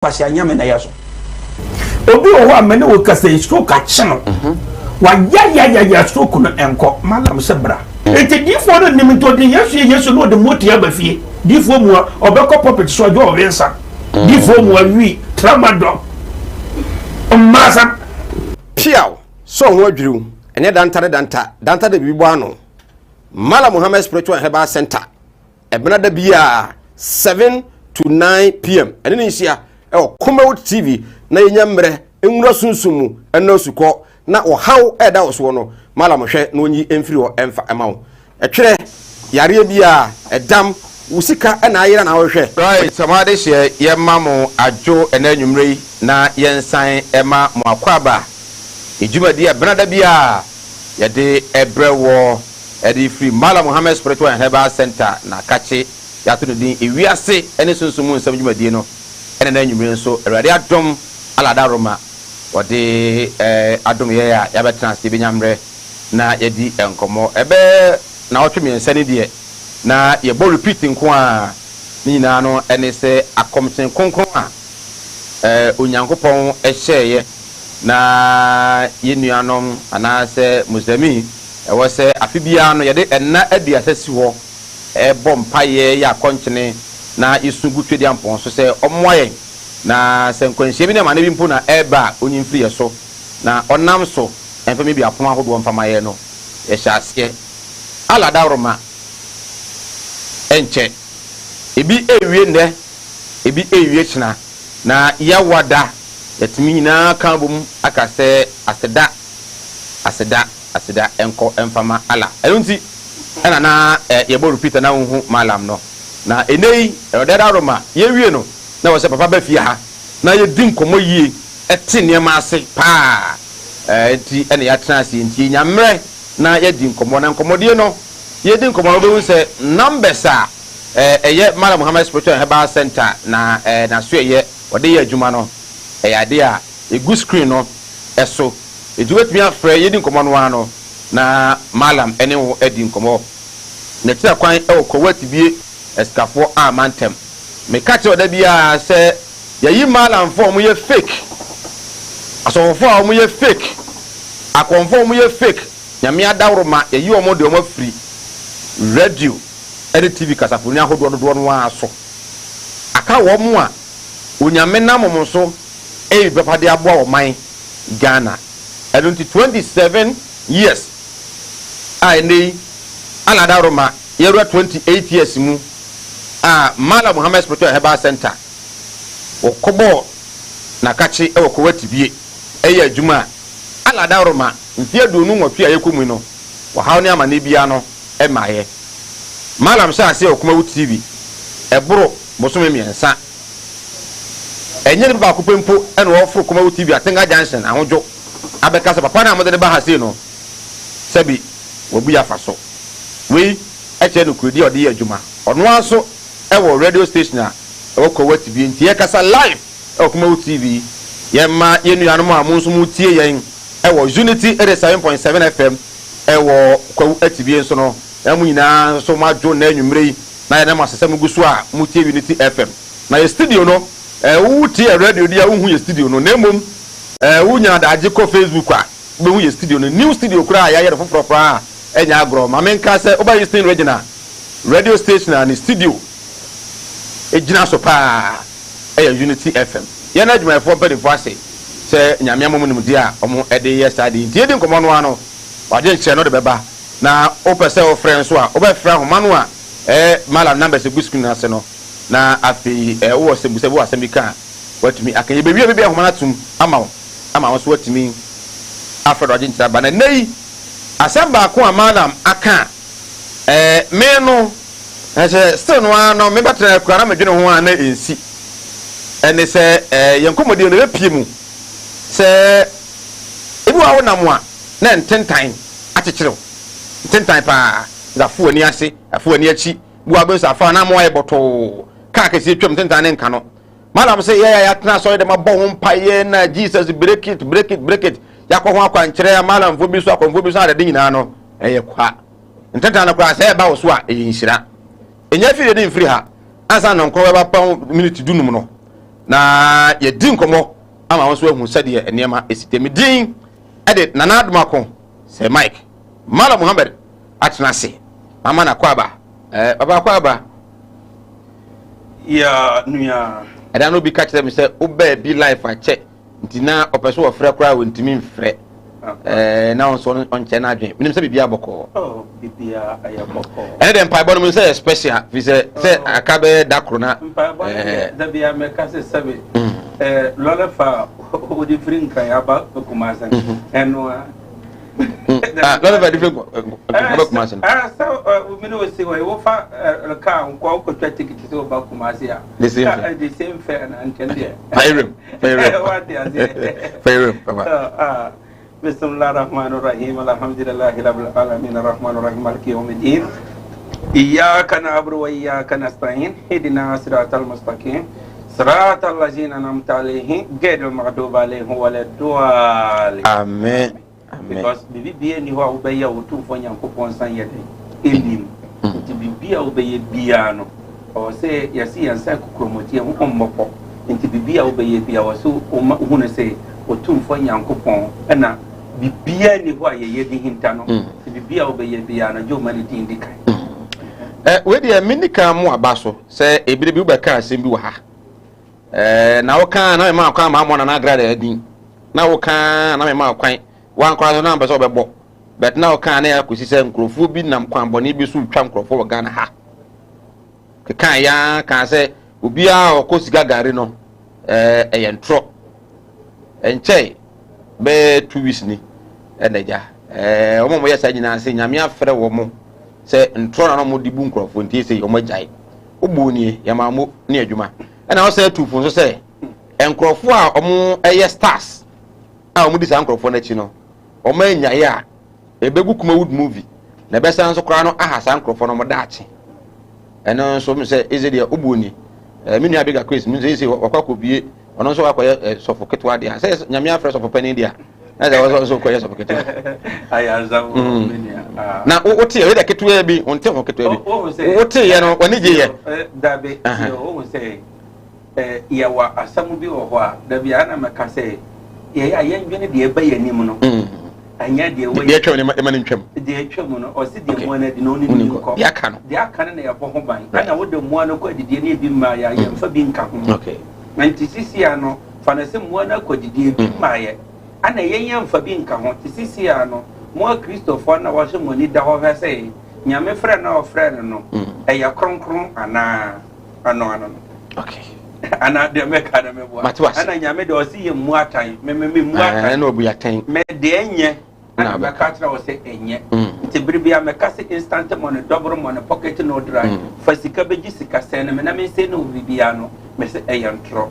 Kwasia Nyame na yɛ so. Obi wɔ hɔ a mene wo kasa yi stroke akye no. Wayayayaya stroke no ɛnkɔ. Malam sɛ bra. Enti diifoɔ no nim nti ɔde Yesu yɛ Yesu na ɔde motia aba fie. Diifoɔ mua ɔbɛkɔ pulpit so ɔgye ɔwe nsa. Diifoɔ mua wi tramadol. Mmaasɛm. Piaw! Sɛ wo ho adwiriw, ɛnyɛ danta ne danta, danta de biribi bɔ ano. Mallam Muhammad Spiritual and Herbal Center. Ɛbena da biara 7 to 9 pm ɛne ne nhyia ɛwɔ Kumawood TV na yɛnya mmerɛ nwura sunsum mu ɛna osukɔ na ɔhaw ɛda wo soɔ no malam hwɛ na ɔnyi mfiri hɔ ɛmfa ɛma wo ɛtwerɛ yareɛ biara ɛdam wo sika ɛna ayera na wohwɛ. Right, sɛ mo adehyeɛ yɛma mo adwo ɛnɛ anwummerɛ yi na yɛnsan ɛma mo akwaaba yɛ dwumadie a ɛbena da biara yɛde ɛbrɛ wɔ Ɛde firi Mallam Muhammad Spiritual and Herbal Centre na kakye yɛato no din Ewiase ne Sunsum mu Nsɛm dwumadie no ɛna na anwummere nso Awurade adom Allah adaworoma ɔde adom yɛn a yɛabɛtena ase yɛbɛnya mmerɛ na yɛadi nkɔmmɔ ɛbɛyɛ naawɔtwe mmiɛnsa ni deɛ na yɛbɔ repeat nko ara ne nyinaa no ɛne sɛ akɔmkyene kronkron a Onyankopɔn hyɛeɛ na yɛn nuanom anaasɛ Muslimi Ɛwɔ sɛ afe biara no yɛde nna 30 si hɔ bɔ mpaeɛ, yɛ akɔnkyene, na yɛsu gu Twedeampɔn so sɛ ɔmmoa yɛn, na sɛ nkwanhyia bi ne amane bi mpo na ɛreba a, ɔnyi mfiri yɛn so, na ɔnam so mfa mmue apono ahodoɔ mfa ma yɛn no, yɛhyɛ aseɛ. Allah adaworoma ɛnkyɛ. Ebi rewie nnɛ, ebi rewie kyena, na Yawa da, yɛatumi nyinaa aka abom aka sɛ aseda, aseda. Aseda nkɔ mfa ma Allah. Ɛno nti na na yɛbɔ repeat a na wonhu Mallam no. Na ɛnnɛ yi, Awurade adaworoma, yɛwie no, na ɛwɔ sɛ papa ba fie ha na yɛdi nkɔmmɔ yie, te nneɛma ase paa. Nti na yɛatena ase yi. Nti yɛnya mmerɛ na yɛadi nkɔmmɔ. Na nkɔmmɔdie no, yɛredi nkɔmmɔ no, wobɛhu sɛ numbers a ɛyɛ Mallam Muhammad Spiritual and Herbal Centre na n'asoɛeɛ wɔde yɛ adwuma no, ɛyɛ adeɛ a ɛgu screen no so. Enti wobɛtumi afrɛ, yɛdi nkɔmmɔ no ara no na Mallam ne wo adi nkɔmmɔ. N'akyira kwan wɔ Kurowa Tibie Asikafoɔ a mantam. Meka kyerɛ wo da biara sɛ yɛayi Mallamfoɔ a wɔyɛ fake, asɔfofoɔ a wɔyɛ fake, akɔmfoɔ a wɔyɛ fake, Nyame adaworoma yɛayi wɔn de wɔn afiri radio ne TV kasafoni ahodoɔ dodoɔ no ara so. Aka wɔn a Onyame nam wɔn so reyi papa de aboa ɔman Ghana. Ɛno nti 27 years a ɛnnɛ yi Allah adaworoma yɛwura 28 years mu a Mallam Muhammad Spiritual and Herbal Centre wɔkɔbɔɔ Nakakye wɔ Kuwait bie ɛyɛ adwuma a Allah adaworoma mfeɛ 28 a yɛkɔ mu yi no ɔhaw ne amaneɛ biara no mmaeɛ. Mallam hyɛɛ aseɛ wɔ Kumawu TV ɛboro bosome mmiɛnsa. Ɛnyɛ nipa baako pɛ mpo na ɔreforo Kumawu TV Atenga Junction ahodwo abɛka sɛ papa no a mode no ba ha sei no, sɛbi wabu yɛn afa so. Wei kyerɛ nokorɛdi a ɔde yɛ adwuma. Ɔno ara nso wɔ radio station a ɛwɔ Kwawu Atibie nti yɛkasa live wɔ Kumawu TV. Yɛma yɛn nuanom a mo nso motie yɛn wɔ Unity 87.7 FM wɔ Kwawu Atibie nso no, na mo nyinaa nso moadwo nnɛ anwummerɛ yi na yɛda mo ase sɛ mogu so a motie Unity FM. Na yɛ studio no, eh, wo tie radio di a wonhu yɛ studio no, na mmom eh, wonya adagye kɔ Facebook a, wobɛhu yɛ studio no. New studio koraa a yɛayɛ no foforɔ koraa a ɛnyɛ agorɔ. Ma menka sɛ woba Eastern Region a, radio station a ne studio gyina so paa yɛ Unity FM. Yɛn adwumayɛfoɔ mpanimfoɔ ase sɛ Nyame ama wɔn nimdeɛ a wɔde yɛ saa adeɛ yi. Nti yɛdi nkɔmmɔ no ara no, w'adwenkyerɛ no de bɛba. Na wopɛ sɛ wofrɛ nso a, wobɛfrɛ ahoma no a ɛyɛ Mallam numbers egu screen no ase no. Na afei wowɔ asɛmbusa bi, wowɔ asɛm bi ka a, woatumi aka. Yɛbɛwie a, yɛbɛbue ahoma no atom ama wo, ama wo nso woatumi afrɛ de w'adwenkyerɛ aba. Na nnɛ yi, asɛm baako a Mallam aka a, ɛɛ, me no, ɛsɛ still no ara no, mebɛtena akura na medwene ho a na ɛnsi, ɛne sɛ ɛɛ, yɛn nkɔmmɔdie no ɛbɛpie mu sɛ ebi wɔ hɔ a wonam a na ntentan akyekyere wo, ntentan paa, na afu w'ani ase, afu w'ani akyi, Bu abɛ nso afa na ama wayɛ bɔtoo. Kaa kɛseɛ twam ntentan ne nka no. Madam sɛ yɛyɛ a yɛatena asɔre dɛm abɔ ho mpaeɛ na Jesus break it break it break it yɛakɔ ho akwankyerɛ malamfoɔ bi so akɔmfoɔ bi so adade nyinaa no ɛyɛ kwa. Ntentan no koraa sɛ ɛba wo so a ɛyɛ nhyira. Ɛnya firi de mfiri ha ansa na nkɔn bɛba pɔn miniti dunum no. Na yɛdi nkɔmmɔ ama wɔn nso ahu sɛdeɛ nneɛma esi te. Me din ɛde Nana Adomako Sir Mike Malam Muhammed atena ase mama na kɔ aba ɛɛ papa akɔ aba. Ya nua. Ɛda no obi ka kyerɛ me sɛ wobaa bi life akyɛ nti na ɔpɛ so wɔfrɛ koraa wɔntumi mfrɛ ɛɛ na ɔnso ɔnkyɛ n'adwene. Menim sɛ biribiara bɔkɔɔ. Oh, biribiara ɛyɛ bɔkɔɔ. Ɛne deɛ mpaebɔ no mu sɛ yɛ special fi sɛ aka bɛyɛ da koro na. Mpaebɔ no deɛ dabi a mɛka sɛ sɛbe ɛɛ lɔlɛ fa wode firi Nkran aba Kumase ɛno a. Ah, lɔlɛ fa de firi aba Kumase no. Ɛɛ sɛ mene o si hɔ yi wofa kaa nkɔ wokɔtwa tikiti sɛ woba Kumase a. The same fare. The same fare na nkyɛn deɛ. Fayerem fayerem. Wate aseɛ. Fayerem papa. بسم الله الرحمن الرحيم الحمد لله رب العالمين الرحمن الرحيم مالك يوم الدين إياك نعبد وإياك نستعين اهدنا صراط المستقيم صراط الذين أنعمت عليهم غير المغضوب عليهم ولا الضالين. Amen amen. Because biribi bia ni hɔ a wobɛyɛ a Otumfoɔ Nyankopɔn nsa nyɛ den ɛnnim. Nti biribi a wobɛyɛ biara no, ɔwɔ sɛ yɛse yɛn nsa kokuromoti yɛn ho mmɔpɔ. Nti biribi a wobɛyɛ biara, ɔwɔ sɛ woma wohunu sɛ Otumfoɔ Nyankopɔn ɛna biribiara ni hɔ a yɛyɛ de hinta no. Nti biribi a wobɛyɛ biara no, gye woma ne din di kan. Ɛ wei deɛ menni kan mo aba so sɛ ebire bi wobɛka asɛm bi wɔ ha ɛɛ na woka na mema kwan ma amɔ Nana Agrada adin na woka na mema kwan wankora so na mpɛ sɛ wobɛbɔ but na woka na yɛakɔsi sɛ nkurɔfoɔ bi nam kwan bɔne bi so twa nkurɔfoɔ wɔ Ghana ha keka ya kaa sɛ obiara a ɔkɔ sika gari no ɛɛ ɛyɛ ntorɔ. Ɛnkyɛe bɛyɛ 2 weeks ni ɛna agya ɛɛ wɔn a wɔyɛ saa nyinaa sɛ Nyame afrɛ wɔn sɛ ntorɔ na wɔn de bu nkurɔfoɔ nti sɛ wɔn agyae wobuo nie yɛma mo ne adwuma. Ɛna wɔsɛ atu fo nso sɛ nkurɔfoɔ a wɔn ɛyɛ stars a wɔn di saa nkurɔfoɔ n'akyi no wɔn anyaeɛ a ebegu Kumawood movie na ɛbɛsan nso koraa no aha saa nkurɔfoɔ no wɔn daakye. Ɛno nso mi sɛ ɛsɛ deɛ wobuo nie me nua Abiga Chris mi nso ɛsɛ wɔkɔ akɔbie ɔno nso wakɔyɛ sɔfo ketewa deɛ sɛ Nyame afrɛ sɔfo panin deɛ na sɛ wɔsɔ nso kɔyɛ sɔfo ketewa na wote yɛ deɛ ketewa bi wonte ho ketewa bi wote yɛ no w'ani gye yɛ. Dabi, wohu sɛ yɛwɔ asɛm bi wɔ hɔ a dabi a na mɛka sɛ yɛyɛ a yɛndwene deɛ ɛbɛ yɛn anim no, ɛnyɛ deɛ wɔ deɛ atwam ne ma ne ntwam. Deɛ atwam no, ɔsi deɛ mmoa no adi na ɔne ne nkɔ. Deɛ aka no. Deɛ aka no na yɛbɔ ho ban ɛna wode mmoa no kɔ adidie ne ebi mmaa yɛ a yɛmfa bi nka ho. Nti sisi ano fa no sɛ mmoa no akɔ didie bi mmaayɛ ana yɛn yɛmfa bi nka ho. Te sisi ano mo Akristofoɔ na wɔhyɛ mo ani da hɔ hwɛ sɛ Nyame frɛ no a ɔfrɛ no no ɛyɛ kronkron anaa ano ano no ana deɛ mɛka no mɛboa ana Nyame deɛ ɔse yɛ mmu atan mɛmɛ mɛ mmu atan. Ɛna ɔbu atɛn. Mɛ deɛ nyɛ ana mɛka kyerɛ wɔ sɛ ɛnyɛ. Nti bere bi a mɛka sɛ instant money, double money, pocket no dry, fa sika bɛgye sika sɛn no me na mensɛ ne wo biribiara no, mɛ sɛ ɛyɛ ntorɔ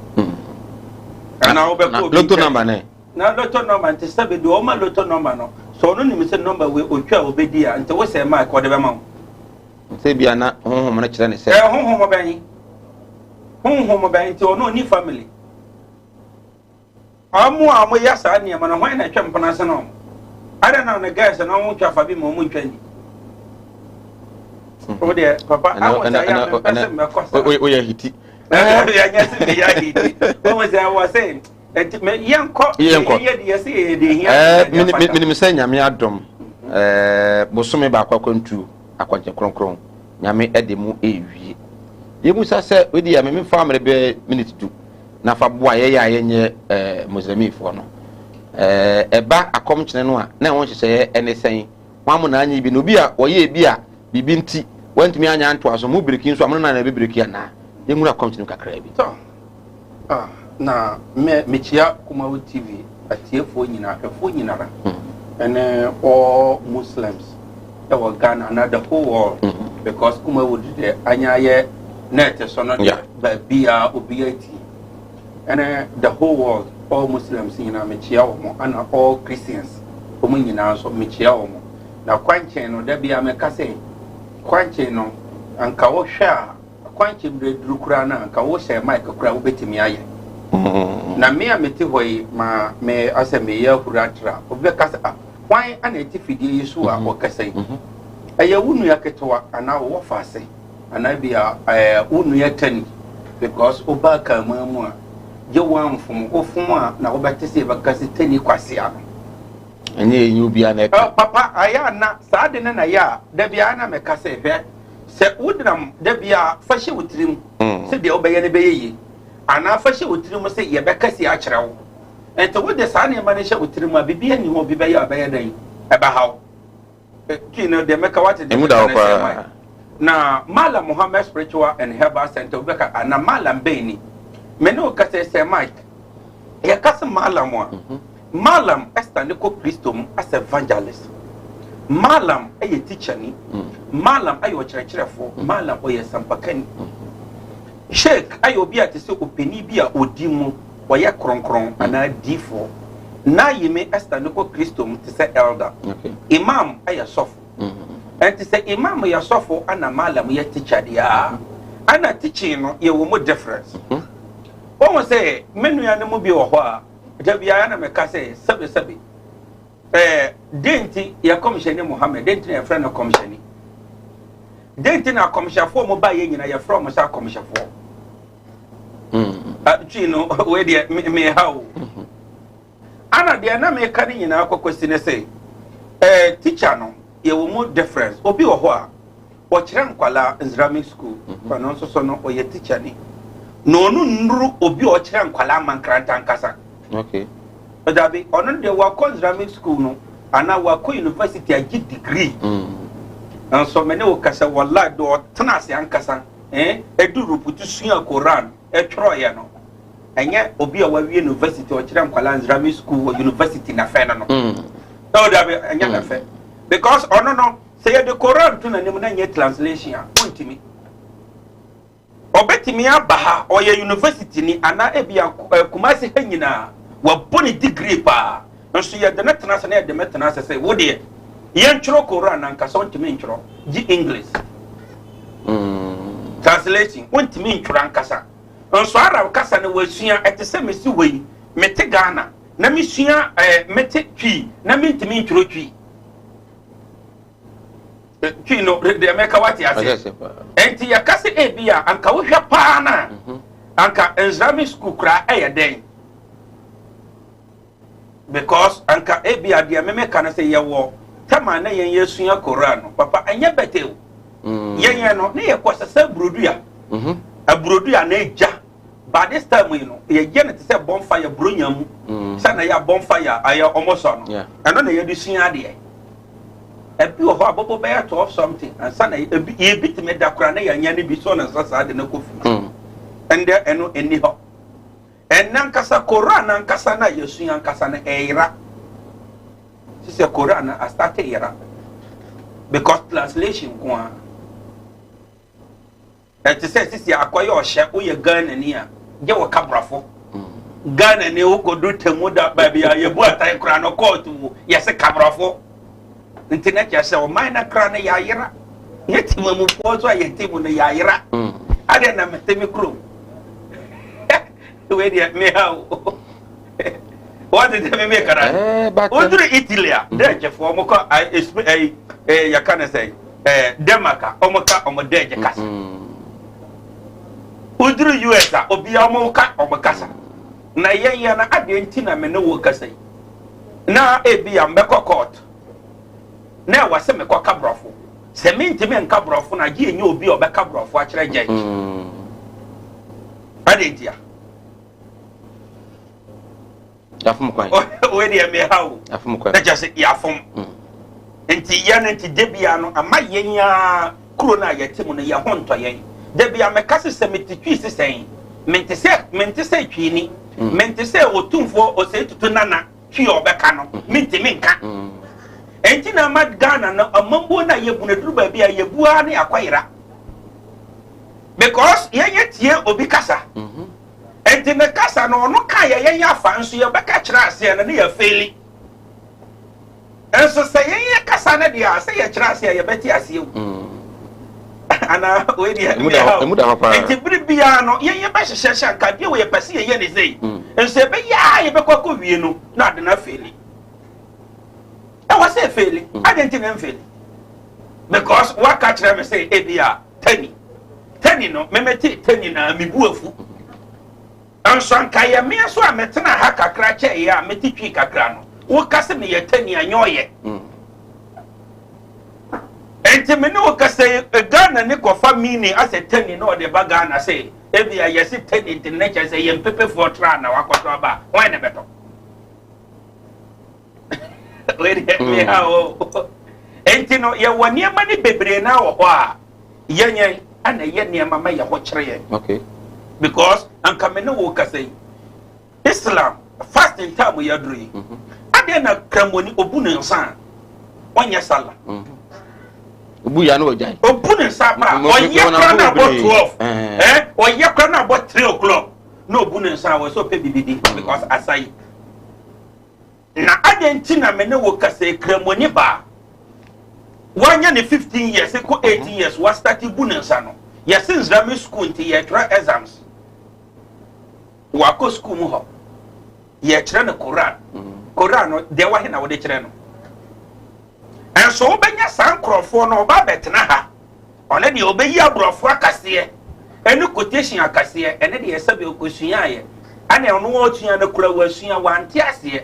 ana wobɛkɔ obi lotto number ne. Na lotto number nti sɛ bɛdi ɔma lotto number no sɛ ɔno nim sɛ number wei otwa a obɛdi a nti wo sɛ Mike ɔde bɛma wo. Sɛ bia na honhom no kyerɛ ne sɛ. Ɛ honhom bɛn, honhom bɛn? Nti ɔno ɔni family. Ɔmo a ɔmo yɛ saa nneɛma no, hwan na ɛtwa mpona ase no? Ada na ɔno girls na ɔmo twa fa bi ma ɔmo ntwa ni o deɛ papa awo sɛ yɛ mepɛ sɛ mɛkɔ saa. Oyɛ hiti. Yɛnyɛ sɛ meyɛ hiti, ɔmo sɛ wɔ sɛ nti mɛ yɛnkɔ. Yɛnkɔ. Yɛ deɛ sɛ yɛ de hia. Ɛɛ minim sɛ Nyame adom bosome baako akwantu akwankyɛ kronkron Nyame ɛde mu ewie. Yɛmusa sɛ wedi a meme fa mmerɛ bɛɛ minute 10 na fa boa yɛyɛ a yɛnyɛ muslimifoɔ no ɛba akɔmkyene no a na ɛho nhyehyɛeɛ ɛne sɛn wɔn amo na anyɛ bi na obi a wɔyɛ bi a biribi nti wɔntumi anya ntoa so mu biriki nso amono na na ɛbɛbiriki anaa yɛnwura akɔmkyene kakraa bi. Tɔ ah, na me mekyia Kumawo TV atiefoɔ nyinaa, ahwɛfoɔ nyinara ɛne all Muslims ɛwɔ Ghana na the whole world because Kumawo deɛ anya ayɛ net so no deɛ baabi a obiara tie ɛne the whole world, all Muslims nyinaa mekyia wɔn, ɛna all Christians wɔn nyinaa nso mekyia wɔn. Na kwankyɛn no, dabi a mɛka sɛ kwankyɛn no anka wohwɛ a kwankyɛn berɛ duru koraa no anka wohyɛ mic koraa wobɛtumi ayɛ. Na me a mete hɔ yi ma me asɛ meyɛ ahuru atra obi bɛka sɛ, ah, hwan ana ɛte fidie yi so a wɔkasa yi? Ɛyɛ wo nua ketewa anaa wɔwɔ faase anaa bi a wo nua tani because wobaa kaamaa mu a Gye woamfom. Wofom a na wobɛte sɛ yɛbɛka sɛ tani kwasea no. Ɛnyɛ ɛnyɛ obiara na ɛka. Papa, ayɛ a na saa ade no na ɛyɛ a da biara na meka sɛ hwɛ, sɛ wonam da biara fa hyɛ wo tirim sɛ deɛ wobɛyɛ no bɛyɛ yie, anaa fa hyɛ wo tirim sɛ yɛbɛka si akyerɛ wo. Nti wode saa nneɛma no hyɛ wo tirim a, biribiara nni hɔ obi bɛyɛ a ɛbɛyɛ dɛn? Ɛbɛha wo. Twi no deɛ mɛka wate deɛ Emu da mɛka hɔ no sɛ paa. man. Na Malam Muhammad Spiritual and Herbal Center wobɛka ana Malam bɛn ni? Me ne wo kasa yi sɛ Mike. Yɛka sɛ Malam a, Malam ɛsane kɔ Kristo mu as evangelist. Malam ɛyɛ teacher ni. Malam ɛyɛ ɔkyerɛkyerɛfoɔ. Malam ɔyɛ sampakani. Sheikh ɛyɛ obi a te sɛ ɔpanin bi a ɔdi mu, ɔyɛ kronkron anaa diifoɔ. Nayimi ɛsane kɔ Kristo mu te sɛ elder. Imam ɛyɛ sɔfo. Ɛnti sɛ imam yɛ sɔfo ana malam yɛ teacher deɛ a, ana teaching no yɛwɔ mu difference. Wɔn sɛ me nua no mu bi wɔ hɔ a, da biara na meka sɛ sɛbe sɛbe. Den nti yɛ kɔmhyɛni Muhammad, den nti na yɛfrɛ no kɔmhyɛni? Den nti na akɔmhyɛfoɔ mo ba yɛ nyina yɛfrɛ wɔn sɛ akɔmhyɛfoɔ? Twi no wei deɛ me ha o. Ana deɛ na meka no nyinaa kɔkɔsi ne sɛ teacher no yɛwɔ mu difference. Obi wɔ hɔ a ɔkyerɛ nkwalaa Islamic school, ɔno nso so no ɔyɛ teacher ni. Na ɔno nnuru obi a ɔkyerɛ nkwalaa mankranta nkasa. Dabi, ɔno deɛ wakɔ Islamic school no anaa wakɔ university agye degree. Nso me ne wo kasa wallahi deɛ ɔtena ase ankasa ɛdu ruputu sua Koran ɛtwerɛeɛ no, ɛnyɛ obi a wawie university ɔkyerɛ nkwalaa Islamic school wɔ university na fɛ no no. Ɛwɔ dabi, ɛnyɛ na fɛ. Because ɔno no sɛ yɛde Koran to n'anim na nyɛ translation a, ɔntumi. Ɔbɛtumi aba ha, ɔyɛ university ni anaa ebi a Kumasi ha nyinaa wabɔ ne degree paa. Nso yɛde ne tena ase na yɛde me tena ase sɛ wo deɛ yɛntwerɛ Koran ankasa, ɔntumi ntwerɛ gye English translation, ɔntumi ntwerɛ ankasa. Nso Arab kasa no wasua. Ɛte sɛ mesi wɔ yi, mete Ghana na mesua mete Twi na mentumi ntwerɛ Twi. Twi no deɛ mɛka wate ase. Ɛnti yɛka sɛ ebi a anka wohwɛ paa na anka Islamic school koraa ɛyɛ dɛn, because anka ebi a deɛ memeka no sɛ yɛwɔ tɛma na yɛn yɛsua Koran no, papa, ɛnyɛ bɛtɛ o. Yɛn yɛn no ne yɛkɔ sɛsɛ burodua aburodua na egya. By this time yi no yɛyɛ no te sɛ bonfire buronya mu sɛ na yɛ bonfire ayɛ ɔmo sɔ no. Ɛno na yɛde sua adeɛ. Ebi wɔ hɔ a bɔbɔ bɛyɛ 12 something ansa na ebi yɛbi tumi da koraa na yɛanya ne bi so na nsa saa de no kɔ fie. Ɛndɛ ɛno ɛni hɔ. Ɛnna nkasa Koran ankasa na yɛsua ankasa no ɛyera sisɛ Koran no asate yera because translation nko a ɛte sɛ sisi akɔyɛ ɔhyɛ. Woyɛ Ghana ni a, gye wɔ kaborɔfo Ghana ni wokɔdu temu da baabi a yɛbu atan koraa no kɔɔto wo yɛse kaborɔfo. Nti na kyerɛ sɛ ɔman no kora no yɛayera. Yɛ temamufoɔ nso a yɛte mu no yɛayera adeɛ na mete me kurom wei deɛ meha o. Wɔte sɛ me meka na woduru Italy a, Dutchfoɔ ɔmo kɔ yɛka no sɛ Denmark a, ɔmo ka ɔmo Dutch kasa. Woduru US a, obiara ɔmo ka ɔmo kasa. Na yɛn yɛ no adeɛ nti na me ne wo kasa yi na ebi a mbɛkɔ court na ɛwɔ sɛ mekɔka borɔfo. Sɛ mentumi nka borɔfo no agye ɛnyɛ obi a ɔbɛka borɔfo akyerɛ judge ade nti a Yafom kwan. Wei deɛ meha o. Yafom kwan. Na kyerɛ sɛ yɛafom. Nti yɛ no nti da bia no ama yɛn a kuro no a yɛte mu no yɛ ho ntɔ yɛn. Da bia mɛka se sɛ mete Twi sesɛn, mente sɛ Twini, mente sɛ Otumfoɔ Ɔsɛe Tutu Nana Twi a ɔbɛka no mentumi nka. Ɛnti na ama Ghana no amambuo no a yɛbu no aduru baabi a yɛbu ara ne akɔyera because yɛnyɛ tie obi kasa. Nti ne kasa no ɔno ka yɛ yɛn afa nso yɛbɛka kyerɛ aseɛ no ne yɛ fail. Nso sɛ yɛn yɛ kasa no deɛ a sɛ yɛkyerɛ aseɛ a yɛbɛte aseɛ o. Anaa wei deɛ Emu da hɔ, emu da hɔ paa. Nti bere biara no yɛn yɛbɛhyehyɛ hyɛ nka deɛ wɔ yɛpɛ sɛ yɛyɛ ne sei nso yɛbɛyɛ a yɛbɛkɔ akɔ wie no na ade no afail. Ɛwɔ sɛ ɛfail. Ade nti na ɛmfail because waka kyerɛ me sɛ ebi a tani tani no memete tani na mebu afu. Nso anka yɛ mmea so a metena ha kakra kyɛeɛ a mete Twi kakra no, woka sɛ meyɛ tani a, nyɛ ɔyɛ. Enti me ne wo kasa yi, Ghana ni kɔfa meaning asɛ tani na ɔde ba Ghana sɛ ebia yɛse tani nti no na kyerɛ sɛ yɛn mpepefoɔ tra na wakɔtɔ aba a, hwan na ɛbɛtɔ? Wei deɛ meha o. Enti no yɛwɔ nneɛma no bebree na wɔ hɔ a yɛn yɛn ɛna ɛyɛ nneɛma ma yɛ hɔ kyerɛ yɛn. Okay. Because anka me ne wo kasa yi, Islam fasting time yɛ aduru yi. Adeɛ na kramoni obu ne nsa a ɔnyɛ sala. Obu ya na ɔgyae. Obu ne nsa pa ɔyɛ kora na abɔ 12. Eh, ɔyɛ kora na abɔ 3 o'clock na obu ne nsa a wɔ sɛ ɔpɛ bibi di because asa yi. Na adɛn nti na me ne wo kasa yi kramoni baa wanya ne 15 years kɔ 18 years wa start bu ne nsa no yɛse Islamic school nti yɛtwerɛ exams. Wakɔ sukuu mu hɔ, yɛkyerɛ no Koran. Koran no, deɛ wahe na wode kyerɛ no? Ɛnso wobɛnya saa nkurɔfoɔ no, ɔba abɛtena ha. Ɔno deɛ ɔbɛyi aborɔfo akaseɛ ɛne quotation akaseɛ, ɛne deɛ sɛbe ɔkɔsuaeɛ. Ɛne ɔno ɔsua no kora wasua, wante aseɛ.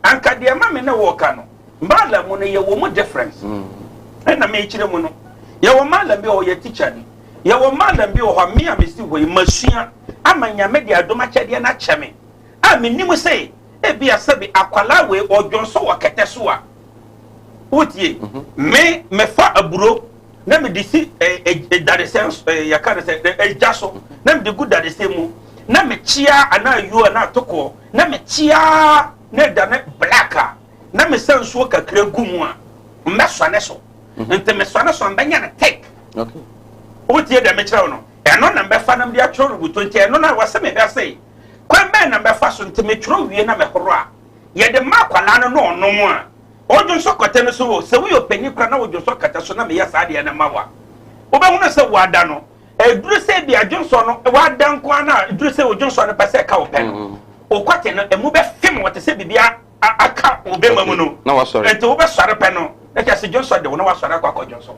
Anka deɛ ma me ne wo ka no, Malam mu no yɛwɔ mu difference. Ɛna mekyerɛ mu no, yɛwɔ Malam bi a ɔyɛ teacher ni. Yɛwɔ mallam bi wɔ hɔ a me a mesi hɔ yi masua ama Nyame de adom akyɛdeɛ no akyɛ me a menim se ebia sɛbi akwalaa wei ɔdwonsɔ wɔ kɛtɛ so a wotie me mefa aburo na mede si dadesɛn yɛka no sɛ egya so na mede gu dadesɛn mu na mekyea anaa ayuo anaa atokoɔ na mekyea na ɛdane black a na mesa nsuo kakra gu mu a mmɛsɔne so nti mesɔne so a mbɛnya no thick. Wotie deɛ mekyerɛ wo no? Ɛno na mbɛfa na mede atwerɛ no buto nti ɛno na wɔsɛ mehwɛ se kwan bɛn na mbɛfa so nti metwerɛ wie na mehoro a yɛde ma akwadaa no na ɔnom a ɔdwonsɔ kɔtɛ no so o sɛ woyɛ ɔpanyin koraa na wodwonsɔ kɛtɛ so na meyɛ saa deɛ no ma wo a wobɛhunu sɛ woada no ɛduru sɛ bi adwonsɔ no woada nko ara na ɛduru sɛ odwonsɔ no pɛ sɛ ɛka wo pɛ no wo kɔte no ɛmu bɛfem wɔ te sɛ biribi aka wo bɛma mu no na wasɔre nti wobɛsɔre pɛ no na kyerɛ sɛ dwonsɔ de wo na wasɔre akɔ akɔ dwonsɔ.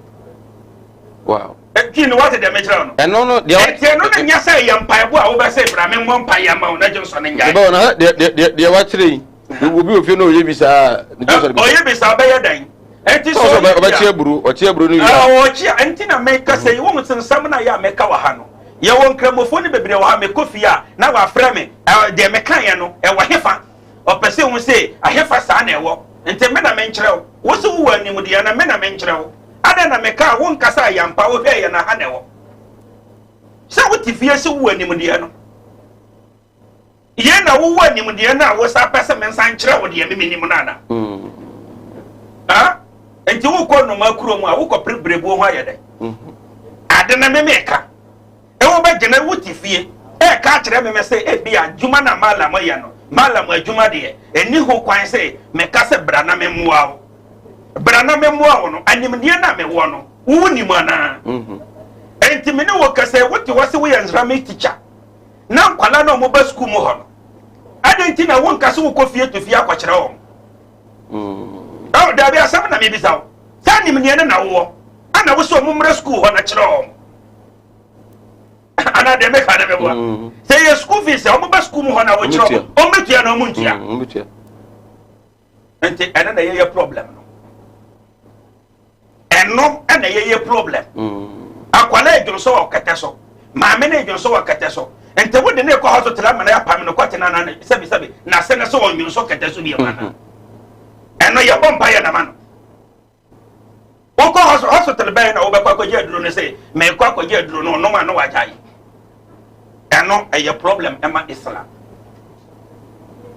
Wow. Ti no wate deɛ mekyerɛ no. Ɛno no deɛ. Ɛti ɛno no nyɛ sɛ yɛ mpaebɔ a wobɛsɛ bra me mmɔ mpaeɛ ama wo na dwonsɔ no nyae. Ɛbɛwɔ na deɛ deɛ deɛ wakyerɛ yi obi wɔ fie na ɔyɛ bi saa ne dwonsɔ no. Ɔyɛ bi saa bɛyɛ dɛn? Ɛnti sɛ ɔyɛ bi a ɔbɛkye aburo ɔkye aburo no wie a. Ɔkye a ɛnti na meka sɛ wɔn nsɛm na yɛ a meka wɔ ha no yɛwɔ nkramofoɔ no bebree wɔ ha mekɔ fie a na wafrɛ me deɛ mekaeɛ no ɛwɔ hefa. Ɔpɛ sɛ ohu sɛ ahefa saa na ɛwɔ. Nti me na menkyerɛ wo? Wo se wowɔ animdeɛ na me na menkyerɛ wo? Adɛn na meka a wonka sɛ ayampa wohwɛɛ yɛn aha na ɛwɔ? Sɛ wote fie se wowɔ animdeɛ no, yei na wowɔ animdeɛ no a wosa pɛ sɛ mensa nkyerɛ wo deɛ me menim no ana? Mm. Ha? Nti wokɔ nnoma kurom a wokɔpere berɛbuo ho ayɛ dɛn? Mm-hmm. Ade na me meka. Wobɛgyina wo te fie reka akyerɛ me sɛ ebia adwuma no a Malam yɛ no, Malam adwuma deɛ, ɛnni ho kwan sɛ meka sɛ bra na memmoa wo. Bra na memmoa wo no, animdeɛ no a mewɔ no, wonim anaa? Mhm. Enti me ne wo kasa yi, wote hɔ sɛ woyɛ Islamic teacher na nkwadaa no a wɔba sukuu mu hɔ no, adɛn nti na wonka sɛ wokɔ fie to fie akɔkyerɛ wɔn? Mm. Oh, daabi asɛm na mebisa wo. Saa nimdeɛ no na wowɔ, ana wo sɛ wɔn mmra sukuu hɔ na kyerɛ wɔn? anaa deɛ meka ne meboa mm. sɛ yɛ school fees a wɔba school mu hɔ na wɔkyerɛ wɔn wɔbɛtua na wɔn ntua mm, nti ɛno na yɛyɛ problem no ɛno ɛna yɛyɛ problem mm. akwala edwonsɔ wɔ kɛtɛ so maame no edwonsɔ wɔ kɛtɛ so nti wode ne kɔ hospital ama no apam no kɔte na na sɛbi sɛbi na sɛ ne sɛ ɔnwonsɔ kɛtɛ so bi ma no ɛno yɛbɔ mpa yɛ nama no Wokɔ hospital bɛn na wobɛkɔ akɔgye aduro no sɛ mekɔ akɔgye aduro no ɔnom a na wagyae. Ɛno ɛyɛ problem ɛma Islam.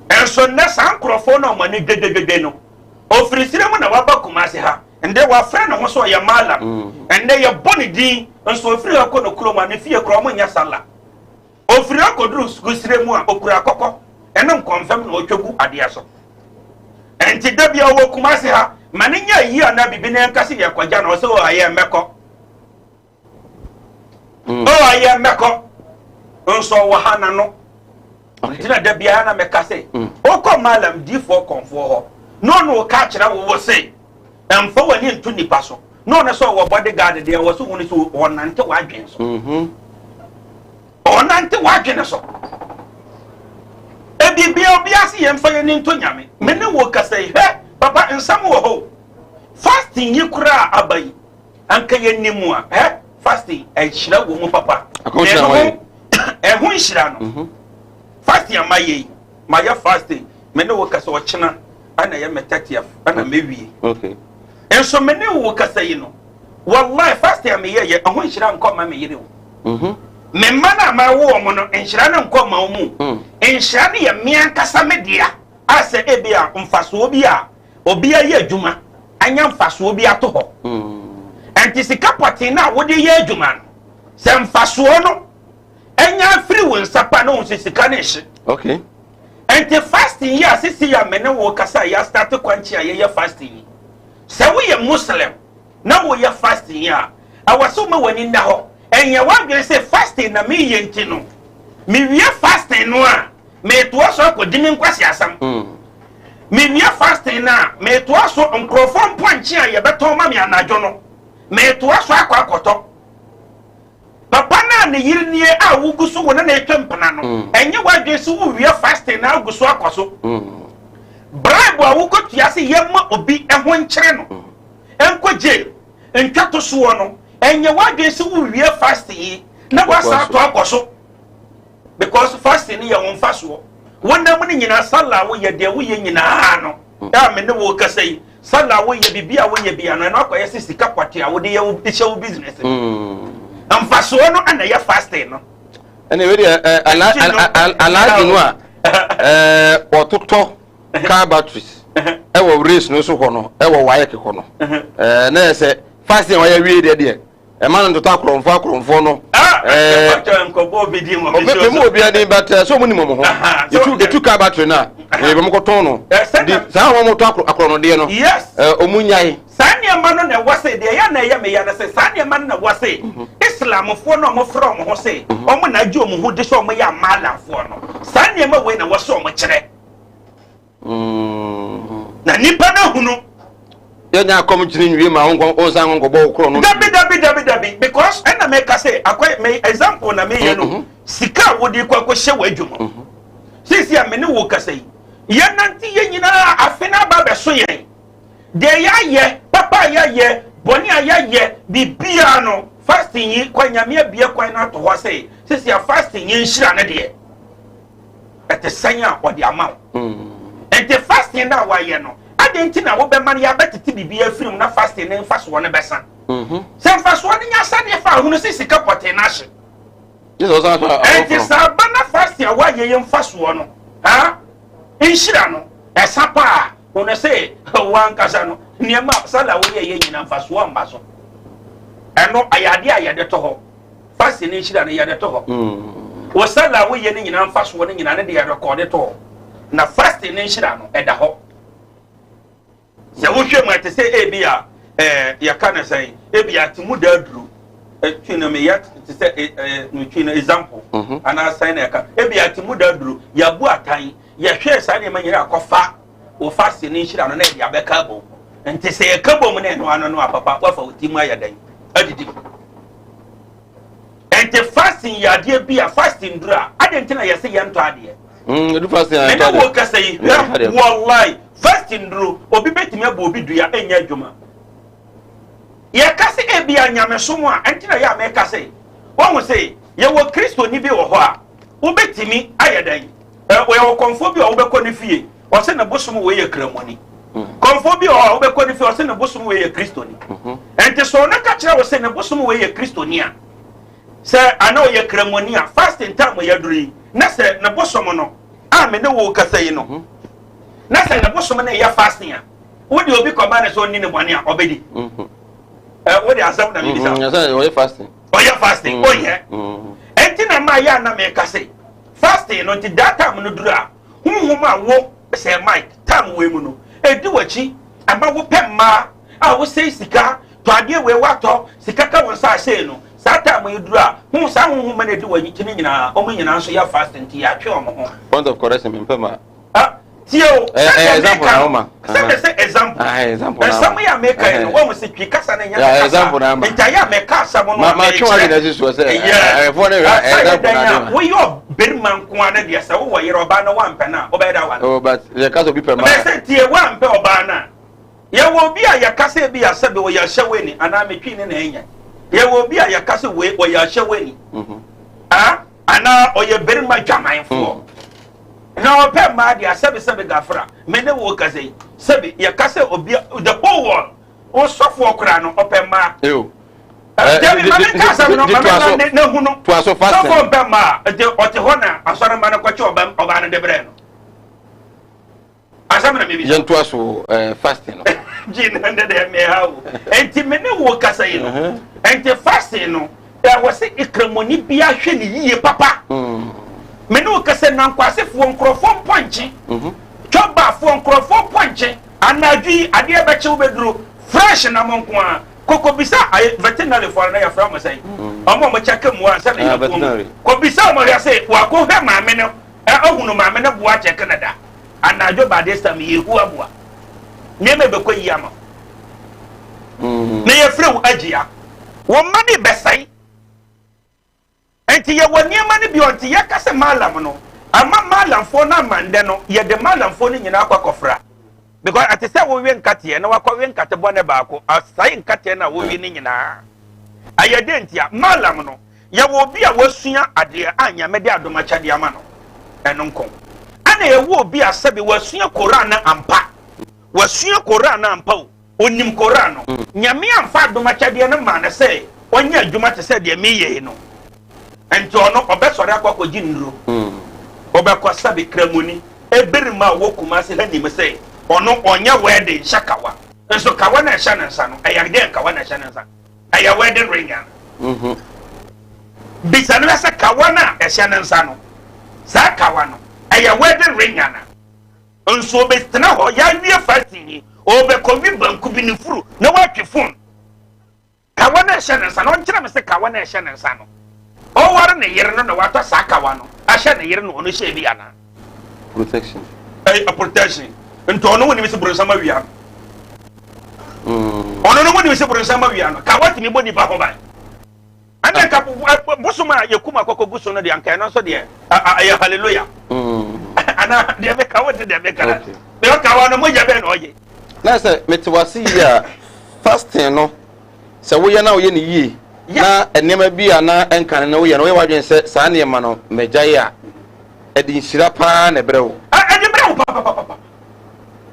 Ɛnso nnɛ saa nkurɔfoɔ no a wɔn ani dwedwedwedwe no ofiri sire mu na waba Kumasi ha ndɛ wafrɛ ne ho sɛ ɔyɛ malam ɛndɛ yɛbɔ ne din nso ofiri ha kɔ no kurom a ne fie kora wɔn nyɛ sala. Ofiri hɔ kɔduru kusire mu a, okura akɔkɔ ne nkɔmfam na ɔtwa gu adeɛ so. Ɛnti da bia ɔwɔ Kumasi ha, ma no nyɛ ayie anaa bibi na yɛnka se yɛkɔgya no, ɔsɛ o ayɛ mmɛkɔ. Mm. O ayɛ mmɛkɔ. Nso ɔwɔ ha na no. Nti na da biara na mɛka se, mm. wokɔ malam difoɔ kɔnfoɔ hɔ, na ɔno ɔka akyerɛ wo wo se, mfa w'ani nto nipa so. Na ɔno sɛ ɔwɔ bodyguard deɛ wɔ so hu no sɛ ɔnante w'adwene so. Mm-hmm. Ɔnante w'adwene so. Biribiara obiara se yɛmfa yɛn ani nto Nyame. Me ne wo kasa yi, hwɛ, papa, nsɛm wɔ hɔ o. Fasting yi koraa a aba yi, anka yɛnim a, hɛ, fasting, nhyira wɔ mu papa. Akɔnhyira Na wɔ ɛno ho, ɛho nhyira no, fasting a mayɛ yi, mayɛ fasting, me ne wo kasa ɔkyena, ɛna ɛyɛ me 30th, ɛna mewie. Nso me ne wo kasa yi no, wallahi fasting a meyɛ yɛ, ɛho nhyira nkɔ ma me yere o. Me mma no a mawo wɔn no, nhyira no nkɔ ma wɔn mu. Nhyira no yɛ me ankasa me dea, a sɛ ebi a mfasoɔ bi a obi ayɛ adwuma anya mfasoɔ bi ato hɔ. Nti sika pɔtee no a wode yɛ adwuma no, sɛ mfasoɔ no anya afiri wo nsa pa na ohun sɛ sika no ehye. Nti fasting yi a sisi a me ne wo kasa a yɛastart kwankye a yɛyɛ fasting yi, sɛ woyɛ Muslim na woyɛ fasting yi a, ɛwɔ sɛ woma w'ani nna hɔ. Ɛnyɛ w'adwene sɛ fasting na meyɛ nti no, mewie fasting no a, metoa so akɔdi me nkwasi asɛm. Mewie fasting no a, metoa so nkurɔfoɔ mpɔnkye a yɛbɛtɔn ma me anadwo no, metoa so akɔ akɔtɔ. Papa no a ne yere nie a wogu so wo ne na etwa mpena no, ɛnyɛ w'adwene sɛ wowie fasting na agu so akɔ so. Bribe a wokɔtua sɛ yɛma obi ho nkyerɛ no, nkɔ jail, ntwa to soɔ no, ɛnyɛ w'adwene sɛ wowie fasting yi na woasan ato akɔ so. Because fasting no yɛ wo mfasoɔ. Wonam no nyinaa, sala a woyɛ, deɛ woyɛ nyinaa no, a me ne wo kasa yi, sala a woyɛ, biribi a woyɛ bia no, ɛno akɔyɛ sɛ sika pɔte a wode yɛ wo hyɛ wo business. Mfasoɔ no ɛna ɛyɛ fasting no. Ɛna ebi deɛ ɛ alhaji no a ɔtotɔ car batteries ɛwɔ race no so hɔ no, ɛwɔ WAEC hɔ no, na yɛ sɛ fasting a wɔyɛ wie deɛ ɛma no ntotɔ akorɔmfoɔ no. Nkɔbɔ obi din wɔ mi so. Memu obi ani, but sɛ ɔmo nim ɔmo ho. Etu car battery no a wɔyɛ bɛ mo kɔtɔn no di saa, wɔn mo tɔ akorɔnodeɛ no. Ɔmo nyae. Saa nneɛma no na ɛwɔ se deɛ ɛyɛ na ɛyɛ meya no sɛ saa nneɛma no na ɛwɔ se Islamfoɔ no a wɔfrɛ wɔn ho se wɔn na agye wɔn ho di sɛ wɔn yɛ amalamfoɔ no, saa nneɛma wei na ɛwɔ sɛ wɔn kyerɛ na nipa no hunu. Yɛnya akɔm kyini nwie ma wo nsan nkɔbɔ wo korɔ no. Dabi, dabi, dabi, dabi, because ɛna meka sɛ akɔ me example na meyɛ no, sika a wode kɔ akɔhyɛ w'adwuma sisi a me ne wo kasa yi, yɛnante yɛn nyinaa afe no aba abɛso yɛn deɛ yɛayɛ papa a yɛayɛ bɔne a yɛayɛ biribiara no, fasting yi kwan Nyame abie kwan no ato hɔ sɛ sisi a fasting yi nhyira no deɛ ɛte sɛn a ɔde ama wo. Nti fasting no a wayɛ no, adɛn nti na wobɛma no yɛabɛtete biribi afiri mu na fasting ne mfasoɔ no bɛsa? Sɛ mfasoɔ no nya sɛdeɛ fa ahono sɛ sika pɔtee no ahye. Ɛnti saa ba na fasting a woayɛ yɛ mfasoɔ no ha nhyira no ɛsa paa, wɔn sɛ wankasa no nneɛma sala woyɛ yɛ nyina mfasoɔ mba so. Ɛno ɛyɛ adeɛ a yɛde to hɔ. Fasting ne nhyira no yɛde to hɔ. Wɔ sala a woyɛ no nyinaa mfasoɔ no nyinaa ne de yɛrekɔde to hɔ, na fasting ne nhyira no ɛda hɔ. Sɛ wohwɛ mu, ɛte sɛ ebi a yɛka no sɛn, ebi a te mu da aduro twi no, meyɛ te sɛ twi no example anaa sɛn na ɛka, ebi a te mu da aduro yɛabu atan yɛhwɛ saa nneɛma nyinaa akɔfa wɔ fasting ne nhyira no na yɛde abɛka bom. Nti sɛ yɛka bom na ɛno ano no a, papa, wafa wo ti mu ayɛ dɛn adidi mu. Nti fasting yɛ adeɛ bi a fasting duru a, adeɛ nti na yɛsɛ yɛntɔ adeɛ. Edu fasting a mene yɛntɔ wo adeɛ. kasa yi, Yɛntɔ adeɛ. Wallahi, fasting duru, obi bɛtumi abɔ obi dua ɛnyɛ adwuma. Yɛka sɛ ebi a nyamesom a ɛnti na yɛ a mɛka sɛ wɔn sɛ yɛwɔ Kristoni bi wɔ hɔ a wobɛtumi ayɛ dɛn, yɛwɔ kɔnfoɔ bi a wobɛkɔ ne fie, ɔsɛ ne bosom wei yɛ kramoni. Kɔnfoɔ bi wɔ hɔ a wobɛkɔ ne fie, ɔsɛ ne bosom wei yɛ Kristoni. Ɛnti sɛ ɔno ka kyerɛ wo sɛ ne bosom wei yɛ Kristoni a, sɛ ana ɔyɛ kramoni a, fasting time yɛ duru yi na sɛ ne bosom no a me ne wo kasa yi no, na sɛ ne bosom no yɛ fasting a, wode obi kɔma ne sɛ ɔnni ne bɔne a ɔbɛdi. Wode asɛm na mebisa. Sɛ ɔyɛ fasting. Ɔyɛ fasting, ɔnyɛ. Ɛnti na maa yɛ a na meka sɛ fasting no nti that time no duru a, honhom a wo sɛ Mike time wei mu no ɛdi w'akyi ama wopɛ mmaa a wosɛe sika tɔ adeɛ wei, watɔ sika ka wo nsa ahyɛe no, saa time yi duru a, ho saa honhom no ɛdi w'akyi no nyinaa, ɔmo nyinaa nso yɛ fasting nti yɛatwe ɔmo ho. Point of correction, mempɛ ma. Ah. Tie o, Eh, eh, sɛdeɛ example meka na no, woma. sɛ me sɛ example. Ah, example na Nsɛm woma. yi a meka yi no, Eh. wɔn sɛ twi kasa no nyɛ Yeah, me kasa. example na ama. Nti ayɛ a meka asɛm no Ma- a ma twe w'adwene mekyerɛ. asi soɔ sɛ, Yes. eh, ahwɛfoɔ no hwɛ a, Sɛ yɛ example dɛn na a, ade ma. woyɛ ɔbarima nko ara no deɛ, sɛ wowɔ yere ɔbaa no woampɛ no a, wobɛyɛ dɛ awa no. Oh, but yɛka sɛ obi pɛ ma. Bɛyɛ sɛ tie, woampɛ ɔbaa no a, yɛwɔ obi a yɛka sɛ bi a sɛbe ɔyɛ ahyɛwani anaa metwi ne na ɛnyɛ. Yɛwɔ obi a yɛka sɛ wei ɔyɛ ahyɛwani. Ah, anaa ɔyɛ barima dwamanfoɔ. Na ɔpɛ mmaa deɛ sɛbe sɛbe gafra, me ne wo kasa yi, sɛbe yɛka sɛ obi the whole world, ɔsɔfoɔ koraa no ɔpɛ mmaa. Ew. Dabi, ma menka asɛm no, ma menka ne hu no. Toa so fasting. Sɔfoɔ mpɛ mmaa, nti ɔte hɔ na asɔremma no kɔkye ɔbaa no de brɛ no. Asɛm na mebisa. Yɛntoa so fasting no. Gye na ndɛ dɛ mmeha o. Nti me ne wo kasa yi no, nti fasting no, ɛwɔ sɛ ikramoni bia hwɛ ne yie papa. Me ne wo kasa nankwasefoɔ nkurɔfoɔ mpɔnkye, twɔbafoɔ nkurɔfoɔ mpɔnkye, anadwo yi adeɛ bɛkye wo bɛduro, fresh nam nko ara. Kɔkɔbisa ayɛ veterinary foɔ no yɛfrɛ mo sɛn? Ɔmo a ɔmo kyɛke mmoa ansa na Ah, yɛkuo mu. veterinary. Kɔbisa ɔmo hwɛ se wakɔhwɛ maame no, ɔhunu maame no boa kyɛke no da. Anadwo by this time yɛhu aboa. Nneɛma ɛbɛkɔ yie ama wo. Na yɛfrɛ wo agyia. Wo mma de bɛsɛe. Nti yɛwɔ nneɛma no bi ɔnti yɛka sɛ malam no ama malamfoɔ no ama ndɛ no yɛde malamfoɔ no nyinaa akɔ akɔfra. Because ɛte sɛ wowe nkateɛ na wakɔwe nkate bɔne baako asɛe nkateɛ no a wowe no nyinaa. Ɛyɛ dɛn ntia? Malam no, yɛwɔ obi a wasua adeɛ a Nyame de adom akyɛdeɛ ama no, ɛno nko. Ɛna yɛwɔ obi a sɛbe wasua Koran no ampa. Wasua Koran no ampa o, onim Koran no. Nyame amfa adom akyɛdeɛ no maa no sɛ ɔnyɛ adwuma te sɛ deɛ meyɛ yi no. Nti ɔno ɔbɛsɔre akɔ akɔgye nnuro. Ɔbɛkɔ sɛbe Kramoni ebinom a wɔwɔ Kumasi ha nim sɛ ɔno ɔnyɛ wedding nhyɛ kawa. Nso kawa no a ɛhyɛ ne nsa no, ɛyɛ deɛn kawa na ɛhyɛ ne nsa? Ɛyɛ wedding ring ana? Bisa no sɛ kawa no a ɛhyɛ ne nsa no, saa kawa no, ɛyɛ wedding ring ana? Nso ɔbɛtena hɔ, yɛawie fasting yi, ɔbɛkɔwe banku bi ne furu na watwe phone. Kawa no a ɛhyɛ ne nsa no, ɔnkyerɛ me sɛ kawa no a ɛhyɛ ne nsa no, ɔware ne yere no na watɔ saa kawa no ahyɛ ne yere na ɔno hyɛ bi anaa? Protection. Ɛyɛ protection. Nti ɔno wonim sɛ boronsam awia no. Ɔno no wonim sɛ boronsam awia no. Kawa tumi bɔ nipa ho ban. Ɛna nka bosom a yɛkum akɔkɔ gu so no deɛ anka ɛno nso deɛ ɛyɛ hallelujah. Ana deɛ meka wote deɛ meka na deɛ ɔkawa no mogya bɛn na ɔgye. Na sɛ mete wase yie a fasting no sɛ woyɛ na woyɛ no yie na nneɛma bi a na ɛnkane no woyɛ no woyɛ w'adwene sɛ saa nneɛma no magyae a ɛde nhyira paa na ɛbrɛ wo. Ɛde brɛ wo papapapa.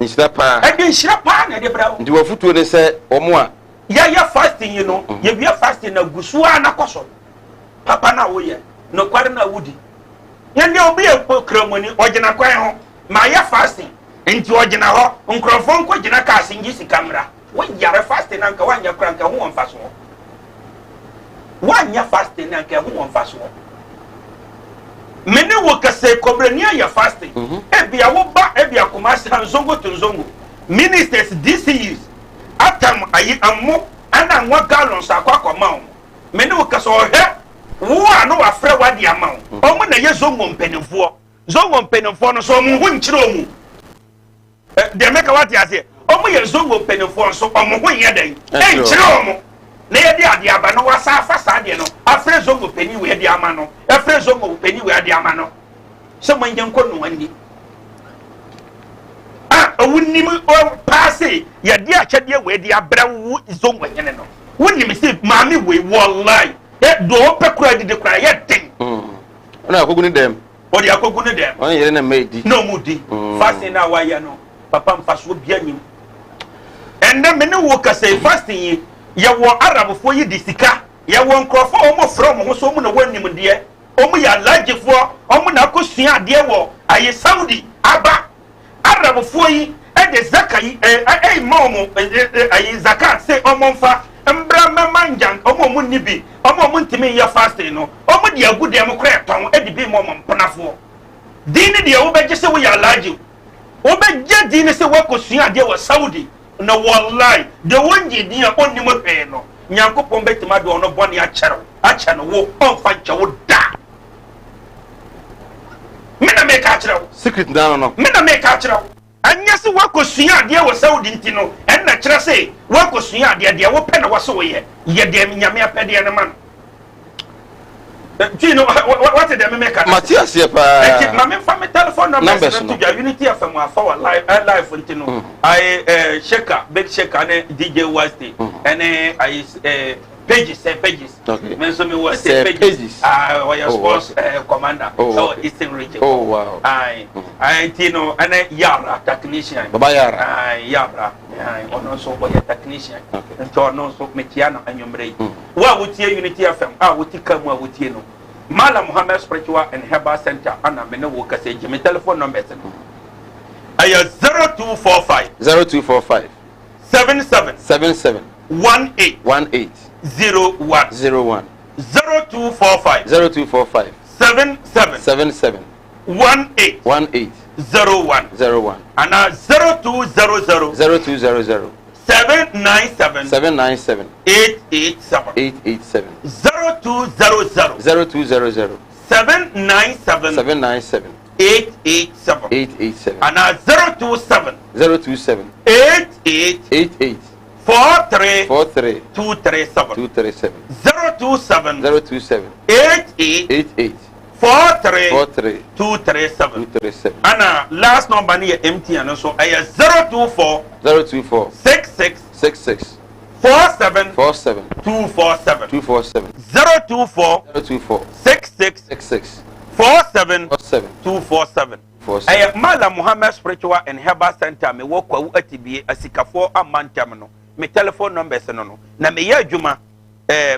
Nhyira paa. Ɛde nhyira paa na ɛde brɛ wo. Nti w'afotuo ne sɛ wɔn a. Yɛyɛ fasting yi no, yɛwie fasting na gu so ara na kɔ so. Papa no a woyɛ, nokware no a wodi. Yɛn deɛ obi yɛ kramoni, ɔgyina kwan ho, mayɛ fasting, nti ɔgyina hɔ, nkurɔfoɔ nkɔgyina cars ngye sika mmra. Wo yare fasting na nka woanyɛ koraa nka ɛho wɔ mfasoɔ. Woanyɛ fasting na nka ɛho wɔ mfasoɔ. Me ne wo kɛsɛ kɔbrɛni ayɛ fasting. Ebia wo ba ebia Kumasi ha Nzongo to Nzongo ministers DCEs atam ayi ɛmo ɛna nwa gallons akɔ akɔma wɔn. Me ne wo kɛsɛ ɔhwɛ wo a na wafrɛ wo ade ama wo. Wɔn na yɛ Zongo mpanimfoɔ. Zongo mpanimfoɔ no so wɔn ho nkyerɛ wɔn. Deɛ meka wate aseɛ. Ɔmo yɛ zongo mpanimfoɔ nso ɔmo ho nyɛ dɛn ɛnkyerɛ ɔmo na yɛde adeɛ aba no wasa afa saa adeɛ no afrɛ zongo panin wei de ama no afrɛ zongo panin wei ade ama no sɛ mo nyɛ nkɔ noa nni a wonim paa se yɛde akyɛdeɛ wei de abrɛ wo zongo hene no wonim sɛ maame wei wallahi deɛ ɔpɛ koraa didi koraa yɛ den. Ɔna akogu ne dɛm. Ɔde akɔgu ne dɛm. Ɔne yere ne mma edi. Na ɔmo di. Fasting no a wayɛ no, papa mfasoɔ bia nnim. Ɛnnɛ me ne wo kasa yi, fasting yi, yɛwɔ Arabfoɔ yi de sika, yɛwɔ nkorɔfoɔ a ɔmo frɛ ɔmo ho sɛ ɔmo na wɔ nimdeɛ, ɔmo yɛ Alhajifoɔ, ɔmo na akɔ sua adeɛ wɔ ayi Saudi aba. Arabfoɔ yi de zaka yi ɛma ɔmo ayi zakat sɛ ɔmo nfa mbra mmɛma ngyan ɔmo a ɔmo nni bi, ɔmo a ɔmo ntumi nyɛ fasting no. Ɔmo de agu dɛm koraa tɔn de bi ma ɔmo mpenafoɔ. Din no deɛ wobɛgye sɛ woyɛ Alhaji. Wobɛgye din no sɛ woakɔsua adeɛ wɔ Saudi. Na wallahi deɛ ɔngyee din a ɔnnim hwee no, Nyankopɔn bɛtumi ade ɔno bɔne akyɛre wo, akyɛ no wo, ɔmfa nkyɛ wo da. Me na meka akyerɛ wo. Secret na no no. Me na meka akyerɛ wo. Ɛnyɛ sɛ woakɔsua adeɛ wɔ Saudi nti no ɛnna kyerɛ sɛ woakɔsua adeɛ, deɛ wopɛ na wɔse woyɛ, yɛ deɛ Nyame apɛdeɛ no ma no. Nti no, wate deɛ memeka no? Mate aseɛ paa. Nti ma memfa me telephone numbers no to dwa. Unity FM afa wɔ live, eh, live nti no, aye, eh, Shaker, Big Shaker ne DJ Westy, ɛne aye, eh, Pages, sɛ Pages. Okay. Me nso mewɔ Sir sɛ Pages. Pages. Ah, ɔyɛ sports okay. Commander Oh, ɛwɔ okay. Eastern Region. Oh, wow. Aye. Aye, nti no, ɛne Yabra technician. Baba Yara. Aye, Yabra. Aye, ɔno nso ɔyɛ technician. Okay. Nti ɔno nso mekyia no anwummerɛ yi. Wo a wotie Unity FM a wote car mu a wotie no, Malam Muhammad Spiritual and Herbal Center ana me ne wo kasa yi. Gye me telephone numbers no. Ɛyɛ 0245 0245 77 77 18 18 01. 01. 0245 0245 77 77 18 18 01 01. anaa 0200 0200 797 797 887. 887. 0200 0200 797 797 887 887. anaa 027 027 88 88 43 43 237. 237. 027 027 88 88 43 43 237. 237. Ana last number no yɛ MTN nso, ɛyɛ 024 024 66 66 47 47 247. 247. 024 024 66 66 47 47 247. 47. Ɛyɛ Malam Muhammad Spiritual and Herbal Center, mewɔ Kwawu Atibie asikafoɔ ama ntam no. Me telephone numbers no, na meyɛ adwuma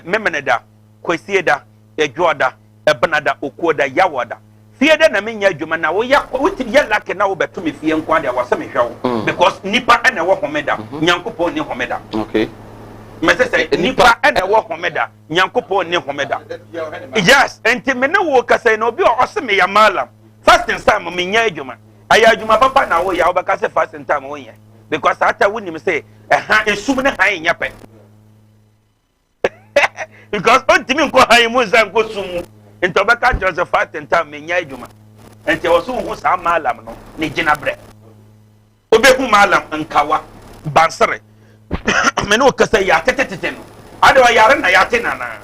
Memeneda, Kwasieda, Adwoada, Ɛbenada, Okuoda, Yawoada, Fieda na menyɛ adwuma. Na woyɛ wotumi yɛ lucky na wobɛto me fie nko adeɛ, wɔ sɛ mehwɛ wo, because nipa ɛna ɛwɔ homeda, Nyankopɔn ni homeda. Mɛsɛ sɛ nipa ɛna ɛwɔ homeda, Nyankopɔn ni homeda. Yes, nti me ne wo kasa yi na obi a ɔse meyɛ malam, fasting time menyɛ adwuma, ɛyɛ adwuma papa na woyɛ a wobɛka sɛ fasting time wonyɛ, because saa ta wonim sɛ ɛha esum ne han nyɛ pɛ, because ɔntumi nkɔ han mu nsa nkɔ sum mu, nti ɔbɛka kyerɛ sɛ fasting time menyɛ adwuma. Nti ɛwɔ so wohu saa malam no ne gyina berɛ, wobɛhu malam Nkawa Bansere. Me ne wo kasa yi atetetete no ade ɔyare na yɛate nanaa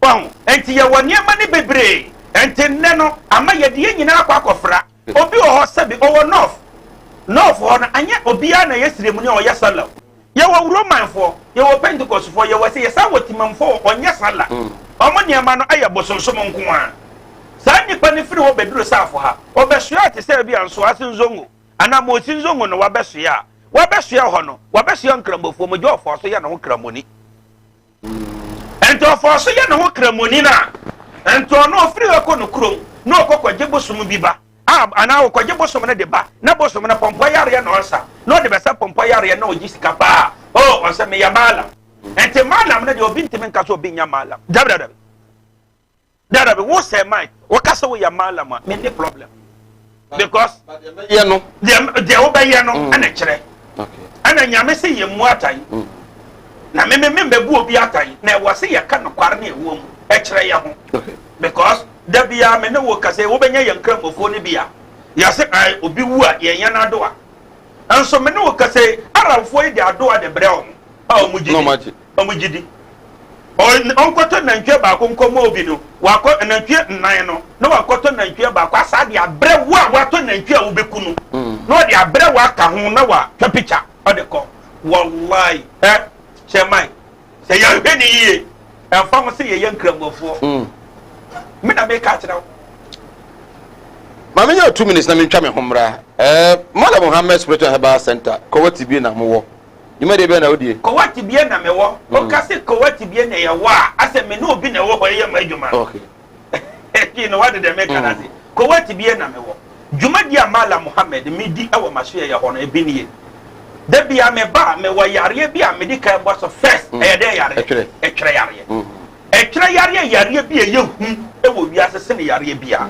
wahu. Nti yɛwɔ nneɛma no bebree, nti nnɛ no ama yɛde yɛn nyinaa akɔ akɔfra. Obi wɔ hɔ, sɛbi, ɔwɔ north hɔ no, anyɛ obiara na yɛ siremuni a ɔyɛ sala o. Yɛwɔ Romanfoɔ, yɛwɔ Pentecostfoɔ, yɛwɔ sɛ yɛsan wɔ Timamfoɔ, ɔnyɛ sala. Ɔmo nneɛma no ayɛ bosonsom nko a. Saa nnipa no firi hɔ bɛduru saafo ha, ɔbɛsoa te sɛ bi a Nsoase Nzongo anaa Mosi Nzongo no, wabɛsoa a wabɛsoa hɔ no, wabɛsoa Nkramofoɔ mu gye ɔfɔɔ so yɛ ne ho Kramoni. Nti ɔfɔɔ so yɛ ne ho Kramoni no a, nti ɔno ɔfiri hɔ kɔ no kurom na ɔkɔ kɔgye bosom bi ba a, anaa ɔkɔgye bosom no de ba, na bosom no pɔmpɔ yareɛ na ɔsa na ɔde bɛsa pɔmpɔ yareɛ na ɔgye sika paa o, ɔsɛ meyɛ maalam. Nti maalam no deɛ, obi ntumi nka sɛ obi nya maalam. Dabi, dabi, dabi. Wo sɛ man wɔka sɛ woyɛ maalam a, menni problem, because yɛ no deɛ wobɛyɛ no ɛna kyerɛ ɛna Nyame sɛ yɛ mu atan na meme membɛbu obi atan, na ɛwɔ sɛ yɛka nokware ne ɛwɔ mu ɛkyerɛ yɛ ho, because da biara me ne wo kasa, wobɛnya yɛn nkramofoɔ no bi a yɛsɛ ai obi wu a yɛnyɛ no adoa. Nso me ne wo kasa yi, Arabfoɔ yi de adoa de brɛ wɔn a wɔn gye di, wɔn gye di. Ɔnkɔtɔ nantwie baako nkɔmɔ obi no, wakɔ nantwie nnan no na wakɔtɔ nantwie baako asa de abrɛ wo a watɔ nantwie a wobɛku no, na ɔde abrɛ wo aka ho na watwa picture ɔde kɔ. Wallahi, ɛ hyɛ man sɛ yɛhwɛ ne yie, ɛmfa ho sɛ yɛyɛ nkramofoɔ. Me na meka kyerɛ wo. Maame, nyɛ 2 minutes na mentwa me ho mmra. Malam Muhammed Spiritual Herbal Center, kɔwɔ tibie na mowɔ dwumadie bɛn na wodie? Kɔwɔ tibie na mewɔ. Woka sɛ kɔwɔ tibie na yɛwɔ a, asɛ me ne obi na ɛwɔ hɔ ɛyɛ ma adwuma no wade dɛ meka no ase. Kɔwɔ tibie na mewɔ dwumadie a Malam Muhammed medi ɛwɔ masoyɛyɛ hɔ no, ebi nie. Da bia meba a, mewɔ yareɛ bi a mede kan bɔ so first. Ɛyɛ dɛ yareɛ? Ɛtwerɛ yareɛ. Ɛtwerɛ yareɛ, yareɛ bi a ɛyɛ hu ɛwɔ wiase sene yareɛ bia.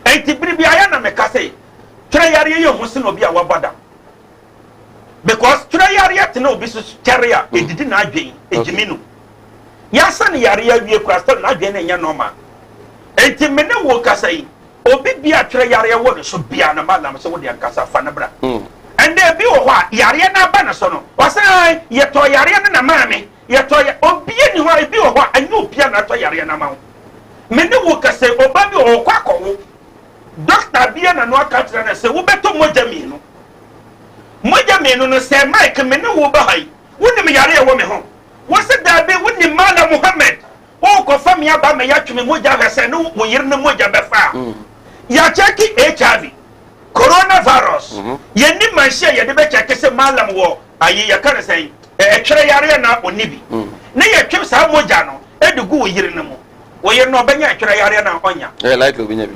Enti bere bi ayɛ na meka sɛ twerɛ yareɛ yɛ hu sene obi a wabɔ dam, because twerɛ yareɛ tena obi so kyɛre a, ɛdidi n'adwen, ɛgyimi no. Yɛasa ne yareɛ awie kora, still n'adwen no nyɛ normal. Enti me ne wo kasa yi, obi bia twerɛ yareɛ wɔ ne so bia no, malam sɛ wode ankasa fa no bra. Ɛndɛ ebi wɔ hɔ a yareɛ no aba ne so no, ɔsɛ ae, yɛtɔɔ yareɛ no na maa me, yɛtɔɔ ya, obia ni hɔ a, ebi wɔ hɔ a ɛnyɛ obia na atɔ yareɛ no ama wo. Me ne wo kasa yi, ɔba bi wɔ hɔ ɔkɔ akɔwo, doctor bia na no aka kyerɛ no sɛ wobɛtɔ mogya mmienu. Mogya mmienu no, sɛ Mike me ne wo ba ha yi, wonim yareɛ ɛwɔ me ho? Wo se daabi, wonim Malam Muhammad. Worekɔfa me aba ma yɛatwe me mogya ahwɛ sɛ ne wo yere no mogya bɛfa a. Yɛakyɛke HIV, coronavirus. Yɛnni machine a yɛde bɛkyɛke sɛ Mallam wɔ ayi, yɛka no sɛn, ɛtwerɛ yareɛ na ɔnni bi. Ne yɛtwe saa mogya no de gu wo yere no mu. Wo yere no ɔbɛnya ɛtwerɛ yareɛ no a ɔnnya? Ɛyɛ likely ɔbɛnya bi.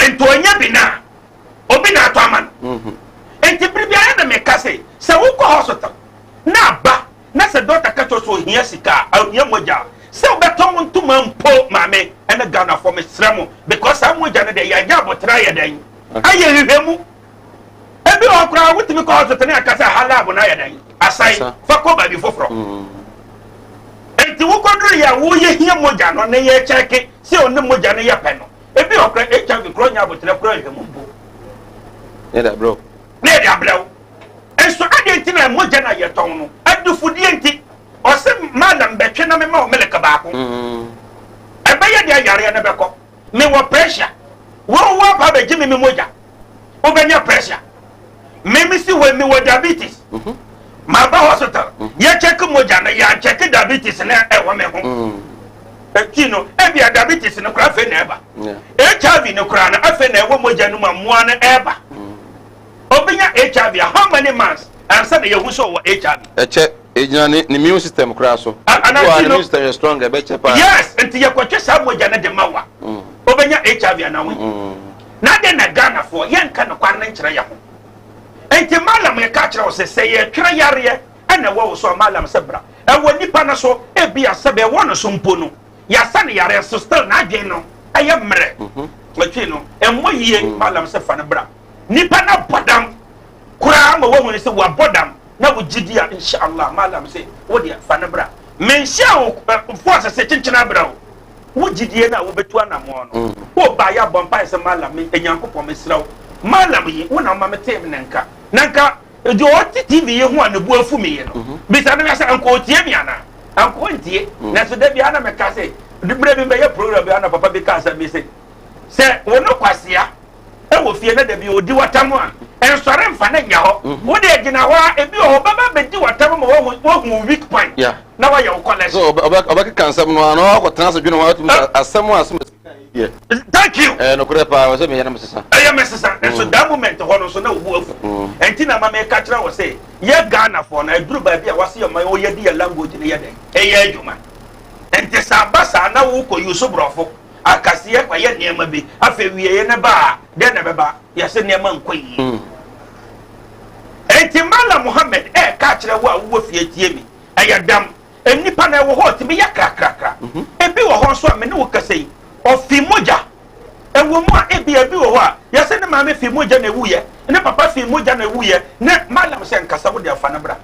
Nti ɔnya bi no a, obi na atɔ ama no. Nti bere biara na meka se, sɛ wokɔ hospital na aba Na sɛ dɔkta ka kyerɛ wo sɛ ohia sika a, ohia mogya a, sɛ wobɛtɔn wo ntoma mpo maame ɛne Ghanafoɔ mesrɛ mo because saa mogya no deɛ yɛanya aboterɛ ayɛ dɛn ayɛ nhwehwɛmu. Ebi wɔ hɔ koraa wotumi kɔ hospital ne aka sɛ ha lab no ayɛ dɛn asan fa kɔ baabi foforɔ. Nti wokɔduru yɛ a woyɛ hia mogya no ne yɛkyɛke sɛ ɔne mogya no yɛ pɛ no, ebi wɔ koraa HIV koraa ɔnya aboterɛ koraa nhwehwɛmu mpo. Ne da brɛ. Na yɛde abrɛ wo. Nso adɛn nti na mogya no a yɛtɔn no adufudeɛ nti? Ɔse madam bɛtwe na mema wo milk baako. Ɛbɛyɛ deɛ yareɛ no bɛkɔ. Mewɔ pressure. Wo woaba abɛgye me me mogya. Wobɛnya pressure. Me mesi hɔ yi mewɔ diabetes. Maba hospital. Yɛkyɛke mogya no yɛankyɛke diabetes no ɛwɔ me ho. Eti no ebia diabetes no koraa afei na ɛba. HIV no koraa no afei na ɛwɔ mogya no mu a mmoa no ɛba. Obi nya HIV a, how many months ansa na yɛhu sɛ ɔwɔ HIV? Ɛkyɛ, ɛgyina ne ne immune system koraa so. Ana Obi wɔ hɔ a nti ne no. immune system yɛ strong a, ɛbɛkyɛ paa. Yes, nti yɛkɔtwe saa mogya no de ma wo a, wobɛnya HIV anaa wonnya? Na adɛn na Ghanafoɔ yɛnka nokware no nkyerɛ yɛn ho? Nti Mallam yɛka kyerɛ wo sɛ, sɛ yɛtwerɛ yareɛ na ɛwɔ wo so a, Mallam sɛ bra. Ɛwɔ nipa no so, ebia sɛbe ɛwɔ no so mpo no, yɛasa no yareɛ so still n'adwene no ɛyɛ mmerɛ. Ɔtwe no, ɛmmɔ yie, Mallam sɛ fa no bra. Nipa no abɔ dam koraa ma woahu no sɛ wabɔ dam na wogye di a, insha Allah, Mallam se wo deɛ fa no bra. Menhyɛɛ wo force se kyenkyena bra o. Wo gyidie no a wobɛtu anammɔn no, woba a yɛabɔ mpaeɛ sɛ Mallam me Nyankopɔn mesrɛ wo, Mallam yi wo na woma metee ne nka. Na nka deɛ ɔte TV yi ho a ne bo afu me yi no, bisa no hwɛ sɛ anka ɔtie me anaa? Anka ɔntie. Nanso da biara na meka se, berɛ bi mɛyɛ program bi a na papa bi kaa asɛm bi se, sɛ wo ne kwasea wɔ fie na da bi ɔdi w'atam a, nsɔre mfa no nyɛ hɔ. Mhm. Wo deɛ gyina hɔ a, ebi wɔ hɔ ɔbɛba abɛdi w'atam ma wahu wahu wo weak point Yeah. na wayɛ wo collection. So ɔbɛkeka nsɛm no a na wakɔtena ase dwene ho atumi sɛ asɛm a asɛm a sika yi deɛ. Thank you. Ɛyɛ nokorɛ paa wɔ sɛ meyɛ na mesesa. Ɛyɛ mesesa. Nso that moment hɔ no nso na wo bo afu. Ɛnti na ama meka kyerɛ wo sɛ yɛ Ghanafoɔ no aduru baabi a wɔse yɛ ma yɛde yɛ language no yɛ dɛn? Ɛyɛ adwuma. Nti sɛ aba saa na wokɔ use borɔfo Akaseɛ kɔyɛ nneɛma bi, afei wieɛ no ba a, dɛn na ɛbɛba? Yɛse nneɛma nkɔ yie. Mm. Enti Malam Muhammad ɛɛka akyerɛ wo a wowɔ fie tie mi, ɛyɛ dam. Nnipa na ɛwɔ hɔ ɔtumi yɛ krakrakra. Mhm. Ebi wɔ hɔ nso a me ne wo kasa yi, ɔfi mogya. Ɛwɔ mu a ebi ebi wɔ hɔ a yɛsɛ ne maame fi mogya na ewuyɛ, ne papa fi mogya na ewuyɛ, ne Malam sɛ nkasa wo de afa no bra.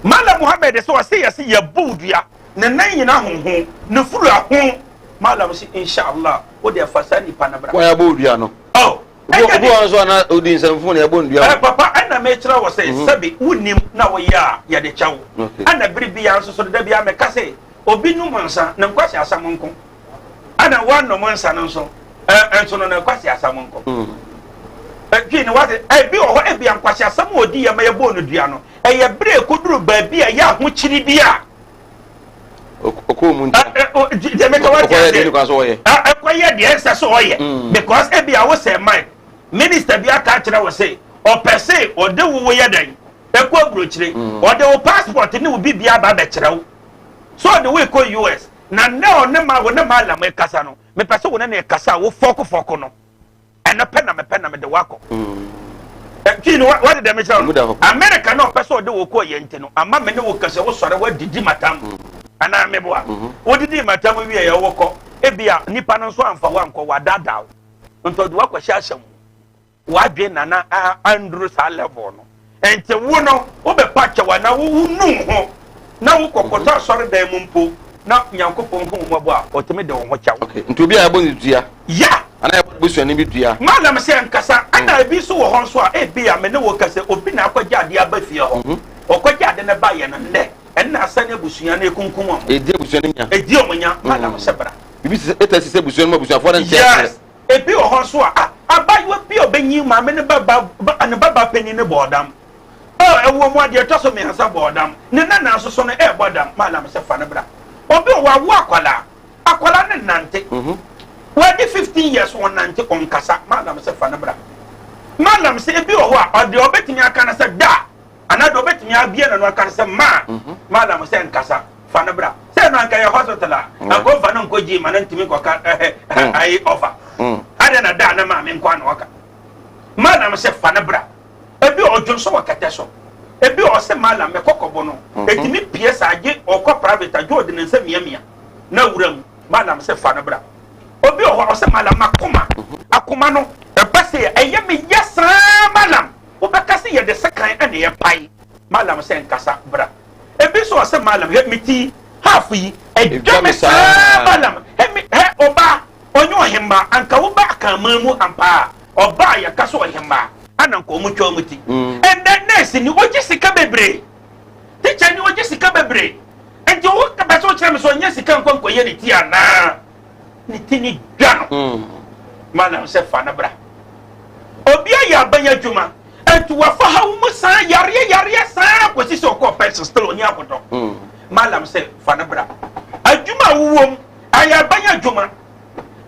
Malam Muhammad sɛ ɔse yɛse yɛbu dua, ne nan nyina honho, ne furu aho. Mallam se insha Allah wo deɛ fa saa nipa no bra. Wɔn abɔ odua no. Oh. Obi wɔn nso ana odi nsɛmfo na ɛbɔ ndua. Ɛ papa ɛna mekyerɛ wɔ sɛ mhm. sɛbi wonim na woyɛ a yɛde kyɛ wo. Ɛna bere biara nso so da biara meka sɛ obi nom nsa na nkwasi asɛm nko. Ɛna wɔanom nsa no nso ɛ nso no na nkwasi asɛm nko. Mm. Twi no wate ebi wɔ hɔ ebi nkwasi asɛm a odi yɛ ma yɛbɔɔ no dua no ɛyɛ bere ekoduru baabi a ɛyɛ ahokyiri bi a ɔkɔɔ mu nti deɛ meka wate ɔkɔyɛ deɛ nipa so ɔyɛ ɛkɔyɛ deɛ ɛnsɛ so ɔyɛ mm. because ebi a wosɛ mike minister bi aka akyerɛ wɔ se ɔpɛ se ɔde wo wo yɛ dɛn ɛkɔ aburokyire mm. ɔde wo passport ne wo biribi aba abɛkyerɛ wo so ɔde wo kɔ us na nnɛ ɔne ma wo ne ma alam ɛkasa no mepɛ sɛ wo ne ne ɛkasa a wo fɔko fɔko no Ɛno pɛ na mepɛ na mede wo akɔ. Twi no wade dɛm kyerɛ no. America na ɔpɛ sɛ ɔde wo kɔ yɛ nti no ama me ne wo kasa wo sɔre wadidi matam. Anaa meboa. Wodidi matam wie yɛ wokɔ. Ebia nipa no nso amfa wo ankɔ wadaadaa wo. Nti ɔde wo akɔhyɛ asɛm mu. Wadwen nana anduru saa level no. Nti wo no wobɛpa kyɛw anaa wo nu ho na wokɔkɔtɔ asɔredan mu mpo. na Nyankopɔn hu wo mmɔbɔ a, ɔtumi de wo ho kyɛ wo. Okay, nti obi a yɛabɔ ne dua. Yeah. Anaa yɛabɔ ne busuani bi dua. Mallam sɛ nkasa, ɛna ebi nso wɔ hɔ nso a, ebia me ne wo kasa, obi na akɔgye adeɛ aba fie hɔ. Ɔkɔgye ade no baeɛ no, nnɛ, ɛnna asane abusua no ekunkum wɔn. Edi abusua no nya. Edi wɔn nya. Mallam sɛ bra. Bibi sɛ eta si sɛ abusua no mu abusuafoɔ no nte aseɛ. Yes. Ebi wɔ hɔ nso a, ah, abaayewa bi a ɔbɛnyin maame ne ba ba, ne ba ba panin no bɔɔ dam. Oh, ɛwɔ mu a, deɛ ɛtɔ so mmiɛnsa bɔɔ dam. Ne nana nso so no ɛrebɔ dam. Mallam sɛ fa no bra. Obi wɔ hɔ awo akwadaa. Akwadaa no nnante. Wadi 15 years ɔnnante, ɔnkasa. Mallam sɛ fa no bra. Mallam sɛ ebi wɔ hɔ a, ɔdeɛ ɔbɛtumi aka no sɛ da. Anaa deɛ ɔbɛtumi abue n'ano aka no sɛ ma. Mallam sɛ nkasa, fa no bra. Sɛ ɛno anka yɛ hospital a, anka ɔmfa no nkɔ gym ma no ntumi nkɔka ɛhɛ ayi ɔfa. Adɛn na da na maame nko ara na ɔka. Mallam sɛ fa no bra. Ebi ɔdwo nso wɔ kɛtɛ so. Ebi ɔsɛ Mallam me kɔkɔbo no, ɛtumi pie saa gye ɔkɔ private a gye ɔde ne nsa miamia na awura mu. Mallam sɛ fa no bra. Obi wɔ hɔ a ɔsɛ Mallam makoma, akoma no ɛba sei a ɛyɛ me ya saa Mallam. Wobɛka sɛ yɛde sekan na ɛpae. Mallam sɛ nkasa, bra. Ebi nso ɔsɛ Mallam hwɛ me ti half yi ɛdwa me saa Mallam hɛ me hɛ ɔbaa ɔnyɛ ɔhemmaa anka woba akanman mu ampa a ɔbaa a yɛka sɛ ɔhemmaa ana nka ɔmo twa ɔmo ti. Ɛnɛ nurse ni ɔgye sika bebree, teacher ni ɔgye sika bebree nti wo pɛ sɛ wokyerɛ me sɛ ɔnyɛ sika nkɔ nkɔyɛ ne ti anaa? Ne ti ne dwa no. Mallam sɛ fa no bra. Obi ayɛ aban adwuma nti wafa haw mu saa yareɛ yareɛ saa kɔsi sɛ ɔkɔɔ pension still ɔni ahotɔ. Mallam sɛ fa no bra. Adwuma a wowɔ mu ayɛ aban adwuma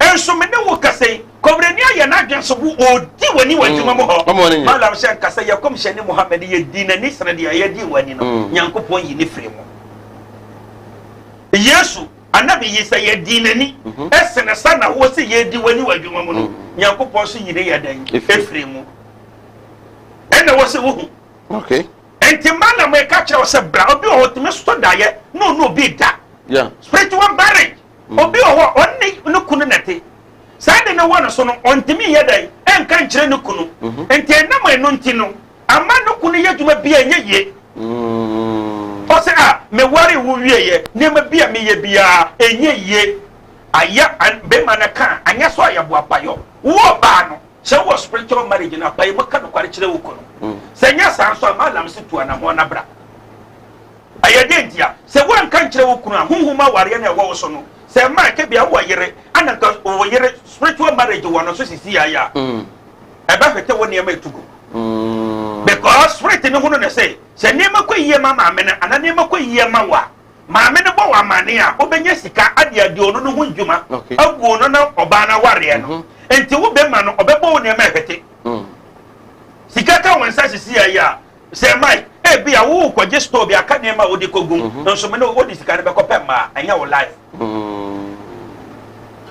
nso me ne wo kasa yi kɔmrani ayɛ n'adwene so wo ɔdi w'ani wɔ adwuma mu hɔ. Mallam sɛ nkasa yɛ kɔmhyɛni Muhammad yɛdi n'ani sene deɛ yɛdi w'ani no. Nyankopɔn yi ne firi mu. Yesu Anabi yi sɛ yɛdii n'ani sene sa na wɔ sɛ yɛdi w'ani wɔ adwuma mu no, Nyankopɔn so yi ne yɛ dɛn? Efiri mu. Ɛna wɔ sɛ wohu. Okay. Nti ma na meka kyerɛ wo sɛ bra, obi wɔ hɔ tumi sɔ daeɛ na ɔne obi da. Yeah. Spiritual marriage. Obi wɔ hɔ ɔne ne kunu na te. Saa de ne wɔ no so no, ɔntumi nyɛ dɛn? Ɛnka nkyerɛ ne kunu. Nti ɛnam ɛno nti no, Ama no kunu yɛ adwuma bi a ɛnyɛ yie. Ɔsɛ a mewaree wo wieɛ, nneɛma bi a meyɛ biara ɛnyɛ yie. Ayɛ bɛrima no ka a, anyɛ so ayɛ boapayɔ. Wo ɔbaa no, sɛ wowɔ spiritual marriage no a, pae mu ka nokware kyerɛ wo kunu. Sɛ ɛnyɛ saa nso a, Mallam se tu anammɔn na bra. Ɛyɛ dɛn ntia? Sɛ woanka nkyerɛ wo kunu a, honhom awareɛ no a ɛwɔ wo so no, sɛ ɛma ɛka bi a wowɔ yere, ana nka wo yere spiritual marriage wɔ no so sisi ayɛ a, ɛbɛhwete wo nneɛma ɛtu gu. Because spirit no hunu no sɛ, sɛ nneɛma kɔ yie ma maame no anaa nneɛma kɔ yie ma wo a, maame no bɔ wo amane a, wobɛnya sika ade adi ɔno no ho dwuma agu ɔno na ɔbaa no awareɛ no. Nti wo bɛma no, ɔbɛbɔ wo nneɛma ɛhwete. Sika ka wo nsa sisi ayi a, sɛ Mike, ebi a wokɔgye store bi aka nneɛma a wode kɔgu mu, nso me ne wode sika no bɛkɔpɛ mmaa, ɛnyɛ wo life.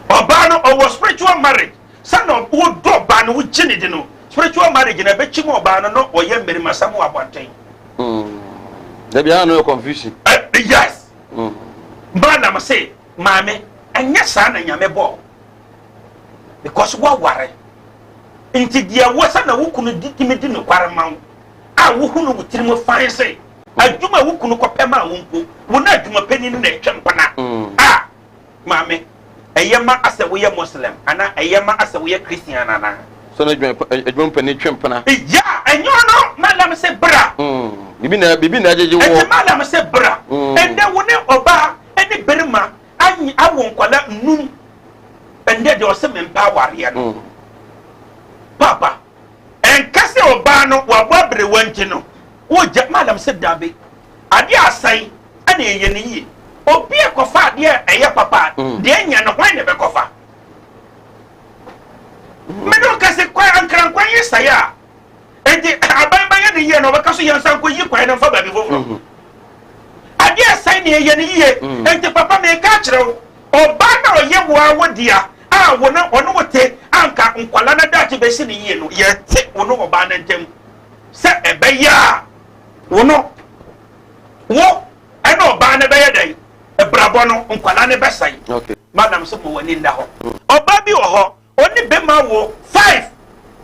Ɔbaa no ɔwɔ spiritual marriage. Sɛnea wodɔ ɔbaa no, wogye no di no, spiritual marriage no ɛbɛkyim ɔbaa no na ɔyɛ mmarimasɛm wɔ abɔnten. Dabi ara no yɛ confusion. Yes. Balaam se, maame, ɛnyɛ saa na Nyame bɔɔ. Because woaware. Nti deɛ wɔ sɛ na wo kunu di tumi di nokware ma wo a wohu no wo tirim fann se adwuma a wo kunu kɔpɛ maa wo mpo, wo ne adwuma panin no na ɛtwa mpena a Maame, ɛyɛ ma asɛ woyɛ Muslim anaa ɛyɛ ma asɛ woyɛ Christian anaa? Sɛ na adwuma mu panin twe mpena. Yeah, ɛnyɛ ɔno. Malam se bra. Bibi na bibi na agyegye woɔ. Ɛnti malam se bra. Ɛndɛ wo ne ɔbaa ɛne barima anyi awo nkwadaa nnum. Ɛndɛ deɛ ɔse mempɛ awareɛ no. Papa, ɛnka sɛ ɔbaa no wabɔ aberewa nti no wogya. Malam se dabi. Adeɛ a asɛe ɛna ɛyɛ no yie. Obi ɛkɔfa adeɛ a ɛyɛ papa a, deɛ ɛnyɛ no hwan na ɛbɛkɔfa? Mene wo kɛse kwan ankrankwan yi sɛe a, enti aban bɛyɛ no yie na ɔbɛka so yɛnsan kɔ yi kwan no mfa baabi foforɔ. Adeɛ a ɛsɛe na ɛyɛ no yie. Enti papa meka akyerɛ wo, ɔbaa no a ɔyɛ wo ara wo dea a wo ne ɔne wo te anka nkwadaa no daakye bɛsi no yie no, yɛte wo ne ɔbaa no ntam sɛ ɛbɛyɛ a Wo no, wo ɛne ɔbaa no bɛyɛ dɛn? Brabɔ no, nkwadaa no bɛsɛe. Okay. Madam sɛ mo w'ani nda hɔ. Ɔbaa bi wɔ hɔ, ɔne bɛma wo five.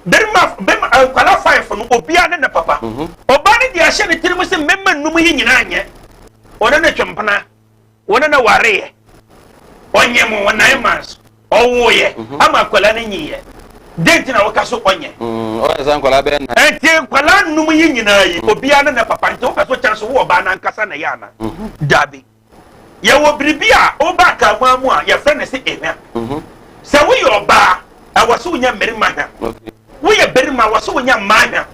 Bɛma, bɛma, nkwadaa five no, obiara ne ne papa. Ɔbaa no de ahyɛ ne tirim sɛ mmarima nnum yi nyinaa nyɛ. Ɔne ne twempena, wɔne ne wareɛ. Ɔnyem wo 9 months, ɔwoyɛ ama akwadaa no nyinyɛ. Den nti na woka so ɔnyɛ? Ɔyɛ sɛ nkwadaa bɛyɛ nan. Nti nkwadaa num yi nyinaa yi, obiara ne ne papa. Nti wopɛ so kyɛn so wo ɔbaa n'ankasa na ɛyɛ ana? Dabi. Yɛwɔ biribi a woba akamaa mu a yɛfrɛ no sɛ ehwa. Sɛ woyɛ ɔbaa, ɛwɔ sɛ wonya mmarima hwa. Woyɛ barima, wɔ sɛ wonya mmaa hwa.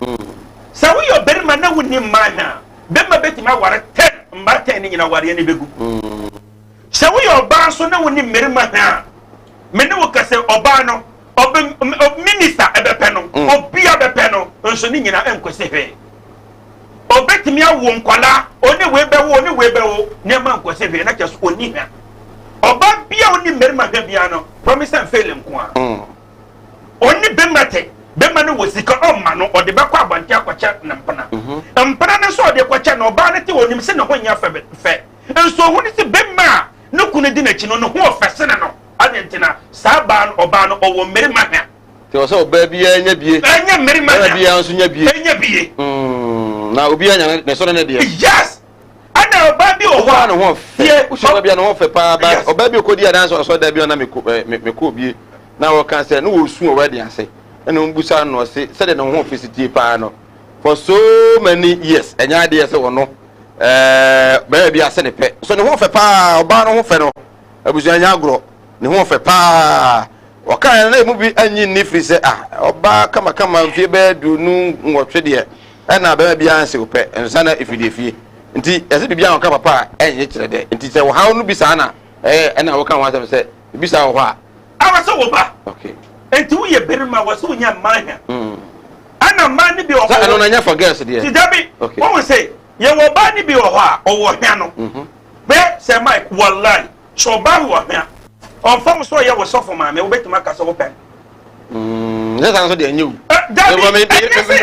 Sɛ woyɛ ɔbarima na wonni mmaa hwa a, bɛrima bɛtumi aware 10, mmaa 10 ne nyina awareɛ no bɛgu. Sɛ woyɛ ɔbaa nso na wonni mmarima hwa a, me ne wo kɛsɛ ɔbaa no ɔbɛ minister ɛbɛpɛ no, obia bɛpɛ no nso ne nyinaa ɛnkɔsi hwee. Ɔbɛtumi awo nkwalaa, ɔne wei bɛwo, ɔne wei bɛwo, nneɛma nkɔsi hwee na kyerɛ so ɔnni hwa. Ɔbaa bia ɔnni mmarima hwa bia no, promise and fail nko a. Ɔne bɛrima te, bɛrima no wɔ sika ɔmma no, ɔde bɛkɔ abɔnten akɔkyɛ ne mpena. Mpena no nso ɔde kɔkyɛ no, ɔbaa no te onim sɛ ne ho nyɛ fɛ fɛ nso ohun sɛ bɛrima a ne kunu di n'akyi no ne ho ɔfɛ sene no ade. Nti na saa baa no, ɔbaa no ɔwɔ mmarima hwa. Nti wɔ sɛ ɔbaa biara nya bie. Ɛnyɛ mmarima bɛrima hwa. Biara nso nya bie. Ɛnyɛ bie. Na obiara nya ne sɔrɔ ne deɛ. Yes, ɛna ɔbaa bi wɔ hɔ ɔbaa a ne ho Tie, ɔfɛ, wohyɛ ɔbaa bi a ne ho ɔfɛ paa ba. Ɔbaa bi okodi adanse ɔsɔ da bi ɔna mekɔ ɛ me mekɔ bie na wɔka sɛ ne wɔsu wɔ wedding ase, ɛna wɔn busa no, ɔse sɛdeɛ ne ho ɔfɛ si tie paa no, for so many years ɛnyɛ adeɛ sɛ ɔno bɛrɛ bi ase ne pɛ so ne ho ɔfɛ paa. Ɔbaa no ho fɛ no, abusua nyɛ agorɔ, ne ho ɔfɛ paa. Ɔka yɛn na emu bi anyi nni firi sɛ ah, ɔbaa kamakama mfie bɛyɛ 28 deɛ, ɛna bɛrɛ bi anse pɛ nsa na efidie fie. Nti yɛsɛ biribi a wɔka papa a ɛnyɛ kyerɛ dɛ. Nti sɛ ɔhaw no bi saa na ɛna wɔka ho asɛm sɛ ebi saa wɔ hɔ a. Awɔ sɛ wo ba. Nti woyɛ barima, wɔ sɛ wonya mmaa hwa. Ɛna mmaa no bi wɔ sɛ hɔ ɛno na nyɛ for girls deɛ. Ti dabi. Wɔn sɛ yɛwɔ ɔbaa no bi wɔ hɔ a ɔwɔ hwa no bɛɛ sɛ Mike, wallahi, sɛ ɔbaa wɔ hwa, ɔnfam sɛ ɔyɛ wɔ sɔfo maame, wobɛtumi aka sɛ wopɛ no. Sɛ saa nso deɛ ɛnyɛ o. Dabi, ɛnyɛ sɛ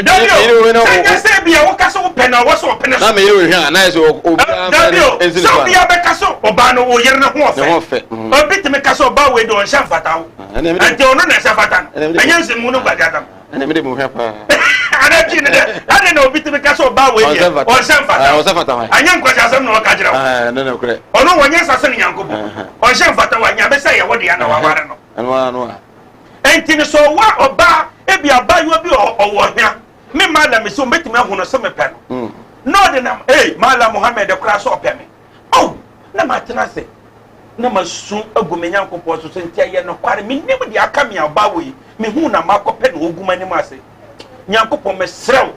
dabi o, ɛnyɛ sɛ bi a woka sɛ wopɛ no a wɔ sɛ ɔpene so. Na meyere wo hwɛ a na yɛ sɛ obiara Dabi o, sɛ obiara bɛka sɛ ɔbaa no, wo yere no ho ne ho ɔfɛ. Fɛ. Obi tumi ka sɛ ɔbaa wei de ɔnhyɛ mfata wo. Ɛnna mi de nti ɔno na ɛhyɛ fata no. Ɛnna mi de ɛnyɛ nsɛmu no nkwagye asɛm. Ɛnna mi de mu hwɛ paa. Ana twi ne dɛ ade na obi tumi ka sɛ ɔbaa wei deɛ ɔnhyɛ mfata. Ɔnhyɛ mfata. Ah, ɔnhyɛ mfata hwan? Anyɛ nkwagye asɛm na ɔka kyerɛ wo. Ah, ɛno na korɛ. Ɔno wɔnyɛ nsase no Nyankopɔn. Ɔnhyɛ mfata wa Nyame sɛ yɛwɔ deɛ na waware no. Ɛno ara no a. Enti no sɛ ɔwɔ ɔbaa ebi, abaayewa bi ɔwɔ hwea, me Malam sɛ ɔmbɛtumi ahu no sɛ mepɛ no na ɔde nam ee Malam Muhammed koraa sɛ ɔpɛ me oh, na matena ase na masu agu me Nyankopɔn so so. Nti ɛyɛ nokware, menim deɛ aka me a ɔbaa wɔ yi mehu na makɔpɛ na ɔgu m'anim ase. Nyankopɔn, mesrɛ wo,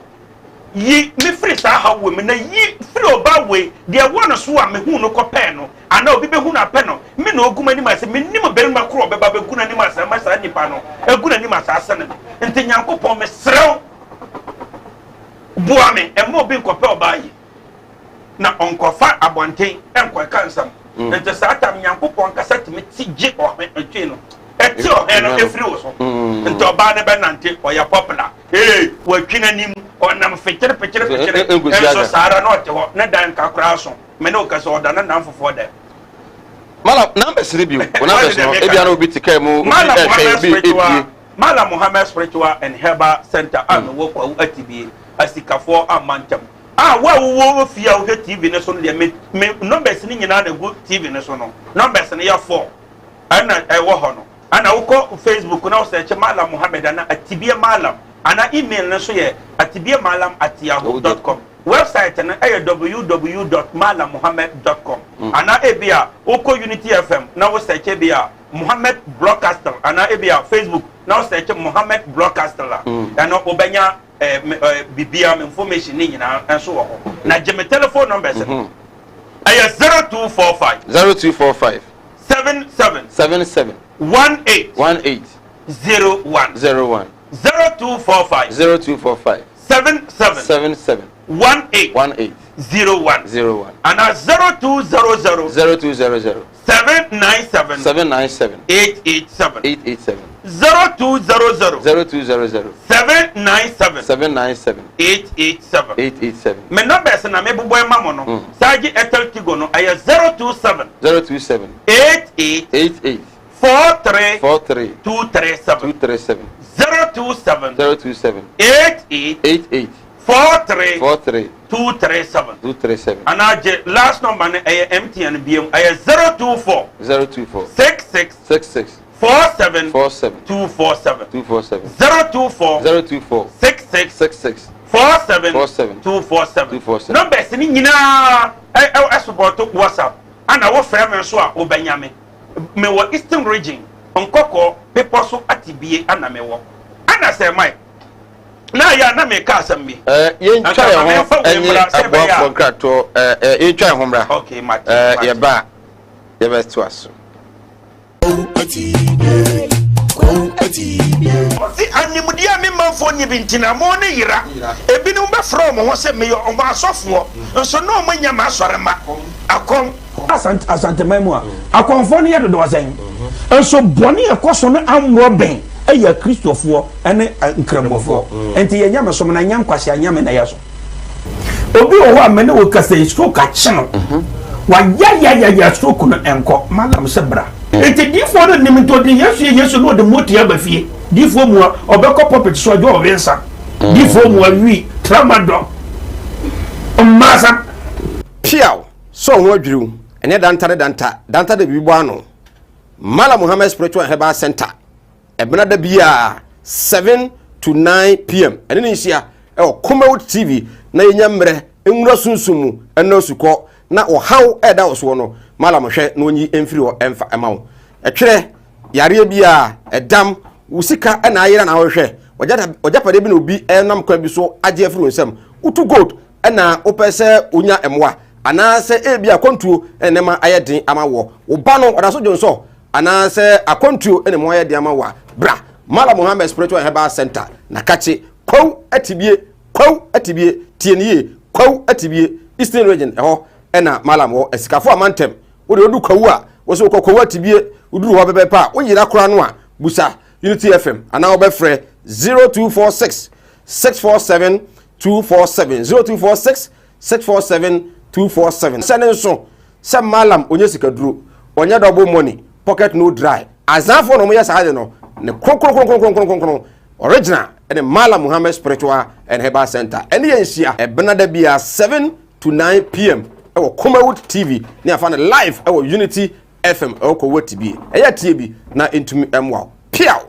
yi me firi saa haw wɔ mu na yi firi ɔbaa wei deɛ ɛwɔ no so a mehu no kɔpɛɛ no anaa obi bɛhu no apɛ no me na ɔgu m'anim ase. Menim barima koro a ɔbɛba bɛgu n'anim ase ama saa nipa no agu n'anim ase asene me. Nti Nyankopɔn, mesrɛ wo, boa me, ɛma obi nkɔpɛ ɔbaa yi na ɔnkɔfa abɔnten ɛnkɔka nsɛm. Nti saa tam Nyankopɔn ankasa tumi ti gye ɔhwɛ twi no, ɛte ɔhwɛ no ɛfiri wo so. Nti ɔbaa no bɛnante, ɔyɛ popular, ee, watwi n'anim, ɔnam fikyere fikyere fikyere. Nkosi nso aga. Saa ara na ɔte hɔ ne dan nka koraa so, me ne wo kasa, ɔda ne nam fofoɔ dɛm. Malam, numbers ni bio. O numbers no, ebi ana obi te kaa mu, obi Malam ɛhwɛ, Muhammad obi Spiritual ebie. Malam Muhammad Spiritual and Herbal Center a mewɔ Kwawu Atibie, asikafoɔ amma ntam a wo a wowɔ fie a wohwɛ TV no so no deɛ, me numbers no nyinaa na egu TV no so no. Numbers no yɛ four ɛna ɛwɔ hɔ no. Ɛna wokɔ Facebook na wosɛkyɛ Malam Muhammad ana Atibie Malam, ana email no nso yɛ atibiemalam@yahoo.com. Website no ɛyɛ www.malammuhammad.com. Ana ebi a wokɔ Unity FM na wosɛkyɛ bi a Muhammad Broadcaster, ana ebi a Facebook na wosɛkyɛ Muhammad Broadcaster a, ɛno wobɛnya bibia me information ne nyinaa nso wɔ hɔ. Na gye me telephone numbers no, ɛyɛ 0245 0245 77 77 18 18 01. 01. 0245 0245 77 77 18 18 01. 01. Ana 0200 0200 797 797 887. 887. 0200 0200 797 797 887. 887. Me numbers na mebobɔ ɛma mo no, saa gye Airtel Tigo no, ɛyɛ 027 027 88 88 43 43 237. 237. 027 027 88 88. 43 43 237. 237. Anaa gye last number no, ɛyɛ MTN biom, ɛyɛ 024 024 66 66 47 47 247. 247. 024 024 66 66 47 47 247. 247. Numbers ni nyinaa ɛ ɛ support WhatsApp, ana wofrɛ me nso a, wobɛnya me. Mewɔ Eastern Region, Nkɔkɔ bepɔ so atibie ana mewɔ. Ana sɛ Mike na ayɛ a, na meka asɛm bi. Yɛntwa Anka yɛn ma ho memfa wei ɛne mmra sɛ ɛbɛyɛ a- aboafoɔ nkratoɔ. Ɛ ɛ yɛntwa yɛn ho mmra. Okay, mate. Ɛ Mate. Yɛba a, yɛbɛtoa so. Ɔse animdeɛ a me manfoɔ nni bi nti na mo ne yera. Ebinom bɛfrɛ wɔn ho sɛ meyɛ ɔmo asɔfoɔ, nso na ɔmo anya m'asɔre ma akɔm. Asanteman mu a, akɔmfoɔ no yɛ dodoɔ sɛn? Nso bɔne a ɛkɔ so no amorɔ bɛn ɛyɛ Akristofoɔ ne Nkramofoɔ. Nti yɛn nyamesom no, ɛnyɛ nkwasea nyame na ɛyɛ so. Obi wɔ hɔ a me ne wo kasa yi, stroke akye no. Wayayayaya, stroke no ɛnkɔ. Malam sɛ bra. Nti diifoɔ no nim nti ɔde Yesu yɛ Yesu na ɔde motia aba fie. Diifoɔ mu a, ɔbɛkɔ pulpit so ɔgye ɔwe nsa. Diifoɔ mu a, wi tramadol mmaasa. Piaw! Sɛ ɔho adwiriw, ɛnyɛ danta ne danta, danta de biribi bɔ ano. Malam Muhammad Spiritual and Herbal Center, ɛbena da biara 7 to 9 p.m. ɛne ne nhyia ɛwɔ Kumawood TV na yɛnya mmerɛ nwura sunsum mu ɛna asukɔ na ɔhaw ɛda wɔ soɔ no, Malam hwɛ na ɔnyi mfiri hɔ ɛmfa ɛma wo. Ɛtwerɛ yareɛ biara, ɛdam, wo sika ɛna ayera na wohwehwɛ, ɔgyapadeɛ bi na obi ɛnam kwan bi so agye afiri wo nsam, wotu gold ɛna wopɛ sɛ wonya mmoa, anaasɛ ebi akwantuo ɛna nneɛma ayɛ den ama wɔ wo ba no, ɔda so dwonsɔ, anaasɛ akwantuo ɛna mu ayɛ den ama wɔ a, bra Malam Muhammed Spiritual and Herbal Center na kakye Kwawu Atibie. Kwawu Atibie, tie ne yie, Kwawu Atibie, Eastern Region, ɛhɔ ɛna Malam wɔ. Asikafo amantam, wode wodu Kwawu a, wɔsɛ wokɔ Kwawu Atibie, woduru hɔ pɛpɛɛpɛ a, woyera koraa no a, busa Unity FM anaa wobɛfrɛ 0246 647 247, 0246 647 247. Sɛ ne nso sɛ Malam onye sikaduro, ɔnyɛ double money, pocket no dry. Azanfoɔ na wɔyɛ saa de no ne kronkronkronkronkronkron. Original ɛne Malam Muhammed Spiritual and Herbal Center ɛne yɛn nhyia ɛbena da bia 7 to 9 p.m. ɛwɔ Kumawood TV ne afa no live ɛwɔ Unity FM ɛwɔ Kɔwɔ TV. Ɛyɛ tie bi na ntumi ɛmoa wo. Piaw!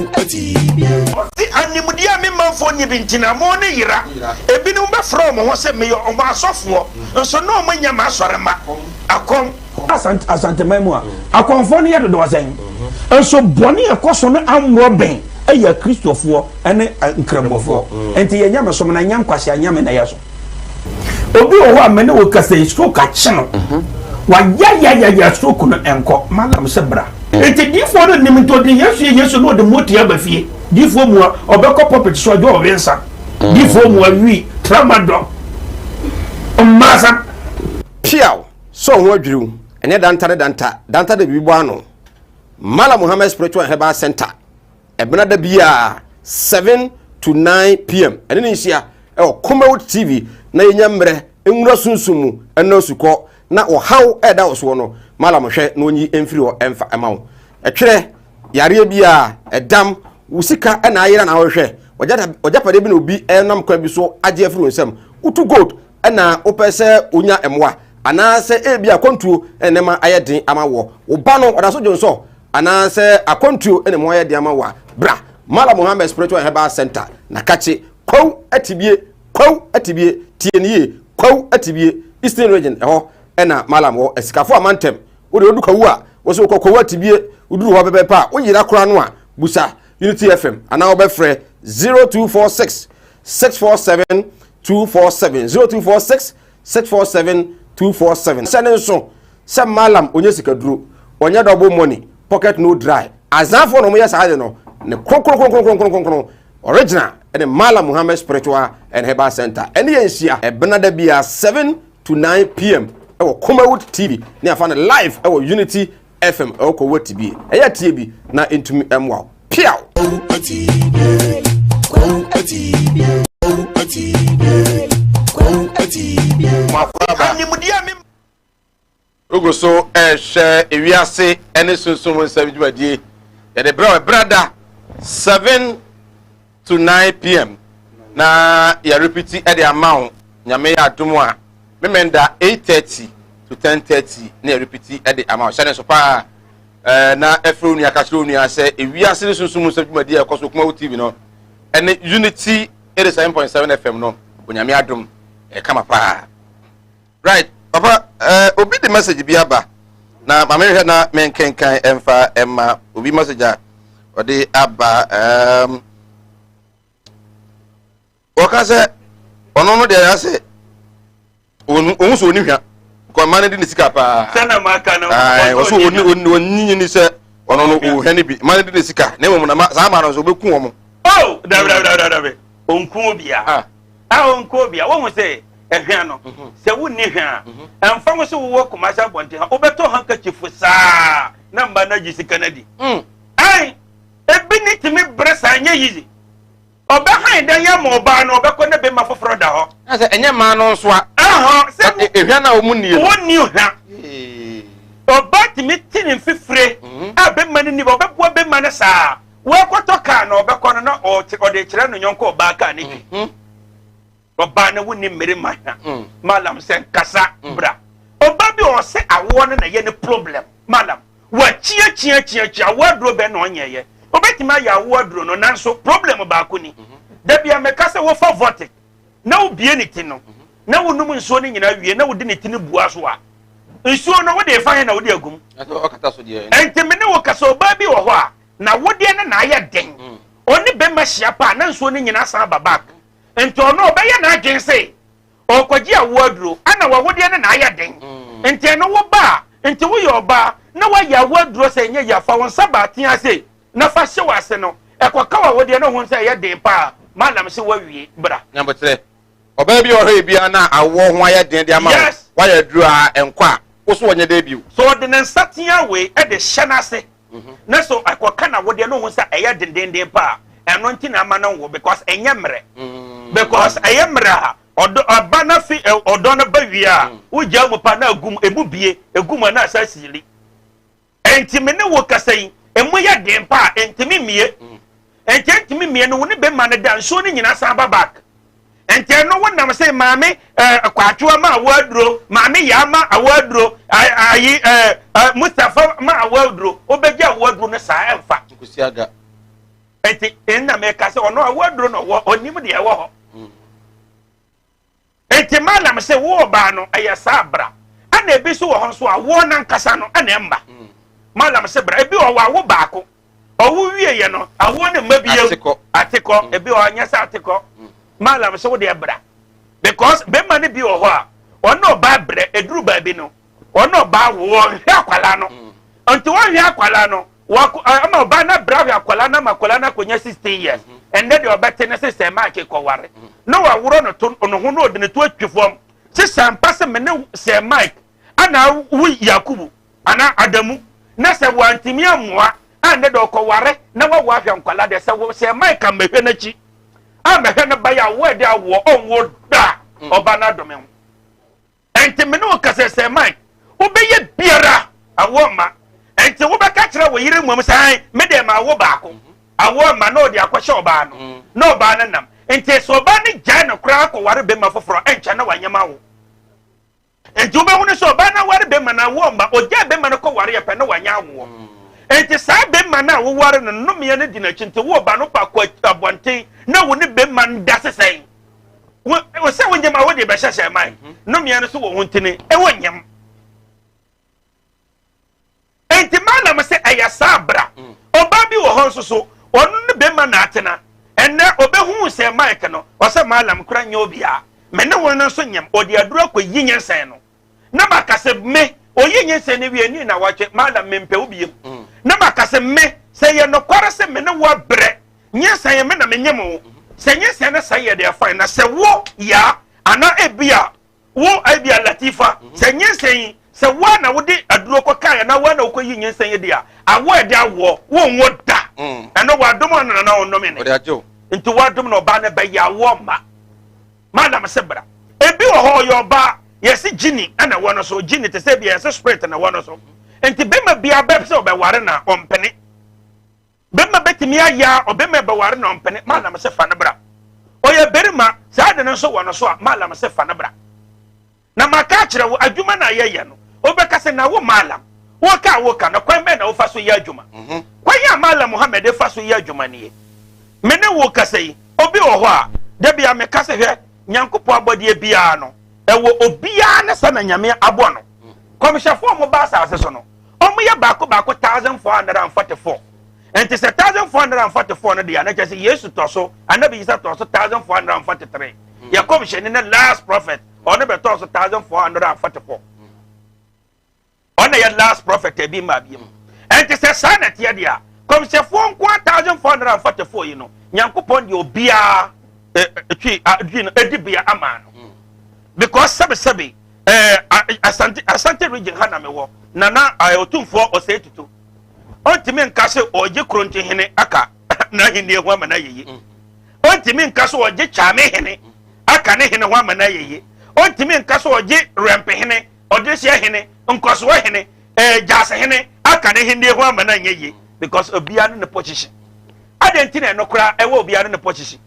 Ɔse animdeɛ a me manfoɔ nni bi nti na mo ne yera. Ebinom bɛfrɛ wɔn ho sɛ meyɛ ɔmo asɔfoɔ, nso na ɔmo anya m'asɔre ma akɔm. Asanteman mu a, akɔmfoɔ no yɛ dodoɔ sɛn? Nso bɔne a ɛkɔ so no amorɔ bɛn ɛyɛ Akristofoɔ ne Nkramofoɔ. Nti yɛn nyamesom no, ɛnyɛ nkwasea nyame na ɛyɛ so. Obi wɔ hɔ a me ne wo kasa yi, stroke akye no. Wayayayaya, stroke no ɛnkɔ. Malam sɛ bra. Nti diifoɔ no nim nti ɔde Yesu yɛ Yesu na ɔde motia aba fie. Diifoɔ mu a, ɔbɛkɔ pulpit so ɔgye ɔwe nsa. Diifoɔ mu a, wi tramadol mmaasa. Piaw! Sɛ ɔho adwiriw, ɛnyɛ danta ne danta, danta de biribi bɔ ano. Malam Muhammed Spiritual and Herbal Center, ɛbena da biara 7 to 9 p.m. ɛne ne nhyia ɛwɔ Kumawood TV na yɛnya mmerɛ nwura sunsum mu ɛna asukɔ na ɔhaw ɛda wɔ soɔ no, Malam hwɛ na ɔnyi mfiri hɔ ɛmfa ɛma wo. Ɛtwerɛ yareɛ biara, ɛdam, wo sika ɛna ayera na wohwehwɛ, ɔgyapadeɛ bi na obi ɛnam kwan bi so agye afiri wo nsam, wotu gold ɛna wopɛ sɛ wonya mmoa, anaasɛ ebi akwantuo ɛna nneɛma ayɛ den ama wɔ wo ba no, ɔda so dwonsɔ, anaasɛ akwantuo ɛna mu ayɛ den ama wɔ a, bra Malam Muhammed Spiritual and Herbal Center na kakye Kwawu Atibie. Kwawu Atibie, tie ne yie, Kwawu Atibie, Eastern Region, ɛhɔ ɛna Malam wɔ. Asikafo amantam, wode wodu Kwawu a, wɔsɛ wokɔ Kwawu Atibie, woduru hɔ pɛpɛɛpɛ a, woyera koraa no a, busa Unity FM anaa wobɛfrɛ 0246 647 247, 0246 647 247. Sɛ ne nso sɛ Malam onye sikaduro, ɔnyɛ double money, pocket no dry. Azanfoɔ na wɔyɛ saa de no ne kronkronkronkronkronkron. Original ɛne Malam Muhammed Spiritual and Herbal Center ɛne yɛn nhyia ɛbena da biara 7 to 9 p.m. ɛwɔ Kumawood TV ne afa no live ɛwɔ Unity FM ɛwɔ Kɔwɔ TV. Ɛyɛ tie bi na ntumi ɛmoa wo. Piaw! Animdeɛ a me Ogu so ɛrehwɛ ewiase ne sunsum nsɛm dwumadie. Yɛde brɛ wo ɛberɛ da 7 to 9 pm na yɛrepeat ɛde ama wo. Nyame yɛ adom a, Memenda 8:30 to 10:30 na yɛrepeat ɛde ama wo. Hyɛ ne so paa na ɛfrɛ wo nua, ka kyerɛ wo nua sɛ ewiase ne sunsum nsɛm dwumadi a ɛkɔ so Kumawu TV no ɛne Unity 87.7 FM no, Onyame adom, ɛkama paa. Right, papa, obi de message bi aba na maame hwɛ na menkenkan ɛmfa ɛma obi. Message a ɔde aba, wɔka sɛ ɔno no deɛ yɛ ohun sɛ oni hwa kɔ mmaa no di ne sika paa. Sɛnɛ maka no. Ɔso oni oni oni nyini sɛ ɔno no ohwɛ ne bi, mmaa no di ne sika na mmom na saa mmaa no nso ɔbɛku wɔn. Oh, dabi dabi dabi dabi, onku obia. A onku obia. Wɔn sɛ ɛhwɛ no sɛ wonni hwɛ a, ɛnfa ho sɛ wowɔ Kumasi abɔnten ha, wobɛtɔ handkerchief saa na mmaa no agye sika no adi. Ɛn ebi ne tumi brɛ saa, nyɛ yizi ɔbɛhan dan yɛ ma ɔbaa no, ɔbɛkɔ ne bɛma foforɔ da hɔ. Na sɛ ɛnyɛ mmaa no nso a sɛ ehwɛ na wɔn nie no. Wɔn ni hwɛ, ɔbaa tumi ti ne mfifire a bɛma no ni, ɔbɛboa bɛma no saa, wɔkɔtɔ kaa na ɔbɛkɔ no na ɔde kyerɛ no nyɔnko ɔbaa kaa ne twi. Ɔbaa no wonni mmarima hwa. Malam sɛ nkasa bra. Ɔbaa bi ɔsɛ awoɔ no na yɛ ne problem. Malam, wakyia kyia kyia kyia, awoɔ aduro bɛn na ɔnyɛyɛ? Obɛtumi ayɛ awoɔ aduro no, nanso problem baako ni. Dabi a mɛka sɛ wofa vortic na wobie ne ti no na wonum nsuo no nyinaa wie na wode ne ti no bua so a, nsuo no wode fa he na wode agum? Ɛnti me ne wo kasa, ɔbaa bi wɔ hɔ a na wodeɛ no na ayɛ den. Ɔne bɛma hyia pa a, na nsuo no nyinaa san ba back, nti ɔno ɔbɛyɛ n'adwen sɛ ɔkɔgye awoɔ aduro ana wawodeɛ no na ayɛ den. Nti ɛno wo ba a, nti woyɛ ɔbaa na woayɛ awoɔ aduro sɛ ɛnyɛ yie, afa wo nsa baatea ase na fa hyɛ w'ase no, ɛkɔka wawodeɛ no ho sɛ ɛyɛ den paa. Malam sɛ woawie, bra. Nyabotrɛ, ɔbaa bi a ɔhwɛ bia na awoɔ ho ayɛ den de ama wo, wayɛ aduro a ɛnkɔ a, wo so wɔnyɛ dɛ bio. So ɔde ne nsa tea wei ɛde hyɛ n'ase na so ɛkɔka na wodeɛ no ho sɛ ɛyɛ dendenden paa, ɛno nti na ama no nwo, because ɛnyɛ mmerɛ, because ɛyɛ mmerɛ a ɔdɔ ɔba na fi ɔdɔ no ba wie a, wogya mu pa na agum emu bie egu mu na asa siili. Nti me ne wo kasa yi, emu yɛ den paa, ntumi mmie. Nti ntumi mmie no, wo ne bɛma no da, nsuo no nyinaa san ba back. Nti ɛno wonam sɛ maame kwatwoa ma awo aduro, maame yaa ma awo aduro, ayi ɛɛ Mustapha ma awo aduro, wobɛgye awo aduro no saa, ɛmfa. Nkusiaga. Nti nna mɛka sɛ ɔno awo aduro no wɔ ɔnim deɛ ɛwɔ hɔ. Nti malam sɛ wo ɔbaa no ɛyɛ saa, bra. Ɛna ebi nso wɔ hɔ nso a woɔ nankasa no ɛna ɛmba. Malam sɛ bra. Ebi wɔ hɔ awo baako, ɔwo wie yɛ no, awoɔ ne mma bi yɛ atekɔ. Ebi wɔ hɔ nyɛ sɛ atekɔ. Malam sɛ wo deɛ bra, because bɛrima no bi wɔ hɔ a ɔne ɔbaa brɛ eduru baabi no, ɔne ɔbaa wɔ hwɛ akwalaa no. Nti wɔhwɛ akwalaa no wakɔ ama ɔbaa no abrɛ ahwɛ akwalaa no ama akwalaa no akɔnya 16 years. Ɛnɛ deɛ ɔbɛte ne sɛ Mike kɔware na waworɔ no to ne ho na ɔde ne to atwi fam sɛ mpa sɛ me ne sɛ Mike ana wo Yakubu ana Adamu na sɛ wantumi ammoa a, ɛnɛ deɛ ɔkɔware na wawo ahwɛ nkwalaa deɛ sɛ wo sɛ Mike ammɛhwɛ n'akyi ammɛhwɛ no ba yɛ awoɔ ɛde awoɔ ɔnwo da. Ɔba no adome ho. Ɛnti me ne wo kasa sɛ Mike wobɛyɛ biara awoɔ mma. Ɛnti wobɛka kyerɛ wo yere mmom sɛ me deɛ ma awo baako, awoɔ mma, na ɔde akɔhyɛ ɔbaa no na ɔbaa no nam. Nti sɛ ɔbaa no gyae no koraa akɔware bɛma foforɔ, ɛnkyɛ na wanyɛ ma wo. Nti wobɛhunu sɛ ɔbaa no aware bɛma no awoɔ mma, ɔgyae bɛma no kɔware yɛ pɛ na wanyɛ awoɔ. Nti saa bɛma no a woware no, nnomeɛ no di n'akyi. Nti wo ɔba no pa kɔ abɔnten na wo ne bɛma no da sesɛn wo sɛ wonyam a wode bɛhyɛhyɛ man, nnomeɛ no so wɔ ho ntini ɛwɔ nyam. Nti malam sɛ ɛyɛ saa, bra. Ɔbaa bi wɔ hɔ nso so, ɔno ne bɛma na atena. Ɛnɛ ɔbɛhu sɛ Mike no ɔsɛ malam kora nyɛ obiara, me ne wo no nso nyam. Ɔde aduro akɔ yi nyinsɛn no na maka sɛ me oyi nyinsɛn no wie ni na wɔtwe malam mempɛ wo biem. Na maka sɛ me sɛ yɛ nokware sɛ me ne wo abrɛ nyinsɛn yɛ me na menyem wo sɛ nyinsɛn no sɛ yɛ deɛ fine, na sɛ wo yaa anaa ebia wo ebia Latifa sɛ nyinsɛn yi sɛ wo a na wode aduro kɔ kaeɛ na wo a na wokɔ yi nyinsɛn yi deɛ awoɔ ɛde awoɔ wo nwo da. Ɛno wadom ɔno na ɔnnome ne nti wadom na ɔbaa no bɛyɛ awoɔ mma. Madam sɛ bra. Ebi wɔ hɔ ɔyɛ ɔbaa, yɛsi gyini ɛna ɛwɔ no so, gyini te sɛ bi yɛsi spirit na ɛwɔ no so. Nti bɛma bia bɛ sɛ ɔbɛware na ɔmpene. Obetumi ayɛ a ɔbɛma ɛbɛware na ɔmpene, Mallam se fa no bra. Ɔyɛ barima, saa ade no nso wɔ no so a, Mallam se fa no bra. Na maka akyerɛ wo, adwuma no a yɛyɛ no, wobɛka sɛ, na wo Mallam, woka a woka no, kwan bɛn na wofa so yɛ adwuma? Kwan a Mallam Muhammad fa so yɛ adwuma nie. Me ne wo kasa yi, obi wɔ hɔ a, da bi a meka sɛ, hwɛ, Nyankopɔn abɔdeɛ biara no, ɛwɔ obiara ne sɛ na Nyame abɔ no. Kɔmhyɛfoɔ a wɔba asase so no, wɔyɛ baako baako 1444. Nti sɛ 1444 no deɛ, na kyerɛ sɛ Yesu tɔ so, Anabi Isa tɔ so 1443. Yɛ kɔmhyɛni ne last prophet, ɔno bɛtɔɔ so 1444. Ɔno yɛ last prophet ebi mmaa bi mu. Ɛnti sɛ saa na ɛteɛ deɛ a, kɔmhyɛfoɔ nko a 1444 yi no, Nyankopɔn deɛ obiara twi twi no edi bea ama no. Because sɛbesɛbe ɛɛ Asante Asante region ha na mewɔ, Nana Otumfoɔ Osei Tutu. Ɔntumi nka sɛ ɔgye Kronti hene aka n'ahenni ho ama no ayɛ yie. Ɔntumi nka sɛ ɔgye Kyame hene aka ne hene ho ama no ayɛ yie. Ɔntumi nka sɛ ɔgye Rɛmpe hene, Ɔdehyeɛ hene, Nkɔsoɔ hene, ɛɛ Gyaase hene aka ne henni ho ama no anyɛ yie because obiara ne ne position. Adɛn nti na ɛno koraa ɛwɔ obiara ne ne position?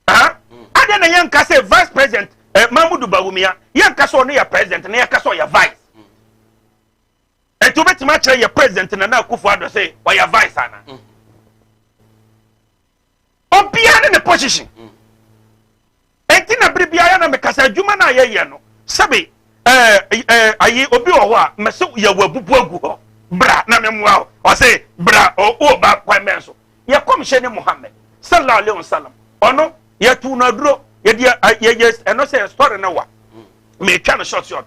Adɛn na yɛnka sɛ vice president eh, Mahmudu Bawumia, yɛnka sɛ ɔno yɛ president na yɛka sɛ ɔyɛ vice? Ɛnti wobɛtumi akyerɛ yɛ president Nana Akufo-Addo sɛ ɔyɛ vice ana? Obiara ne ne position. Enti na bere biara na meka sɛ adwuma no a yɛyɛ no, sɛbe ɛɛ ɛɛ ayi obi wɔ hɔ a mɛsɛ yɛwɔ abubu agu hɔ, bra na memmoa wo. Ɔse bra ɔwɔ ba kwan bɛn so? Yɛ kɔmhyɛ ne Muhammad sallallahu alaihi wasallam, ɔno yɛtoo no aduro, yɛde yɛyɛ ɛno sɛ story no wa metwa no short short.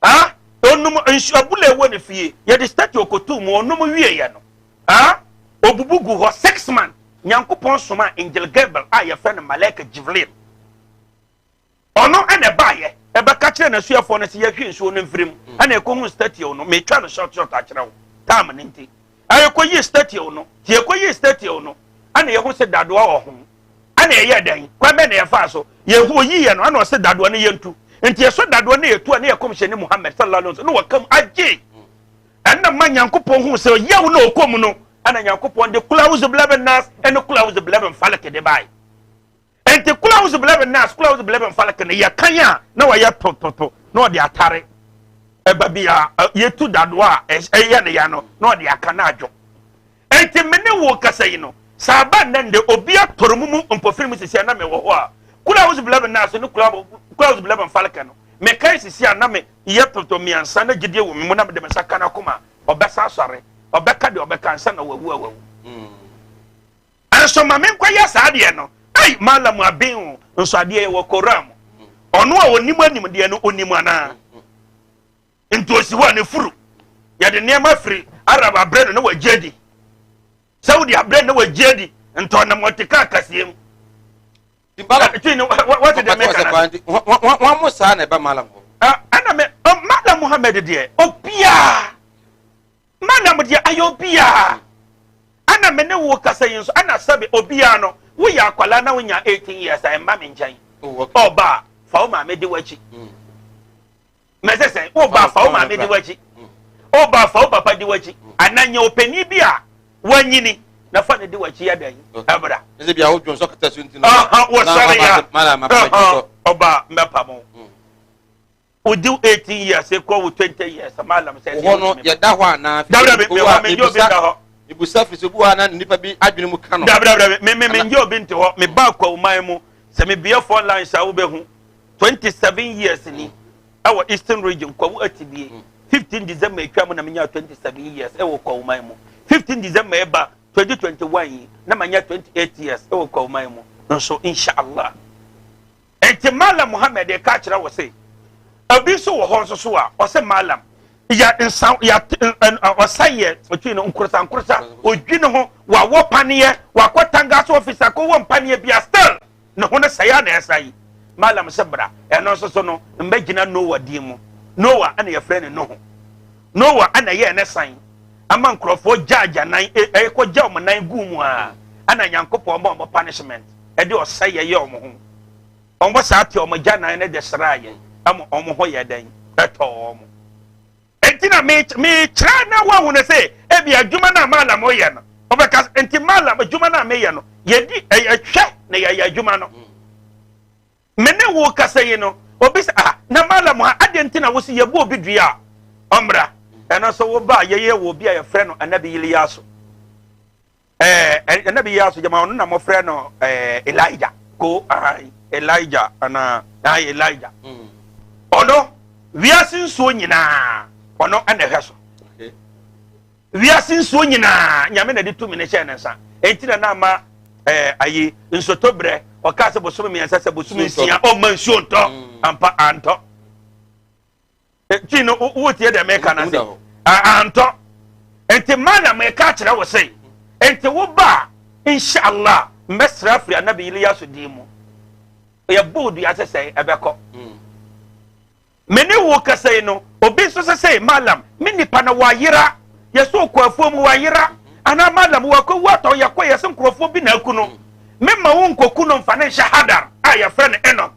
Ah, onum nsu abula ɛwɔ ne fie, yɛde statue okotuu mu, onum wieɛ no, ah, obubu gu hɔ 6 months. Nyankopɔn soma angel Gabriel a yɛfrɛ no Malaika Jibril, ɔno ɛna ɛbaayɛ ɛbɛka kyerɛ n'asuafoɔ no sɛ yɛhwe nsuo no mfiri mu, ɛna ɛkɔhu statue no. Metwa no short short akyerɛ wo time no nti, ɛyɛkɔyi statue no, nti yɛkɔyi statue no ɛna yɛhu sɛ dadoa wɔ ho. Ɛna ɛyɛ dɛn? Kwan bɛn na yɛfaa so yɛhu oyiiɛ no? Ɛna ɔsɛ dadoa no yɛntu. Nti yɛsɔ dadoa no yɛtu a, ne yɛ kɔmhyɛni Muhammad sallallahu alaihi wasallam na wɔka mu agye. Ɛna ma Nyankopɔn hu sɛ yaw na ɔkɔ mu no, ɛna Nyankopɔn de kula wuzu bilabin nas ɛne kula wuzu bilabin falak de bae. Nti kula wuzu bilabin nas, kula wuzu bilabin falak no yɛkan a na wɔyɛ tototo na ɔde atare ɛba bi a yɛtu dadoa a ɛyɛ ne ya no na ɔde aka no adwo. Enti me ne wo rekasa yi no, sɛ aba nnɛ nnɛ obi atɔre mu mu mpofirim sisi a na mewɔ hɔ a, Kul A'udhu Bilabin Nas ne Kul A'udhu Bilabin Falak no, mekae sisi a na me yɛ tɔtɔ mmiɛnsa na gyidie wɔ me mu na mede me nsa ka n'akoma a, ɔbɛsan asɔre, ɔbɛka deɛ ɔbɛka ansa na wawu a wawu. Nso ma menkɔyɛ saa adeɛ no, ei, Mallam aben o, nso adeɛ yɛ wɔ Koran mu. Ɔno a ɔnim anim deɛ no, ɔnim anaa? Nti osi hɔ a ne furu yɛde nneɛma firi Arab abrɛ no na wagye adi, Saudi abrɛ no na wagye adi, nti ɔnam ɔte kaa kaseɛ mu. Ti no wɔte deɛ meka na wɔn mo saa na ɛba Malam hɔ. Ɛna me Malam Muhammad deɛ obiara, Malam deɛ ayɛ obiara. Ɛna me ne wo kasa yi nso, ɛna sɛbe obiara no, woyɛ akwadaa na wonya 18 years a, ɛmma me nkyɛn. Ɔba fa wo maame di w'akyi. Mɛsɛ sɛ wo ba fa wo maame di w'akyi, wo ba fa wo papa di w'akyi, anaa nya ɔpanin bi a wanyini na fa no di w'akyi yɛ dɛn ɛbra. Ɛsɛ bi a wodwo nsɔ kata so nti no. Wɔsɔre ya ɔba mbɛpa mo. Wodi 18 years ekɔ wo 20 years malam sɛ. Wɔ no yɛda hɔ anaa. Dabi dabi mi wɔ mi nye obi nda hɔ. Ibusa fi so bi wɔ ana nipa bi adwene mu ka no. Dabi dabi dabi mi mi mi nye obi nte hɔ. Mi ba akɔ ɔman mu sɛ mi bie phone lines a wobɛhu 27 years ni. Ɛwɔ Eastern Region, Kwawu Atibie, 15 December etwa mu na menya 27 years ɛwɔ Kwawu man mu. 15 December ɛba 2021 yi na manya 28 years ɛwɔ Kwawu man mu nso, inshallah. Enti Malam Muhammad ɛka kyerɛ wɔ se obi nso wɔ hɔ nso so a ɔsɛ Malam ya nsa ya ɔsa yɛ otwi no nkorosa nkorosa odwi ne ho wawɔ paneɛ wakɔ tanga so office akɔwɔ mpaneɛ bia still ne ho no sɛe a na ɛsa yi. Malam sɛ bra. Ɛno nso so no, mbɛgyina Noa din mu. Noa ɛna yɛfrɛ no Nuhu. Noa ɛna ɛyɛɛ ne san ama nkurɔfoɔ gya agyanan ɛkɔ gya wɔn nan guu mu a ɛna Nyankopɔn ma wɔn punishment ɛde ɔsɛe ɛyɛ wɔn ho. Wɔn saa te wɔn gya nan no de sraa yɛn ɛma wɔn ho yɛ dɛn ɛtɔɔ wɔn. Enti na mekyerɛ na woahu no sɛ ebi adwuma no a malam yɛ no, ɔbɛka nti malam adwuma no a meyɛ no, yɛdi ɛhwɛ na yɛyɛ adwuma no. Me ne wo kasa yi no, obi sɛ ah na malam ha adeɛ nti na wo sɛ yɛbu obi dua a ɔmmra. Ɛno nso wo ba a yɛyɛ wɔ obi a yɛfrɛ no Anabi Iliyasu. Ɛɛ Anabi Iliyasu gyama ɔno na mofrɛ no ɛɛ Elijah ko ahan Elijah anaa ahan Elijah. Ɔno wiase nsuo nyinaa ɔno ɛna ɛhwɛ so. Wiase nsuo nyinaa Nyame na de tumi no hyɛɛ ne nsa. Enti na na ama ɛɛ ayi nsotɔ brɛ. Ɔkaa sɛ bosome mmiɛnsa sɛ bosome nsia ɔmma nsuo ntɔ. Mm. Ampa antɔ. Ti no wotie deɛ meka no ase. Antɔ. Enti ma na meka akyerɛ wo sɛ enti wo ba a inshallah mbɛsrɛ afiri Anabi Iliyasu din mu. Yɛbɔ dua sɛ sɛn ɛbɛkɔ. Mm. Me ne wo rekasa yi no, obi nso sɛ sei, Mallam, me nipa no wayera, yɛsɛ ɔkɔ afuo mu wayera, anaa Mallam, wakɔwu atɔ, yɛkɔ yɛsɛ nkurɔfoɔ bi na aku no. Me ma wo nkɔku no mfa no nhyɛ Hadar a yɛfrɛ no Enoch.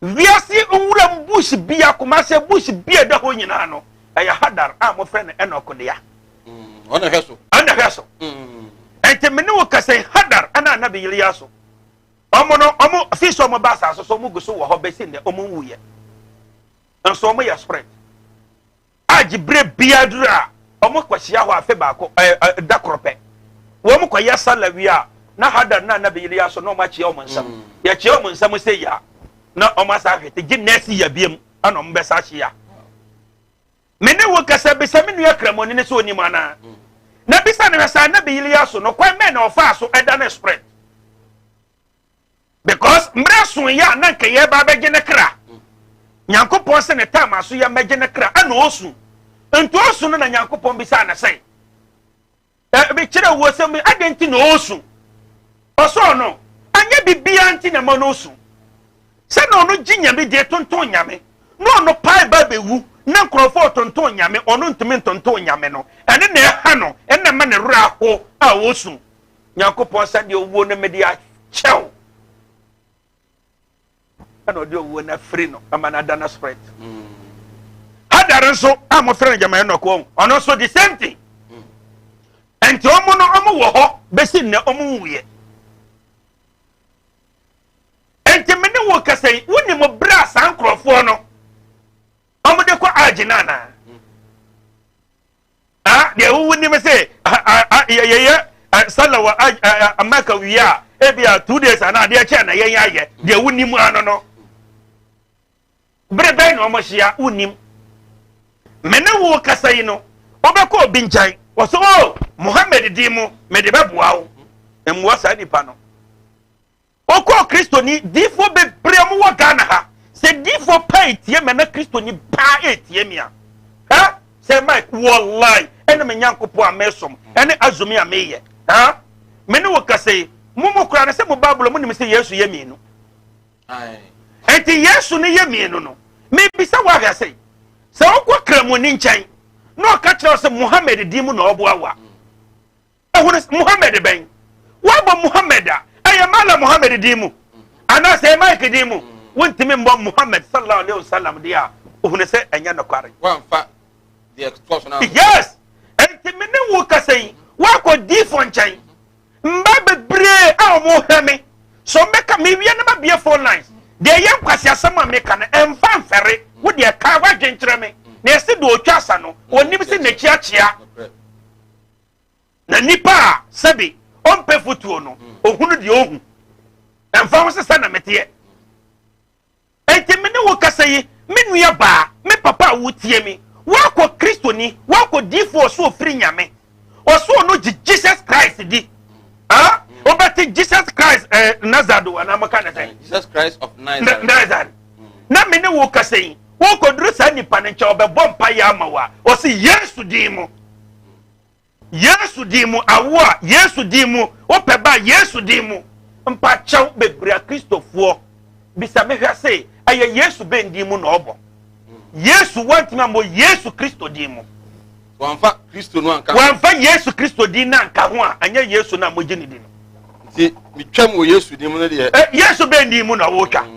Wiase nwuram bush bia, Kumase bush bia ɛda hɔ nyinaa no, ɛyɛ Hadar a mofrɛ no Enoch dea. Mm, ɔna hwɛ so. Ɔna hwɛ so. Mm. Ɛnti me ne wo kasa yi, Hadar ɛna Anabi Iliyasu. Wɔn no, wɔn fi sɛ wɔn ba asase so, wɔn gu so wɔ hɔ bɛsi nnɛ, wɔn nwuiɛ. Nso wɔn yɛ spirit. A gyibere bia duru a, wɔn kɔhyia hɔ afe baako, ɛɛ ɛ da koro pɛ. Wɔn kɔyɛ sala wie a, na Hadar na Anabi Iliya so na wɔn akyia wɔn nsam. Mm. Yɛkyia wɔn nsam sɛ yia, na wɔn asa ahwete gye nɛɛsi yɛ biem, ɛna wɔn bɛsa ahyia. Me ne wo kasa, bisa me nua Kramoni no sɛ onim anaa. Na bisa no hwɛ sɛ Anabi Iliya so no, kwan bɛn na ɔfaa so ɛda ne spirit. Because mmerɛ so yɛ a na nka yɛba abɛgye ne kra. Nyankopɔn sɛ ne time aso yɛ mmɛgye ne kra, ɛna ɔsu. Nti ɔsu no na Nyankopɔn bisaa no sɛ, Ɛ, kyerɛ wo sɛ adɛn nti na ɔresu? Ɔsɔɔ no, anyɛ biribiara nti na ɛma no ɔsu. Sɛ na ɔno gye Nyame die tonton Nyame, na ɔno pae ba bɛwu, na nkurɔfoɔ ɔtonton Nyame, ɔno ntumi ntonton Nyame no, ɛno na ɛha no, ɛno na ɛma ne werɛ aho a ɔsu. Nyankopɔn sɛ deɛ owuo no mede akyɛ wo. Ɛna ɔde owuo no afiri no ama no ada no spirit. Mm. Hadar nso a mofrɛ no gyama Enoch wɔn ɔno nso the same thing. Mm. Nti ɔmo no ɔmo wɔ hɔ bɛsi nnɛ ɔmo nwuiɛ. Nti me ne wo kasa yi wonim berɛ a saa nkurɔfoɔ no ɔmo de kɔ agye no anaa? Mm. Ah, deɛ wowu nim sɛ yɛyɛ sala wɔ Mecca wie a ebi a 2 days anaa adeɛ kyɛn na yɛn ayɛ deɛ wonim ano no bere bɛn na wɔn ahyia wonim me ne wo kasa yi no wobɛkɔ obi nkyɛn wɔsɛ o oh, Muhammad din mu mede bɛboa wo mmoa saa nipa no. Ɔkɔɔ Kristoni diifoɔ bebree ɔmo wɔ Ghana ha. Sɛ diifoɔ paa etie me ana Kristoni paa etie me a, ha sɛ Mike wallahi ɛne me Nyankopɔn a mesom ɛne azumi a meyɛ ha me ne wo kasa yi mo mo koraa no sɛ mo Bible mo nim sɛ Yesu yɛ mmienu. Enti Yesu no yɛ mmienu no mebisa wo ahwɛ sɛ sɛ wokɔ Kramoni nkyɛn na ɔka kyerɛ wo sɛ Muhammad din mu na ɔboa wo a Ehunu Muhammad bɛn? Woabɔ Muhammad a, ɛyɛ Malam Muhammad din mu anaasɛ ɛyɛ Mike din mu? Wontumi mmɔ Muhammad sallallahu alaihi wasallam deɛ a, ohunu sɛ ɛnyɛ nokware. Woamfa deɛ ɛtoa so no anto. Yes! Enti me ne wo kasa yi, woakɔ diifo nkyɛn. Mmaa bebree a wɔhwɛ me, so wɔbɛka, mewie na mabue phone lines. Deɛ ɛyɛ nkwaseasɛm a meka no, ɛmfa mfɛre. Wo deɛ ka w'adwene kyerɛ me. Na yɛse deɛ ɔtwa asa no, ɔnnim sɛ n'akyi akyea. Na nipa a sɛbi ɔmpɛ fotuo no, ɔhunu deɛ ɔhu. Ɛmfa ho sɛ sɛ na meteɛ. Enti me ne wo kasa yi, me nua baa, me papa a wotie me, woakɔ Kristoni, woakɔ diifoɔ ɔso ɔfiri Nyame, ɔso ɔno gye Jesus Christ di. Ah, wobɛte Jesus Christ eh, Nazareth anaa moka ne sɛn? Jesus Christ of Nazareth. Nazareth. Na me ne wo kasa yi, wokɔduru saa nipa no nkyɛn, ɔbɛbɔ mpaeɛ ama wo a, ɔse Yesu din mu. Yesu din mu awo a, Yesu din mu wopɛ ba a, Yesu din mu. Mpakyɛw bebree akristofoɔ bisa me hwɛ se ɛyɛ Yesu bɛn din mu na ɔbɔ? Yesu wantumi ammɔ Yesu Kristo din mu. Wamfa Kristo no anka ho. Wamfa Yesu Kristo din no anka ho a, ɛnyɛ Yesu no a mogye ne di no. Nti metwam wɔ Yesu din mu no deɛ. Eh, Yesu bɛn din mu na wotwa?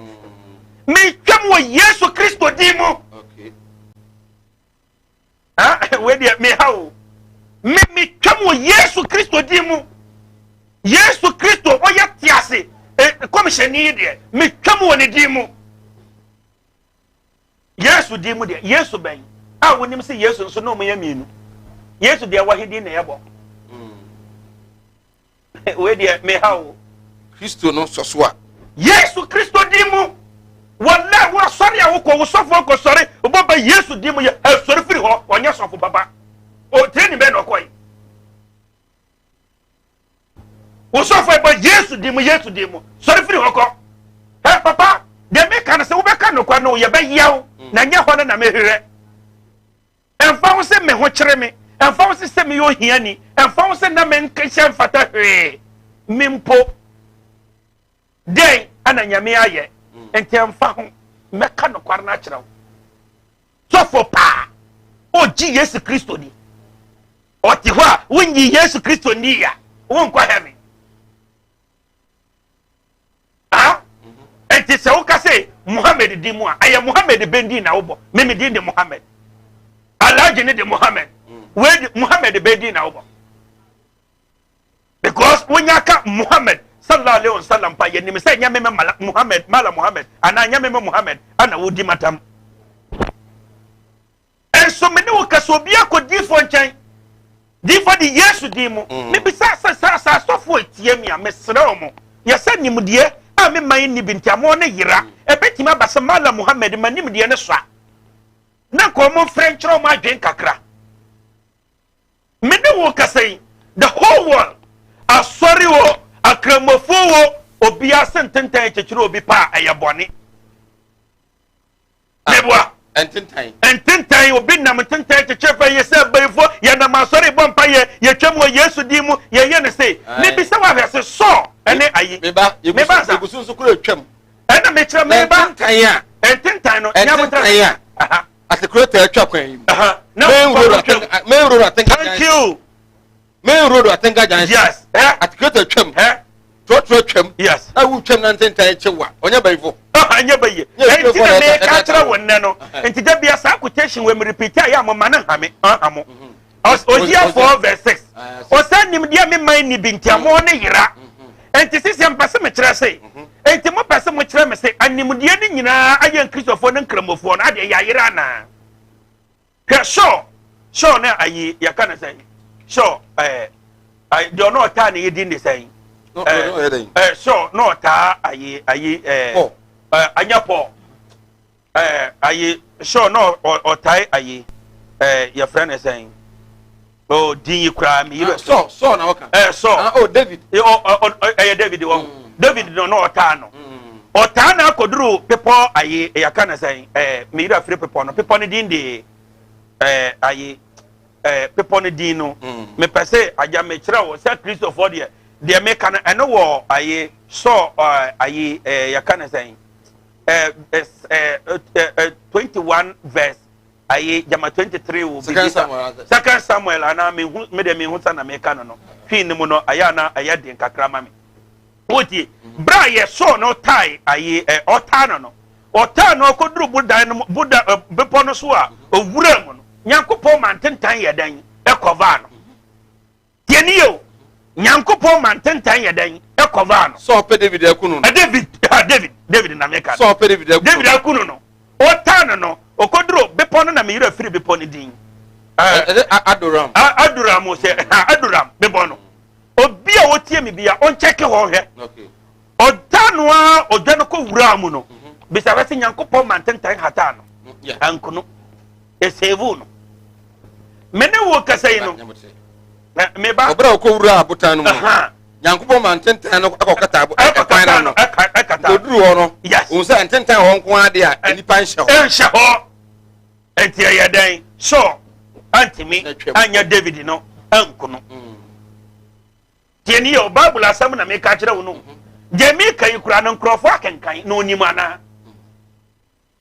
Metwam wɔ Yesu Kristo din mu. Okay. Wei deɛ meha o. Me metwam wɔ Yesu Kristo din mu. Yesu Kristo ɔyɛ te ase kɔmhyɛni yi deɛ metwam wɔ ne din mu. Yesu din mu deɛ Yesu bɛn a wonim sɛ Yesu nso na wɔyɛ mmienu. Yesu deɛ wɔ he din na ɛbɔ. Wei deɛ meha o. Kristo no sɔ so a. Yesu Kristo din mu. Wɔlɛ wo asɔre a wokɔ wo sɔfo akɔsɔre wobɔ ba Yesu din mu yɛ ɛsɔre firi hɔ ɔnyɛ sɔfo papa. O training bɛn na ɔkɔe. Wo sɔfo ɛbɔ Yesu din mu Yesu din mu sɔre firi hɔ kɔ. Ɛ papa deɛ meka no sɛ wobɛka nokwa no yɛbɛyaw na nyɛ hɔ no na mehwehwɛ. Ɛmfa ho sɛ me ho kyere me, ɛmfa ho sɛ sɛ meyɛ ohiani, ɛmfa ho sɛ na menhyɛ mfata hwee, me mpo, dɛn ana Nyame ayɛ? Mm. Nti ɛmfa ho, mɛka nokware no akyerɛ wo. Sɔfo paa, ɔgye Yesu Kristo di. Ɔte hɔ a, wonyi Yesu Kristo nni a, wonkɔ heaven. Ah? Enti sɛ woka sɛ Muhammad din mu a, ɛyɛ Muhammad bɛn din na wobɔ? Me me din de Muhammad. Alhaji ne de Muhammad. Wei de Muhammad bɛn din na wobɔ? Because wonya ka Muhammad sallallahu alaihi wasallam pa yɛnim sɛ nyɛ meme Muhammad, Mala Muhammad, anaa nyɛ meme Muhammad ana wodi matam. Nso me ne wo kasa obi akɔ diifoɔ nkyɛn diifoɔ de Yesu din mu mm. mebisa sɛ sɛ sɛ asɔfoɔ etie mi a mesrɛ wɔn yɛsɛ nimdeɛ a me man nni bi nti amoɔ ne yera mm. ebetumi aba sɛ Malam Muhammad ma nimdeɛ ne sua na nka wɔn mfrɛ nkyerɛ wɔn adwene kakra me ne wo kasa yi the whole world asɔre wɔ akramofoɔ wɔ obiara se ntentan kyekyere obi pa a ɛyɛ bɔne. Meboa. Ntentan. Ntentan, obi nam ntentan kyekyere fɛ yɛ sɛ abayifo, yɛnam asɔre bɔ mpa yɛ, yɛtwam wɔ Yesu din mu, yɛyɛ no sei. Mebisa wɔ ahwɛ se Saul ɛne ayi. Meba, meba nsa. Yɛgu so nso kura twam. Ɛna mekyerɛ meba. Ntentan a. Ntentan no. Ntentan a. Asekurata atwa kwan yi mu. Main road atenka. Thank you. Main road Atenga junction. Yes. Eh. Atekreta twam. Eh. Trɔtrɔ twam. Yes. Na wo twam na ntentan kye wa. Ɔnyɛ bayifo. Ɔnyɛ bayi. Enti na meka kyerɛ wo nnɛ no. Nti da bia saa quotation wɔ me repeat a yɛ a mo ma no nha me. Ɔnha mo. Hosea 4 verse 6. Ɔsɛ nimdeɛ me man ni bi nti amoɔ ne yera. Enti sisi mpɛ sɛ mekyerɛ se. Enti mo pɛ sɛ mo kyerɛ me se animdeɛ no nyinaa ayɛ nkristofoɔ ne nkramofoɔ no adeɛ yɛayera anaa? Hwɛ Saul, Saul na ayi yɛka no sɛn? Saul ɛɛ ayi deɛ ɔno ɔtaa ne yɛ din de sɛn? Ɛɛ ɛɛ Saul na ɔtaa ayi ayi ɛɛ ɛɛ anya Paul ɛɛ ayi Saul na ɔtaa ayi ɛɛ yɛfrɛ no sɛn? Oh din yi koraa mi yiri. Saul Saul na ɔka. Ɛɛ Saul. Ah oh David. Ɔ ɔ ɛyɛ David wɔ. Mm. David no na ɔtaa no. Mm. Ɔtaa na akɔduru bepɔ ayi yɛka no sɛn ɛɛ mi yiri afiri bepɔ no bepɔ no din de ɛɛ ayi ɛɛ bepɔ no din no. Mm. Mepɛ sɛ agya mekyerɛ wɔ sɛ Kristofoɔ deɛ deɛ meka no ɛno wɔ ayi Saul ɛɛ ayi ɛɛ yɛka no sɛn ɛɛ ɛɛ ɛɛ 21 verse ayi gyama 23 wɔ Second Samuel ase. Second Samuel anaa mehu me deɛ mehu sa na meka no no hwii ne mu no ayɛ ana ɛyɛ den kakra ma me wotie berɛ a yɛsɔɔ no ɔtae ayi ɛ ɔtaa no no ɔtaa no ɔkɔduru bodan no mu boda ɛ, bepɔ no so a owura mu no Nyankopɔn ma ntentan yɛ dɛn ɛkɔvaa no Tie nie o, Nyankopɔn ma ntentan yɛ dɛn? Ɛkɔvaa no. Sɛ ɔpɛ David aku no no. David, ha David, David na meka. Sɛ ɔpɛ David aku no. David aku no no. Ɔtaa no no, ɔkɔduro bepɔ no na me yerɛ firi bepɔ no din. Ɛsɛ Adoram. Adoram sɛ, ha Adoram bepɔ no. Obi a ɔtie me bia, ɔnkyɛke hɔ nhwɛ. Ɔtaa no a ɔdwa no kɔ wuraa mu no. Bisa hwɛ sɛ Nyankopɔn ma ntentan hataa no. Anku no. Ɛsɛvu no. Me ne wo kasa yi no. Meba. Ɔbɛrɛ ɔkɔ wura abotan no mu. Nyankopɔn ma ntentan no ɛkɔkata ɛkwan no ano. Ɛkata. Oduru hɔ no. Yes. Ohun sɛ ntentan hɔ nko ara de a nnipa nhyɛ hɔ. Nhyɛ hɔ. Nti ɛyɛ dɛn? Saul antumi anyɛ David no anku no. Mm. Tie ni yɛ o Bible asɛm na meka kyerɛ wo no. Mm-hmm. Deɛ meka yi koraa no nkurɔfoɔ akenkan na onim anaa?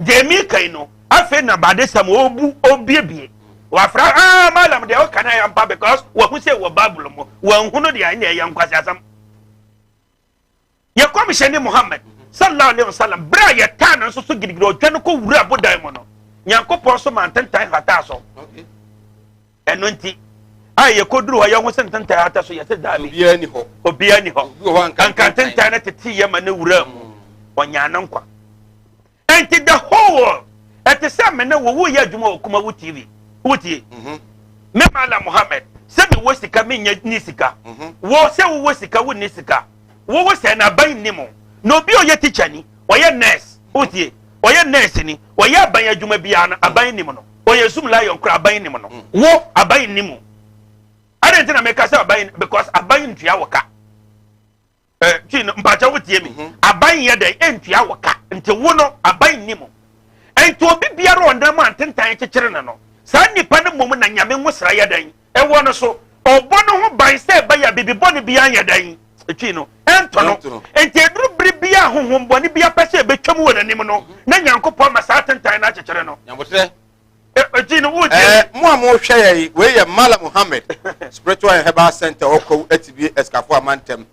Deɛ meka yi no, afei na badesɛm ɔbu ɔbiebie. Wafra ah malam deɛ ɔka no ɛyɛ mpa because wahu sɛ wɔ Bible mu wanhu no deɛ ɛnyɛ ɛyɛ nkwaseasɛm. Yɛ kɔmhyɛni Muhammad sallallahu alaihi wasallam berɛ a yɛtaa no nso so gidigidi ɔdwa no kɔ wura bodan mu no, Nyankopɔn so ma ntentan hataa so. Ɛno nti a yɛkɔduru hɔ, yɛho sɛ ntentan ata so, yɛsɛ daabi. Obiara ni hɔ. Obiara ni hɔ. Obi wɔ hɔ anka anka ntentan no tete yɛ ma ne wura mu, ɔnyaa ne nkwa. Nti the whole world, ɛte sɛ me ne wo woyɛ adwuma wɔ Kumawu TV, wotie me, Malam Muhammed, sɛ mewɔ sika, menyɛ ni sika, wo sɛ wowɔ sika, wonni sika, wowɔ sɛ na aban nni mu, na obi a ɔyɛ teacher ni, ɔyɛ nurse, wotie, ɔyɛ nurse ni, ɔyɛ aban adwuma biara no, aban nim no, ɔyɛ zoom lion kora, aban nim no, wo aban nni mu. Ade nti na meka sɛ aban, because aban ntua wɔ ka. Twi no mpakyɛ, wotie mi? Aban yɛ dɛ ntua wɔ ka, nti wo no aban nni mu. Nti obi biara ɔnam a ntentan kyekyere no, saa nipa no mmom na Nyame nwosra yɛ dɛn ɛwɔ no so, ɔbɔ no ho ban sɛ ɛbɛyɛ a bibi bɔne bi anyɛ dɛn, twi no, ɛntɔ no. Ɛnto no. Nti eduru bere bi a honhom bɔne bi apɛ sɛ ɛbɛtwam wɔ n'anim no, na Nyankopɔn ma saa tentan no akyekyere no. Nyabotrɛ. Twi no, wotie? Mo a mohwɛ yɛ yi, wei yɛ Malam Muhammed Spiritual and Herbal Center, ɔkɔw Atibie Asikafo Amantam.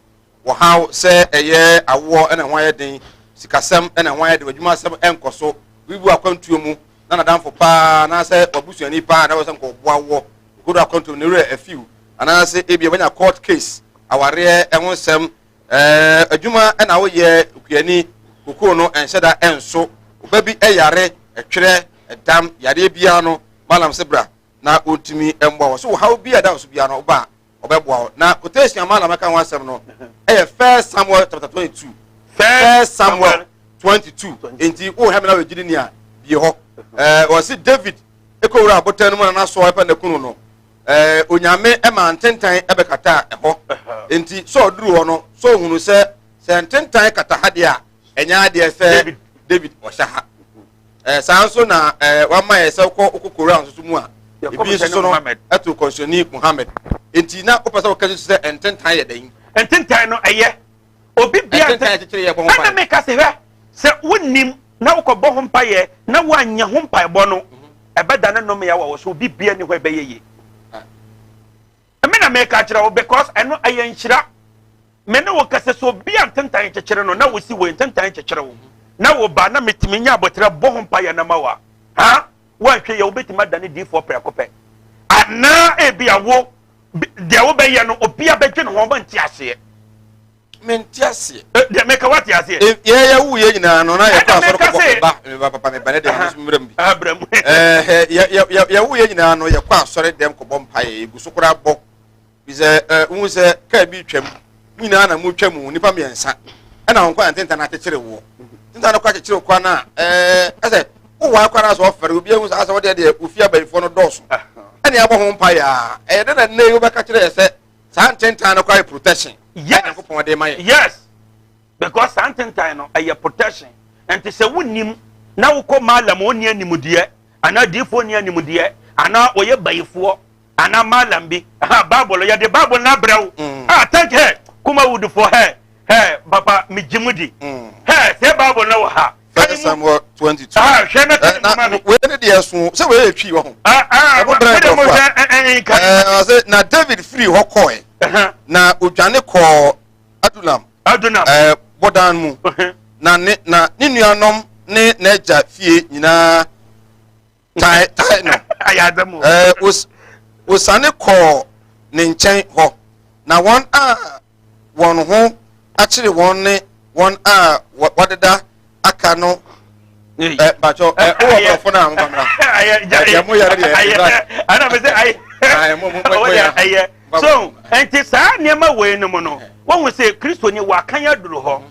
Wɔhaw sɛ ɛyɛ awoɔ ɛna ho ayɛ den, sikasɛm ɛna ho ayɛ den, adwumasɛm ɛnkɔ so, wibu akwantuo mu na nadamfo paa anaasɛ wabusuani paa na wɔsɛ nkɔboa woɔ kodo akwantuo mu ne werɛ afiw, anaasɛ ebia wanya court case, awareɛ ɛho nsɛm, adwuma ɛna woyɛ okuani, kokoo no ɛnhyɛ da ɛnso, ɔba bi ɛyare, ɛtwerɛ ɛdam yareɛ biara no, Malam sɛ bra na wɔntumi mmoa wɔ so. Wɔhaw bi a ɛda wo so biara no, ɔba a ɔbɛboa wo. Na quotation a Malam ɛka ho asɛm no ɛyɛ First Samuel chapter 22. First Samuel 22. Nti wohwɛ me na wɔgyidi ni a bie hɔ. Wɔsi David ekɔwura abotan no mu na n'asɔ ɛpɛ ne kunu no, Onyame ɛma ntentan ɛbɛkata ɛhɔ. Nti sɛ ɔduru hɔ no, sɛ ohunu sɛ ntentan kata ha deɛ a, ɛnyɛ adeɛ sɛ David. David ɔhyɛ ha. Saa nso na wama yɛ sɛ wokɔ wokɔ Koran nso so mu a, ebi nso so no Muhammad. Ɛto kɔnsɔni Muhammad. Nti na wopɛ sɛ woka so sɛ ntentan yɛ dɛn? Ntentan no ɛyɛ obi bia ntentan akyekyere yɛ bɔ ho ɛna ban. Meka sɛ hwɛ, sɛ wonim na wokɔbɔ ho mpayɛ na woanyɛ ho mpaebɔ no, ɛbɛda ne nnome wɔ wo so. Obi bia ni hɔ ɛbɛyɛ yie. Ah. Me na meka kyerɛ wo, because ɛno ɛyɛ nhyira. Me ne wo kɛsɛ sɛ obi a ntentan kyekyere no na wosi wei ntentan kyekyere wo na wo ba na metumi nya abɔterɛ bɔ ho mpayɛ na ma wo a, ha woanhwɛ yɛ, wobɛtumi adane diifoɔ prɛko pɛ, anaa ebi a wo deɛ wobɛyɛ no, obi a bɛdwe ne ho, ɔma nte aseɛ. Mente aseɛ. Deɛ meka, wate aseɛ? Yɛ yɛwo yɛ nyinaa no na yɛkɔ Ɛna asɔre meka kɔbɔ meba meba papa meba ne deɛ mo nso mmerɛ mu bi. Ah, brɛ mu. Yɛwo yɛ nyinaa no, yɛkɔ asɔre dɛm kɔbɔ mpaeɛ, yɛgu so koraa bɔ bi sɛ wohu sɛ kaa bi twam, mo nyinaa na motwa mu, nnipa mmiɛnsa ɛna wɔn kɔ ntentan no akyekyere woɔ, ntentan no kɔ akyekyere wo kora no a, ɛsɛ wowɔ akora no asɛ ɔfɛre obi ahu sɛ asɛ wodeɛ deɛ ofie abayifoɔ no dɔɔso ɛne abɔ ho mpaeɛ a, ɛyɛ dɛ na nnɛ yi wobɛka kyerɛ yɛ sɛ saa ntentan no kora yɛ protection. Yes. Nyankopɔn de ma yɛ. Yes, because saa ntentan no ɛyɛ protection. Nti sɛ wonim na wokɔ malam, ɔnni animdeɛ anaa diifoɔ nni animdeɛ anaa ɔyɛ bayifoɔ anaa malam bi ha, Bible, yɛde Bible no abrɛ wo. Ah, thank you Kumawudifoɔ. Hɛ hɛ, papa, megye mu di. Hɛ sɛ Bible no wɔ ha. First Samuel 22. Ah, hwɛ na Eh, tɛne mu ma na me. wei ne deɛ so sɛ wei yɛ twi wɔ ho. Ah ah. Ɛmo brɛ wode mo nkurɔfoɔ a. hwɛ nka. Ɔsɛ na David firi hɔ kɔɛ na odwane kɔɔ Adulam Adonam bɔdan mu, na ne nuanom ne n'agya fie nyinaa tae tae no. Ayɛ adamu. Osane kɔɔ ne nkyɛn hɔ, na wɔn a wɔn ho akyere wɔn ne wɔn a wɔdeda aka no. Mpatsɔ, wowɔ borɔfo no a, mo bamra. Ayɛ. Deɛ mo yɛ no deɛ, ayɛ. Ɛna mɛ sɛ ayɛ. Ayɛ, mo ɔyɛ yɛ. Ɛyɛ so. Nti saa nneɛma wei no mu no, wɔn sɛ Kristoni wakan aduru hɔ,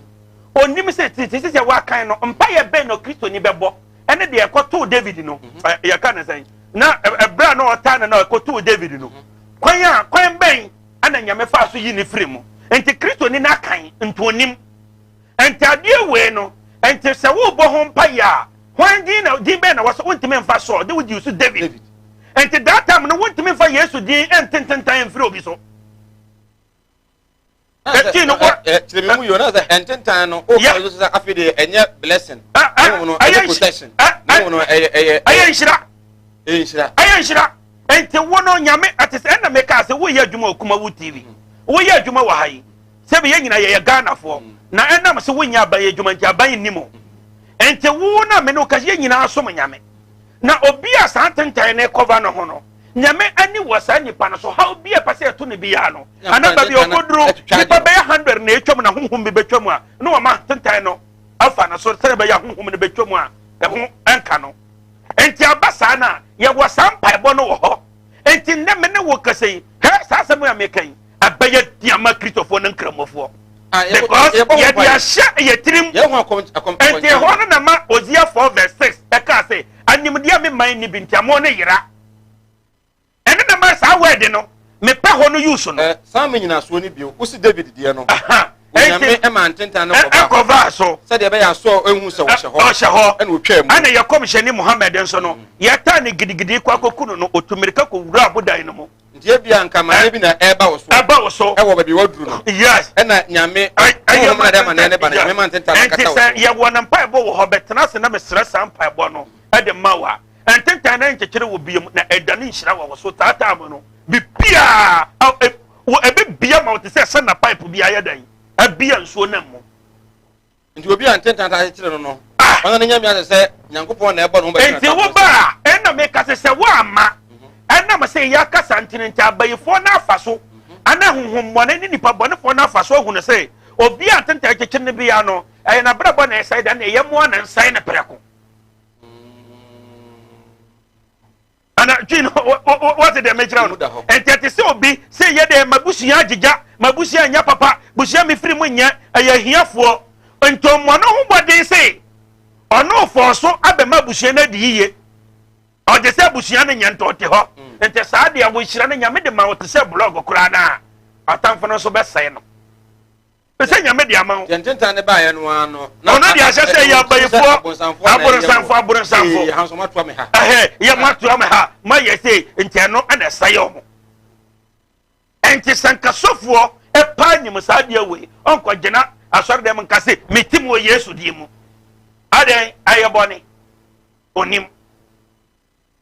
onim sɛ titi sɛ wakan no, mpaeɛ bɛn na Kristoni bɛbɔ? Ɛne deɛ ɛkɔtoo David no, yɛka ne sɛn na ɛbrɛ a na ɔtaa no na ɛkɔtoo David no, kwan a kwan bɛn ɛna Nyame fa so yi ne firi mu? Nti Kristoni no akan nti onim. Nti adeɛ wei no, nti sɛ wobɔ ho mpaeɛ a, hwan din na din bɛn na wɔsɛ wontumi mfa Saul de wogye so David? David. Nti that time no, wontumi mfa Yesu din ntententan mfiri obi so. Eti no, kyerɛ mi mu yi o, na sɛ ɛntentan no o ka so sɛ afei deɛ ɛnyɛ blessing na mmom no ɛnyɛ protection, na mmom no ɛyɛ ɛyɛ nhyira. Ɛyɛ nhyira. Ɛyɛ nhyira. Nti wo no, Nyame ɛte sɛ ɛna meka sɛ woyɛ adwuma wɔ Kumawu TV, woyɛ adwuma wɔ ha yi, sɛbi yɛn nyinaa yɛyɛ Ghanafoɔ, na ɛnam sɛ wonyɛ aban adwuma nti aban nni mu. Nti wo na me ne wo ka, yɛn nyinaa som Nyame, na obi a saa ntentan ne kɔva no ho no. Nyame ani wɔ saa nipa no so. Haw bi a ɛpɛ sɛ ɛto no biara no, anaa baabi a ɔkɔduro, nipa bɛyɛ 100 na ɛtwam na honhom bi bɛtwam a, na wɔma ntentan no afa no so sɛdeɛ ɛbɛyɛ a honhom no bɛtwam a ɛho nka no. Enti aba saa no a, yɛwɔ saa mpaebɔ no wɔ hɔ. Enti nnɛ me ne wo kasa yi, hɛ, saa asɛm a meka yi, ɛbɛyɛ den ama Kristofoɔ ne Nkramofoɔ. Ah, Because yɛde ahyɛ yɛ tirim. Enti ɛhɔ no na ma Hosea 4 verse 6 ɛkaa sɛ, animdeɛ a me man nni bi nti amoɔ no yera. Ɛno na ma saa word no, mepɛ hɔ no use no. Eh, saa me nyinasoɔ no bio, wosi David deɛ no. Onyame ɛma ntentan no kɔvaa so. Sɛdeɛ ɛbɛyɛ a Saul ehu sɛ wɔhyɛ hɔ. Ɔhyɛ hɔ. Ɛna otwaa mu. Ɛna yɛ kɔmhyɛni Muhammad nso no, yɛtaa no gidigidi kɔ akɔku no no, otu mmirika kɔwuraa abodan no mu. Nti ebia anka amaneɛ bi na ɛreba wo so. Ɛba wo so. Ɛwɔ baabi waduru no. Yes. Ɛna Nyame, honhom na ɛde amaneɛ no ba no, Nyame ma ntentan no kata wo so. Nti sɛ yɛwɔ no mpaebɔ wɔ hɔ, bɛtena ase na mesrɛ saa mpaebɔ no de ma wo a, ntentan no nkyekyere wo biom na ɛdane nhyira wɔ wo so. Saa time no, biribiara, ɛbɛbia ma wo te sɛ sɛ na pipe bi ayɛ dɛn, abia nsuo nam mu. Nti obi a ntentan taa kyekyere no no, ɔno ne Nyame ase sɛ Nyankopɔn na ɛbɔ ne ho bɛtena Nti wo ba a, ɛna meka sɛ sɛ woamma, ɛnam sɛ yɛ akasa nti no nti abayifoɔ no afa so, anaa honhommɔne ne nipa bɔnefoɔ no afa so ahunu sɛ obi a ntentan kyekyere no biara no, ɛyɛ n'abrabɔ na ɛsɛe da, na ɛyɛ mmoa na nsɛe no prɛko. Ana twi no wɔte deɛ mekyerɛ no? Ɛnti ɛte sɛ obi sɛ yɛ dɛ mabusua agyegya, mabusua nyɛ papa, busua mefiri mu nyɛ, ɛyɛ ahiafoɔ. Nti ɔmmɔ ne ho mmɔden se ɔno fɔɔ so abɛma abusua no adi yiye. Ɔgye sɛ abusua no nyɛ nti ɔte hɔ. Nti saa deɛ wo nhyira no Nyame de ma wo te sɛ blɔg koraa no a, atamfo no nso bɛsɛe no. Sɛ Nyame de ama wo. Deɛ ntentan ne baeɛ no ara no. Ɔno de ahyɛ sɛ yɛ abayifoɔ, aborosanfoɔ, aborosanfoɔ. Ee, ha nso moatoa me ha. Ɛhɛ, yɛ moatoa me ha, moayɛ sei, nti ɛno na ɛsɛe ɔmo. Ɛnti sɛ nka sɔfoɔ paa nim saa adeɛ wei, ɔnkɔgyina asɔredɛm nka se, mete mu wɔ Yesu din mu. Adɛn, ɛyɛ bɔne? Onim.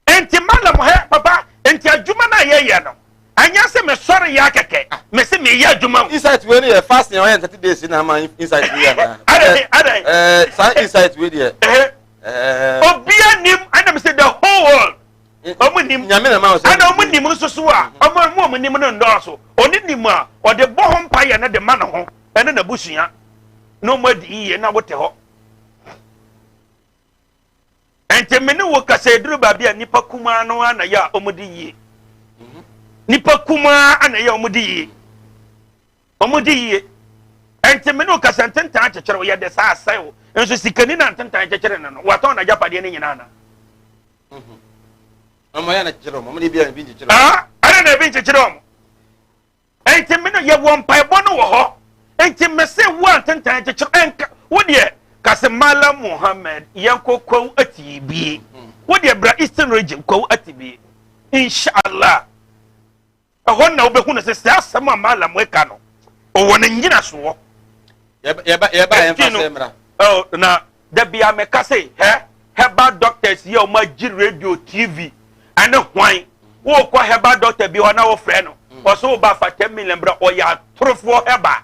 Enti malam hɛ papa enti adwuma no a yɛyɛ no ɛnyɛ sɛ mesɔre yɛ akɛkɛ mese meyɛ adwuma o. Insight wei no yɛ fasting a ɔyɛ 30 days na ama insight wei anaa? Adɛn adɛn? Ɛɛ saa insight wei deɛ. Ɛɛ obia nim ɛna mese the whole world ɔmo nim. Nyame na ma ɔsɛ. Ɛna ɔmo nim nso so a ɔmo ɔmo ɔmo nim no ndɔɔso ɔne nim a ɔde bɔ ho mpa yɛ no de ma ne ho ɛne n'abusua na ɔmo adi yie na wote hɔ. Enti me ne wo kasa eduru baabi a nipa kumaa no ara na yɛ a wɔn di yie. Nipa kumaa na yɛ a wɔn di yie. Wɔn di yie. Enti me ne wo kasa ntentan akyekyere wo yɛ de saa asɛe wo. Nso sikani na ntentan kyekyere no no watɔn n'agyapadeɛ no nyinaa na. Wɔn yɛ na kyekyere wɔn. Wɔn de bi a ebi nkyekyere wɔn. Ah, ɛna na ebi nkyekyere wɔn. Enti me no yɛwɔ mpaebɔ no wɔ hɔ. Enti me se wo a ntentan kyekyere ɛnka wo deɛ ka se Malam Muhammad yɛnkɔ Kwawu Atibie. Wo deɛ bra Eastern Region Kwawu Atibie. Inshallah ɛhɔ na wobɛhu no sɛ saa asɛm a Malam ka no ɔwɔ ne nnyinasoɔ. Yɛba yɛba yɛmfa sɛ mmra. Oh, na Da bia me ka se hɛ herbal doctors yi a wɔn agye radio, TV ɛne hwan. Wo kɔ herbal doctor bi hɔ na wo frɛ no. Ɔso wo ba fa 10 million bra, ɔyɛ atorofoɔ herbal.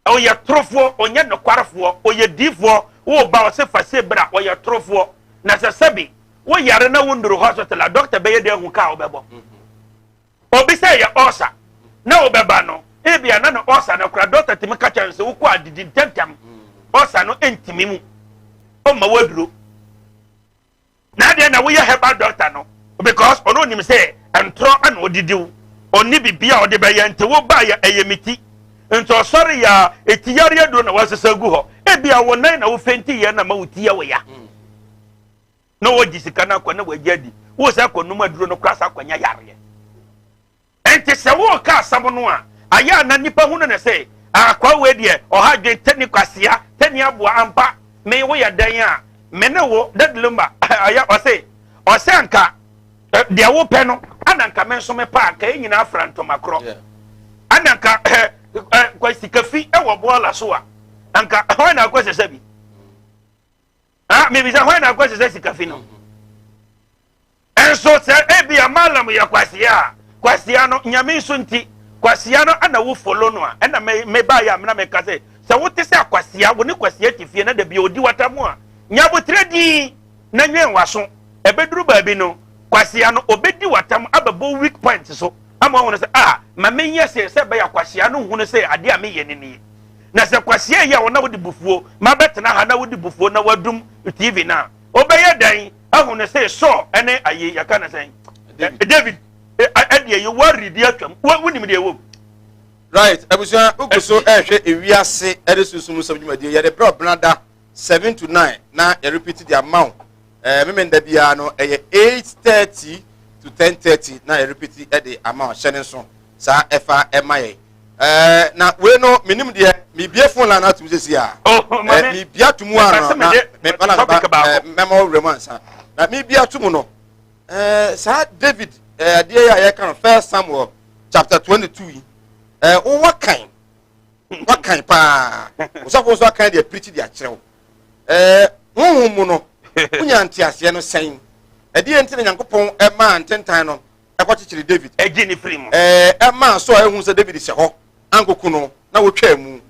Ɔyɛ torofoɔ, ɔnyɛ nokwarefoɔ, ɔyɛ diifoɔ. Wo ba ɔse fa se bra, ɔyɛ torofoɔ. Na sɛ sɛbi wo yare na wo nnuru hospital a, doctor bɛyɛ dɛ ahu ka a wobɛbɔ. Obi sɛ ɛyɛ ulcer na wobɛba no, ebia na ne ulcer no koraa dɔkta tumi ka kyerɛ no sɛ wokɔ a didi ntɛmntɛm, ulcer no ntumi mu, ɔmma waduro. Na adeɛ na woyɛ herbal doctor no because ɔno onim sɛ ntorɔ na ɔdidi wo, ɔnni biribi a ɔde bɛyɛ nti wo ba yɛ ɛyɛ me ti. Nti ɔsɔre yɛ a eti yare aduro na wasesa agu hɔ. Ebia wo nan na wo fenti yɛ na ma wo ti yɛ wo ya. Na wɔgye sika no akɔ na wɔagye adi wo sɛ akɔnom aduro no koraa sa akɔnya yareɛ. Enti sɛ woreka asɛm no a, ayɛ a na nnipa hunu no sɛ akoa wei deɛ ɔha adwene, tani kwasea, tani aboa, ampa me woyɛ dɛn a me ne wo Daddy Lumba ɔyɛ ɔse ɔsɛ anka deɛ wopɛ no ana anka me nso mepɛ a anka yɛn nyinaa fra ntoma korɔ ana anka kwa sikafi wɔ bɔɔla so a anka hwan na akɔ sɛsɛ bi. Ah, mebisa hwan na akɔ sesa sika fi no? Nso sɛ ebia malam yɛ kwasia a, kwasia no nyame nso nti, kwasia no ana wo follow no a, ɛna me me ba yɛ a mena meka sɛ sɛ wote sɛ akwasia, wo ne kwasia te fie na da bi odi wata mu a, nya abotrɛ din na nwɛn waso. Ɛbɛduru baabi no, Kwasea no ɔbɛdi w'atam abɛbɔ weak point so ama wahunu sɛ ah ma menyɛ sei sɛ ɛbɛyɛ a kwasea no nhunu sɛ adeɛ a meyɛ no nie. Na sɛ kwasea yi a ɔna wode bufuo ma bɛtena ha na wode bufuo na wadum TV no a, wobɛyɛ dɛn ahunu sɛ Saul ne ayi yɛka no sɛn David ɛdeɛ yi wɔredi atwam wonim deɛ ɛwɔ mu. Right, abusua wogu so ɛrehwɛ ewiase ɛde sunsum nsɛm dwumadie yɛde brɛ ɔbenada 7 to 9 na yɛrepeat de ama wo memenda biara no ɛyɛ 8:30 to 10:30 na yɛrepeat de ama wo. Hyɛ ne nso saa ɛfa ɛma yɛ na wei no menim deɛ mebie phone line atum sɛsi a mebia to mu ano na mɛma wo werɛ mu ansa na mebia to mu no. Saa David adeɛ yi a yɛka no, First Samuel chapter 22 yi, wowɔ kan wakan paa, wosɔfo nso akan deɛ pirikyi de akyerɛ wo. Honhom mu no wonya nteaseɛ no sɛn? Ɛdeɛ nti na Nyankopɔn ɛmaa ntentan no ɛkɔkyekyere David? Ɛgye ne firi mu. Ɛmaa so a ɛhu sɛ David hyɛ hɔ ankoku no na wotwaa mu.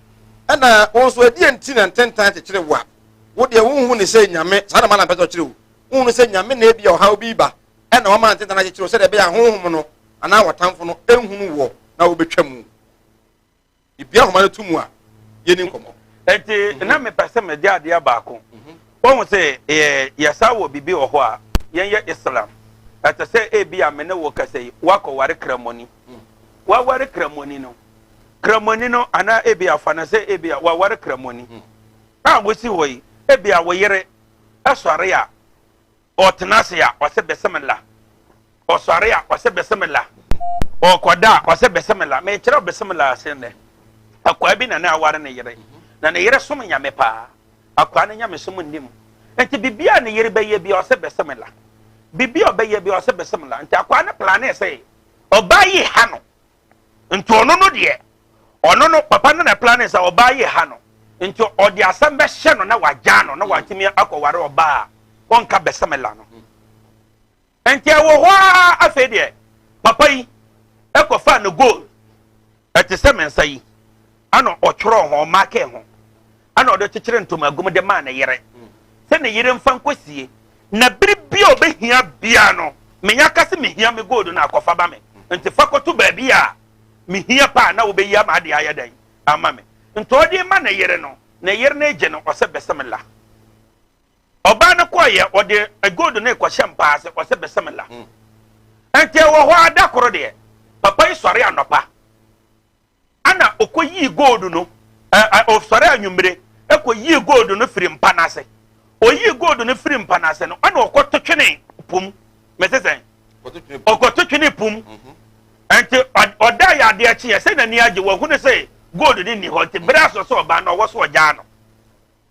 Ɛna wɔn nso, ɛdeɛ nti na ntentan kyekyere wo a wo deɛ wonhu ne sɛ Nyame saa na ma na mpɛ sɛ ɔkyerɛ wo? Wohu no sɛ Nyame na ebi a ɔhaw bi ba ɛna wama ntentan akyekyere wo sɛdeɛ ɛbɛyɛ a honhom no anaa wɔtamfo no ɛnhunu wɔ na wobɛtwa mu. Ebia ahoma no to mu a yɛni nkɔmmɔ. Nti na mepɛ sɛ megye adeɛ baako. Wɔn sɛ yɛ yɛsa wɔ biribi wɔ hɔ a yɛnyɛ Islam. Ɛte sɛ ebi a me ne wo kasa yi, wakɔware kramoni. Waware kramoni no, kramoni no anaa ebi afa no sɛ ebi a waware kramoni a wosi hɔ yi, ebi a wo yere ɛsɔre a ɔtena ase a ɔsɛ bisimila, ɔsɔre a ɔsɛ bisimila, ɔkɔda a ɔsɛ bisimila. Mekyerɛ bisimila ase nnɛ. Akwaa bi na ne aware ne yere, na ne yere som Nyame paa. Akwaa no Nyame som nnim, nti biribi a ne yere bɛyɛ bi a ɔsɛ bisimila, biribi a ɔbɛyɛ bi a ɔsɛ bisimila. Nti akwaa no plan sɛ ɔbaa yi ha no, nti ɔno no deɛ ɔno no papa no na plan sɛ ɔbaa yi ha no, nti ɔde asɛm bɛhyɛ no na wagya no na watumi akɔware ɔbaa a ɔnka bisimila no. Nti ɛwɔ hɔ a afei deɛ papa yi ɛkɔfa no gold ɛte sɛ me nsa yi, ana ɔtwerɛ ho, ɔmaakee ho, ana ɔde kyekyere ntomagum de maa ne yere sɛ ne yere mfa nkɔsie, na bere bi a ɔbɛhia bia no, menya ka sɛ mehia me gold no akɔfa ba me, nti fa kɔto baabi a mehia paa na wobɛyi ama adeɛ ayɛ dɛn ama me. Nti ɔde ma ne yere no, ne yere no gye no, ɔsɛ bisimila. Ɔbaa no kɔɔyɛ, ɔde gold no kɔhyɛ mpaa ase, ɔsɛ bisimila. Nti ɛwɔ hɔ ada koro deɛ papa yi sɔre anɔpa ana ɔkɔyii gold no ɛ ɔsɔre anwummere ɛkɔyii gold no firi mpa n'ase. Oyii gold no firi mpa n'ase no, ɛna ɔkɔto twene pum. Mɛsɛ sɛn? Ɔkɔto twene pum. Nti ɔda yɛ adeɛ kyeɛ sɛ n'ani agye, wɔhu ne sɛ gold no nni hɔ. Nti bere aso sɛ ɔbaa no ɔwɔ so ɔgyaa no.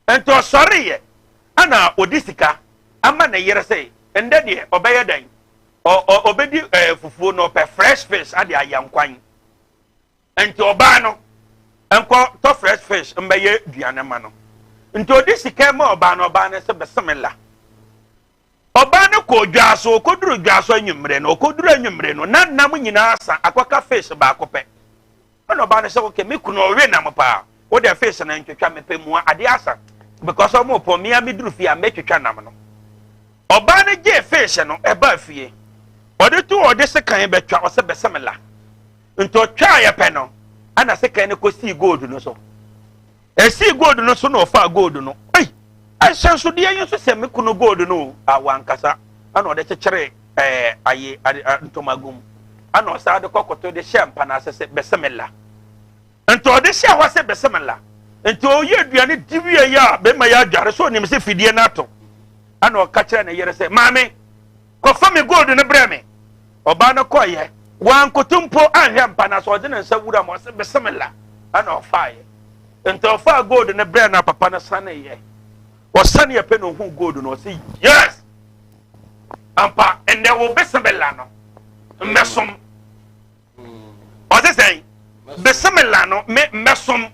Nti ɔsɔreyɛ ɛna ɔdi sika ama ne yere sɛ ndɛ deɛ ɔbɛyɛ dɛn, ɔbɛdi fufuo na ɔpɛ fresh fish ade ayɛ nkwan. Nti ɔbaa no nkɔ tɔ fresh fish mbɛyɛ duane ma no. Nti ɔdi sika ma ɔbaa no, ɔbaa no sɛ bisimila. Ɔbaa no kɔ dwa so, ɔkɔduru dwa so anwummerɛ no, ɔkɔduru anwummerɛ no na nam nyinaa sa akɔka fish baako pɛ. Ɛna ɔbaa no sɛ, okay, me kunu ɔwe nam paa, wo deɛ fish no ntwitwa, mepɛ mua, adeɛ asa because ɔmo pɔ mmea, meduru fie a mɛtwitwa nam no. Ɔbaa no gyee fish no ɛbaa fie, ɔde to ɔde sekan bɛtwa, ɔsɛ bisimila. Nti ɔtwaa yɛ pɛ no, ɛna sekan no kɔsii gold no so. Ɛsii gold no so na ɔfaa gold no. Ei, ahyɛnsodeɛ yi nso sɛ me kunu gold no a wankasa. Ɛna ɔde kyekyere ayi ntomagum, ɛna ɔsan de kɔkɔtɔ de hyɛ mpa n'ase sɛ bisimila. Nti ɔde hyɛ hɔ sɛ bisimila. Nti ɔyɛ aduane di wie yi a bɛrima yɛ adware so onim sɛ fidie no ato, ɛna ɔka kyerɛ ne yere sɛ, maame, kɔfa me gold no brɛ me. Ɔbaa no kɔɔyɛ, wankoto mpo anhwɛ mpa no so, ɔde ne nsa wura mu, ɔsɛ bisimila, ɛna ɔfaeɛ. Nti ɔfaa gold no brɛ no a papa no saneeɛ. Ɔsaneɛ pɛ na ohuu gold no, ɔsɛ yes, ampa, ɛnɛ wo bisimila no mmɛsom. Ɔsɛ sɛn? Bisimila no me mmɛsom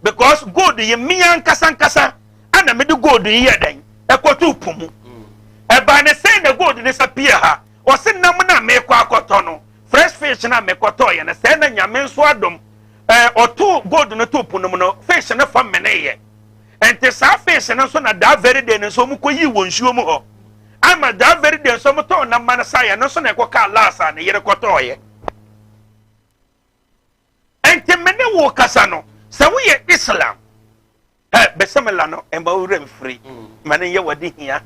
because gold yi mmea nkasa nkasa ɛna mede gold yi yɛ dɛn ɛkɔto po mu. Ɛbaa ne sɛn na gold ne sa pie ha? Ɔsɛ nam na mekɔ akɔtɔ no, fresh fish na mekɔtɔ yɛ no sɛ na Nyame nso adom ɔto gold no to po no mu no, fish no fa meneyɛ. Nti saa fish no nso na that very day no nso ɔmo kɔ yii wɔ nsuo mu hɔ. Ama that very day nso ɔmotɔn nam ma no saeɛ no nso na ɛkɔkaa last a ne yere kɔtɔɔeɛ. Enti me ne wo kasa no, sɛ woyɛ Islam, ɛ bisimila no mma wo werɛ mfiri, ma no nyɛ w'ade hia.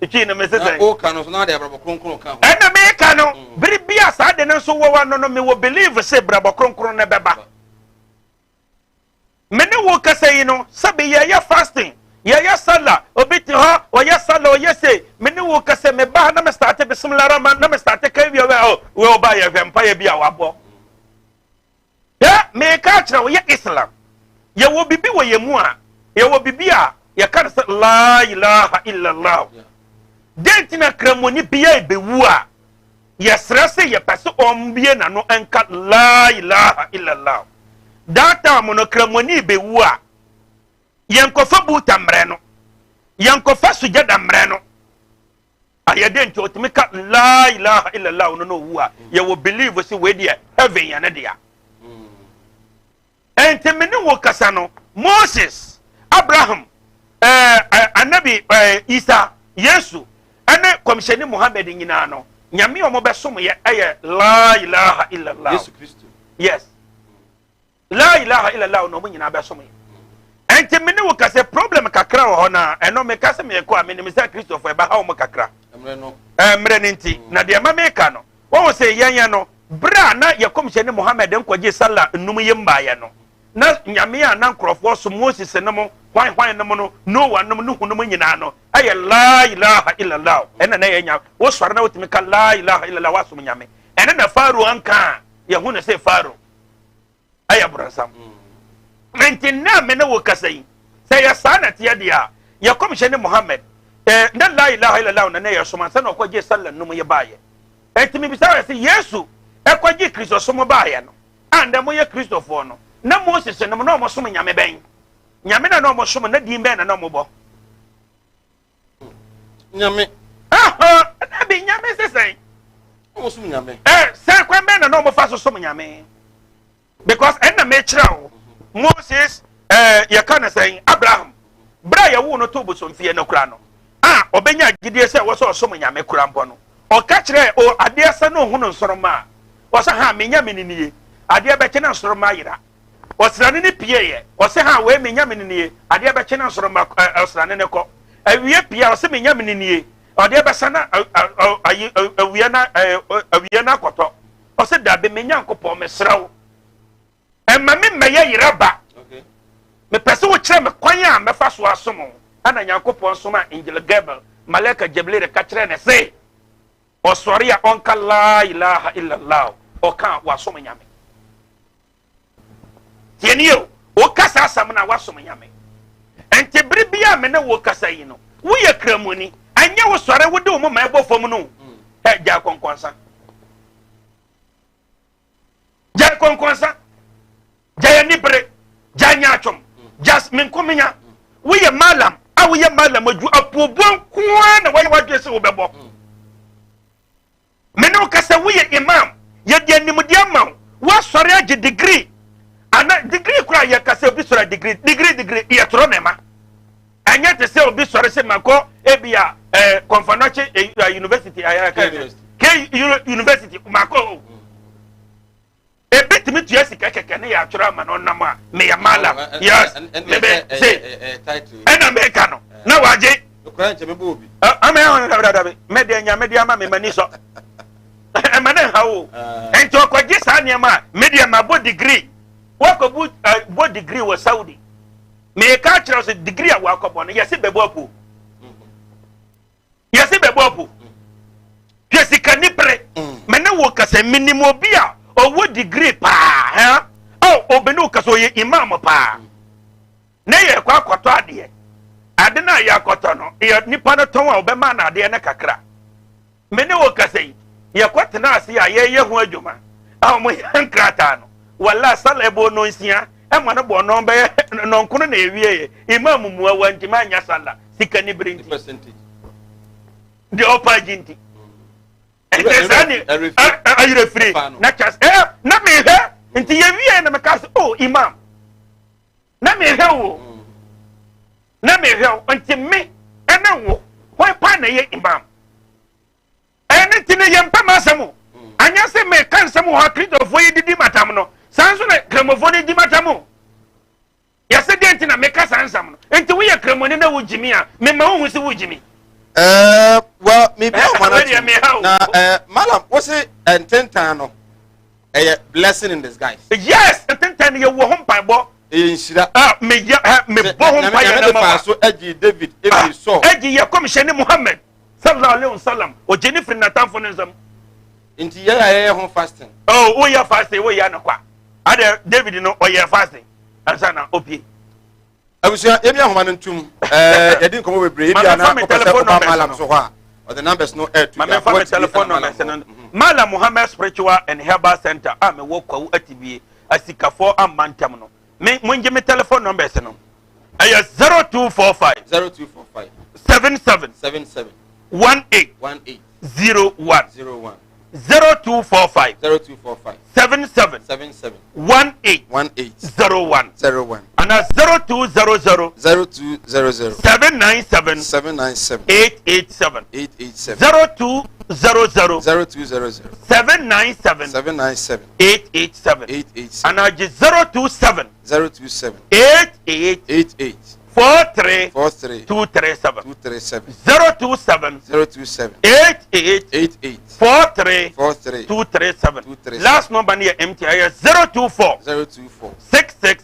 Twi no mese sɛ. Woka no so na de abrabɔ kronkron ka ho. Ɛna meka no, bere bi a saa de no nso wɔ w'ano no, mewɔ believe sɛ brabɔ kronkron no bɛba. Me ne wo kasa yi no, sɛbe yɛyɛ fasting, yɛyɛ sala, obi te hɔ, ɔyɛ sala, ɔyɛ sei, me ne wo kasa, me ba ha na me starte bismillah rahman, na me starte kan wia wia, oh, wei ɔba yɛ hwɛ mpaeɛ bi a wabɔ. Hwɛ, meka akyerɛ wo, yɛ Islam, yɛwɔ bibi wɔ yɛn mu a, yɛwɔ bibi a yɛka no sɛ la ilaha illallah. Dɛn nti na kramoni bia ɛbɛwu a, Yɛsrɛ se yɛpɛ se ɔmbue n'ano nka Laa ilaha illallah. That time no Kramoni bewu a, yɛnkɔfa buuta mmerɛ no, yɛnkɔfa sujada mmerɛ no. Ayɛ dɛ nti ɔtumi ka Laa ilaha illallah no na owu a, yɛwɔ believe se wei deɛ heaven yɛ ne dea. Enti me ne wo kasa no, Moses, Abraham, ɛɛ eh, Anabi ɛɛ eh, Isa, Yesu, ɛne Kɔmhyɛni Muhammad nyinaa no, Nyame a wɔbɛsom yɛ ɛyɛ La ilaha illallah. Yesu Kristo. Yes. La ilaha illallah na wɔn nyinaa bɛsom yɛ. Enti me ne wo kasa problem kakra wɔ hɔ na ɛno meka sɛ mekɔ a menim sɛ Kristofo ɛbɛha wɔn kakra. Mmerɛ no. Mmerɛ no nti, na deɛ ɛma meka no, Woahu sɛ yɛn yɛn no, berɛ a na yɛn Kɔmhyɛni Muhammad nkɔgyee Salah nnum yi mmaeɛ no, na Nyame a na nkorɔfoɔ som, Moses nom, hwan hwan nom no, Noah nom, Nuhu nom nyinaa no, ɛyɛ Laa ilaha illallah, ɛna na ɛyɛ Nyame. Wosɔre na wotumi ka Laa ilaha illallah, woasom Nyame. Ɛno na Pharaoh anka a, yɛhu no sɛ Pharaoh. ɛyɛ borɔnsam nti nnɛ a me ne wo kasa yi sɛ yɛ saa na teɛ deɛ a yɛ kɔmhyɛ ne Muhammad eh, na la ilaha illallah na ne yɛ som ansa na ɔkɔgye sala num yɛ baayɛ nti mebisa yɛ sɛ Yesu ɛkɔgye Kristosom baayɛ no a ndɛ moyɛ Kristofoɔ no na Moses nom na ɔmo som nyame bɛn nyame na na ɔmo som na din bɛn na na ɔmo bɔ Nyame. Dabi nyame sɛ sɛn. Ɔmo som nyame. Ɛ sɛ kwan bɛn na na ɔmo fa so som nyame. Because ɛnna mekyerɛ wo Moses ɛɛ yɛka no sɛn Abraham bere a yɛwoo no too bosomfie no kora no a ɔbɛnya gyidie sɛ ɛwɔ sɛ ɔsom nyame kora mpo no ɔka kyerɛ o adeɛ sɛ na ɔhunu nsoromma a ɔsɛ ha me nyame no nie adeɛ bɛkye na nsoromma ayera Ɔsrane no pieeɛ, ɔse, Ha, wei me nyame no nie, adeɛ bɛkye na nsoromma ɛ, ɔsrane no kɔ. Awia pie a, ɔse, Me nyame no nie, adeɛ bɛsa na ɛ, ɛ, ayi, ɛ, awia na ɛ, awia no akɔtɔ. Ɔse, Dabi, me Nyankopɔn, mesrɛ wo, mma me mmɛyɛ yera ba. Mepɛ sɛ wokyerɛ me kwan a mɛfa so asom wo. Ɛna Nyankopɔn somaa Angel Gabriel, Malaika Jibril ka kyerɛɛ no se, ɔsɔre a ɔnka Laa ilaha illallah, ɔka a, wasom Nyame. Tie nie o, woka saa asɛm no a woasom Nyame. Nti bere bi a me ne wo kasa yi no, woyɛ kramoni, ɛnyɛ wo sɔre wode wo moma ɛbɔ fam no. Ɛ gyae kɔnkɔnsa. Gyae kɔnkɔnsa. Gyae anibere. Gyae nyaatwom. Gyae menkomenya. Woyɛ malam a woyɛ malam adwu apuobuo nko ara na woayɛ w'adwene sɛ wobɛbɔ. Me ne wo kasa, woyɛ imam, yɛde animdeɛ ama wo, woasɔre agye degree, ana degree koraa yɛka sɛ obi sɔre degree, degree, degree, yɛtoro ne ma. Ɛnyɛ te sɛ obi sɔre sɛ makɔ ebi a eh, Kɔnfanɔkye eh, university, eh, eh, K university, makɔ o. Ebetumi tua sika kɛkɛ ne yɛ atwerɛ ama no ɔnam a meyɛ malam oh, yes mebe se ɛna meka no na wagye ama ɛhɔ no dabi mɛdeɛ nyame de ama me m'ani sɔ ɛma ne nha wo nti ɔkɔgye saa nneɛma a medeɛ mabɔ degree wakɔbu bɔ degree wɔ Saudi meka akyerɛ sɛ degree a wakɔbɔ no yɛse bɛbɔ apuo Yɛse bɛbɔ apo. Hwɛ sika ni bere. Me ne wo kasa menim obi a ɔwɔ degree paa ha. Oh, obi ne wo kasa ɔyɛ imam paa. Ne yɛ kɔ akɔtɔ adeɛ. Ade no a yɛakɔtɔ no, yɛ nipa no tɔn a ɔbɛma no adeɛ no kakra. Me ne wo kasa yi, yɛkɔ tena ase a yɛyɛ ho adwuma a wɔn yɛ nkrataa no. Wala sala ɛbɔ nonsia, ɛma no bɔ nɔn bɛyɛ nɔnkono na ewie yɛ. Imam mua wantumi anya sala. Sika ni bere nti. Deɛ ɔpa agye nti. Ɛnti saa ne ayerɛ firi na kyɛ sɛ na mehwɛ nti yɛwie na meka sɛ oh imam na mehwɛ wo na mehwɛ wo nti me ɛne wo. Hwan paa na ɛyɛ imam? Ɛno nti no yɛmpɛ m'asɛm o. Anyɛ sɛ meka nsɛm wɔ hɔ a Kristofoɔ yi didi m'atam no, saa nso na Kramofoɔ no di m'atam o. Yɛsɛ deɛ nti na meka saa nsɛm no. Nti woyɛ Kramoni na wogyi me a, mema wohu sɛ wogyi me. Well, mebia wo ma no atum. Na Malam, wo se ntentan no, ɛyɛ blessing in disguise. Yes, ntentan no yɛwɔ ho mpaebɔ. Ɛyɛ nhyira. Ah, meyɛ, mebɔ ho mpaeɛ na ma. Nyame de faa so agye David efiri Saul. Agye yɛ kɔmhyɛni Muhammad. Sallallahu alaihi wasallam, ogye ne firi n'atamfo no nsam. Nti yɛn a yɛyɛ ho fasting. Oh, woyɛ fasting, woyɛ no kwa. Adɛ David no ɔyɛ fasting ansa na opie. Abusua, yɛmi ahoma no ntum. Ɛɛ, yɛdi nkɔmɔ bebree. Ebi a na wopɛ sɛ woba Malam so hɔ a, ɔde numbers no ɛɛto dwa. Maame fa mi telephone numbers no. Malam Muhammad Spiritual and Herbal Center a mewɔ Kwawu Atibie, asikafoɔ amma ntam no. Me, mongye me telephone numbers no. Ɛyɛ 0245. 0245. 77. 77. 18. 18. 01. 01. 0245. 0245. 77. 77. 18. 18. 01. 01. Ana 0200. 0200. 797. 797. 887. 887. 0200. 0200. 797. 797. 887. 887. Ana 027. 027. 88. 88. 43. 43. 237. 237. 027. 027. 88. 88. 43. 43. 237. 237. Last number near MT is 024. 024. 66.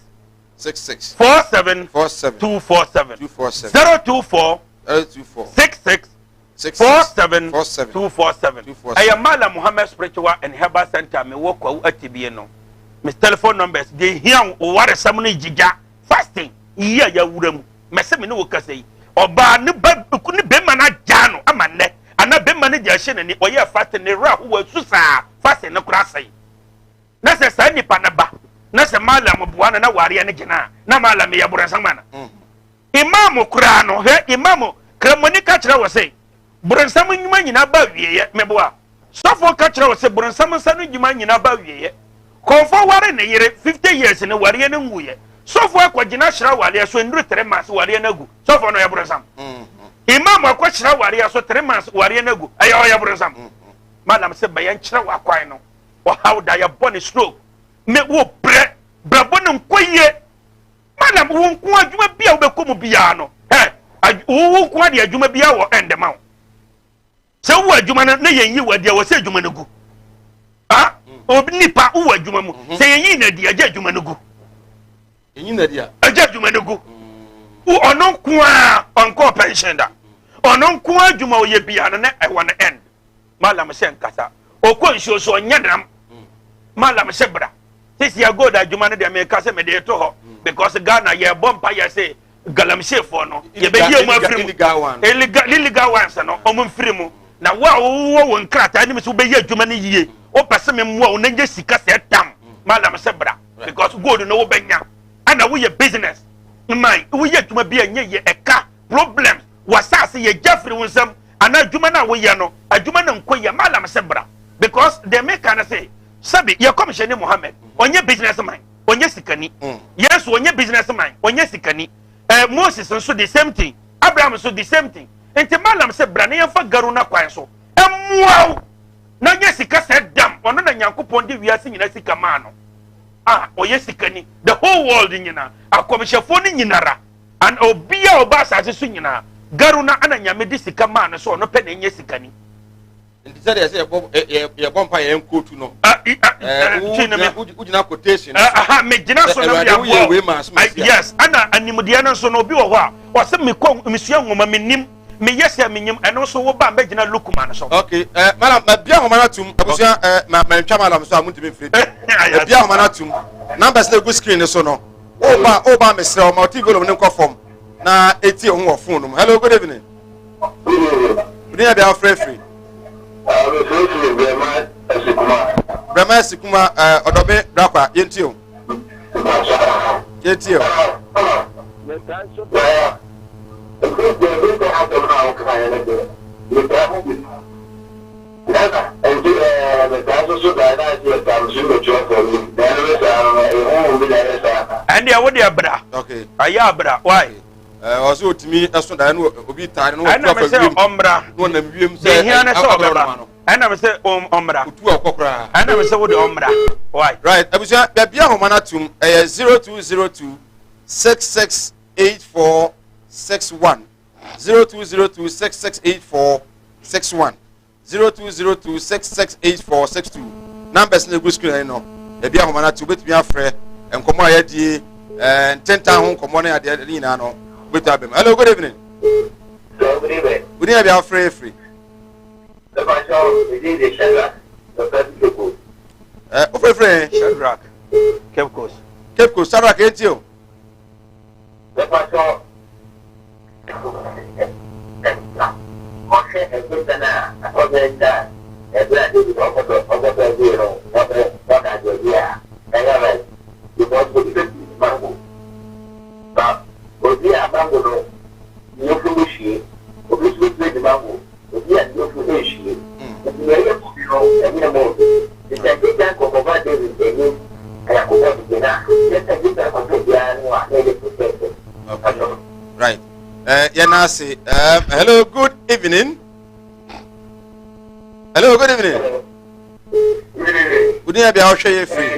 66. 47. 47. 247. 247. 024. 024. 66. 66. 47. 47. 247. 247. I am Malam Muhammad Spiritual and Herbal Center. Me work kwa atibie no. Me telephone numbers. They hear waresam no jija fasting. Iya ya wura mu. Mese me ne wo kasa yi. Ọbaa ne ba ne bɛrima no agyaa no ama nnɛ. Ana bɛrima no de ahyɛ n'ani ɔyɛ fasting ne werɛ ahoɔ asu saa fasting no koraa sɛe. Na sɛ saa nipa no ba na sɛ malam boa no na wareɛ no gyina a na malam yɛ borɔnsam ana? Imam koraa no, hwɛ Imam Kramoni ka kyerɛ wɔ se borɔnsam nnwuma nyinaa ba awieɛ, meboa. Sɔfoɔ ka kyerɛ wɔ se borɔnsam nsa no nnwuma nyinaa ba awieɛ. Kɔmfoɔ ware ne yere 50 years no wareɛ no nwuiɛ. Sɔfoɔ akɔgyina hyira wareɛ so nnuru 3 months wareɛ no agu. Sɔfoɔ no ɔyɛ borɔnsam. Imam akɔ hyira wareɛ so 3 months wareɛ no agu. Ɛyɛ ɔyɛ borɔnsam. Malam se bɛyɛ nkyerɛ wɔ akwan no. Ɔhaw da yɛbɔ ne stroke. Me wo brɛ brɛbɔ no nkɔ yie. Madam, wo nko adwuma bi a wobɛkɔ mu biara no, ɛ, wo nko adeɛ adwuma biara wɔ ɛndɛ ma wo. Sɛ wowɔ adwuma no na yɛnyi wo adi a, wɔ sɛ adwuma no gu. Ah, obi nipa wowɔ adwuma mu, mhm. sɛ yɛnyi no adi agye adwuma no gu. Agye adwuma no gu. Wo ɔno nko a ɔnkɔɔ pension da. Ɔno nko adwuma ɔyɛ biara no na ɛwɔ no end. Malam sɛ nkasa. Ɔkɔ nsuo so ɔnyɛ nam. Malam sɛ bra. Sisi a gold adwuma no deɛ meka sɛ mede to hɔ because Ghana yɛbɔ mpa yɛ se galamseyfoɔ no yɛbɛyi ɔmo afiri mu. Illegal ones no ɔmo mfiri mu. Na wo a wowɔ wo nkrataa anim sɛ wobɛyɛ adwuma no yie wopɛ sɛ memmoa wo na nyɛ sika sɛ tam. Malam sɛ bra because gold no wobɛnya. Ɛna woyɛ business man woyɛ adwuma bi a ɛnyɛ yɛ ɛka problems w'asaase yɛ gya firi wo nsam anaa adwuma no a woyɛ no adwuma no nkɔ yie malam sɛ bra because deɛ meka no sɛ sɛbi yɛ kɔmhyɛni Muhammad ɔnyɛ business man ɔnyɛ sikani mm. Yesu ɔnyɛ business man ɔnyɛ sikani eh, Moses nso the same thing Abraham nso the same thing nti malam sɛ bra na yɛmfa garu no kwan so ɛmmoa wo na nyɛ sika sɛ dam ɔno na Nyankopɔn de wiase nyina sika maa no a ɔyɛ sikani the whole world nyina akɔmhyɛfoɔ no nyinara And obi a ɔba asase so nyinaa, Garuna ana Nyame de sika maa no sɛ ɔno pɛ na ɛnyɛ sikani. Nti sɛdeɛ sɛ yɛbɔ yɛbɔ mpa yɛn kootu no. Wogyina quotation no so. Aha megyina so na mede aboa. Yes, ɛna animdeɛ no nso no obi wɔ hɔ a ɔsɛ mekɔ mesua nwoma menim meyɛ sɛ menyim ɛno nso wo ba mbɛgyina lukuma no so. Okay, eh, madam, mabia nhoma no atum abusua eh, ma mantwa madam so a montumi mfiri bi. Mabia nhoma no atum. Numbers na egu screen no so no. Oba oba mesrɛ wo ma wo TV volume no nkɔ fam na etie ho wɔ phone no mu. Hello, good evening. Wodin yɛ bia wofrɛ firi? Mefrɛ firi Brɛma Asikuma. Brɛma Asikuma ɔdɔbe brakwa yɛntie o. Yɛntie o. Metaa so paa. Ɛfiri sɛ mepɛ asɛm no a wokaeɛ no deɛ, metaa ho bi. Na nti ɛɛ metaa nso so dae na ase yɛ tam so metua fam bi na ɛno ne saa no ɛyɛ honhom bi na ɛyɛ saa. Ɛndeɛ wo deɛ bra. Okay. Ɛyɛ abra why. Ɛɛ ɔsɛ otumi ɛso daeɛ no obi taare no wɔtu afa wiem. Ɔmmra. Na ɔnam wiem sɛ deɛ hia ne sɛ ɔbɛba. Ɛna mi sɛ ɔmmra. Otu akɔ koraa. Ɛna mi sɛ wode ɔmmra. Why? Right, abusua, baabi ahoma no atum ɛyɛ 0202 668461, 0202 668461, 0202 668462. Numbers no egu screen no baabi ahoma no atum, wobɛtumi afrɛ. Nkɔmmɔ a yɛadie, ntentan ho nkɔmmɔ ne adeɛ ne nyinaa no, wobɛtumi abɛm. Hello, good evening. Good evening. Wodin yɛ bia wofrɛ firi? Wofrɛfrɛ? Shadrach, Cape Coast. Cape Coast, Shadrach, yɛntie o. Ɔhwɛ ɛsesa no a ɔbɛn da ɛberɛ a David ɔkɔtɔ ɔkɔtɔ gyee no ɔbɛ ɔda adeɛ a ɛyɛ right because obi bɛti mango ba obi a mango no ne yɛfu bɛhwie, obi nso bɛtumi adi mango obi a ne yɛfu nhwie, nti nea ɛyɛ ma obi no ɛnyɛ ma obi. Nti sɛ gye kɔkɔba David anim ayakobɔ dede no a yɛ sɛ gye kɔtɔ biara no a na ɛyɛ protected. Okay. Right. Yɛn ase. Hello, good evening. Hello, good evening. Wodin yɛ bia wohwɛ yɛ firi?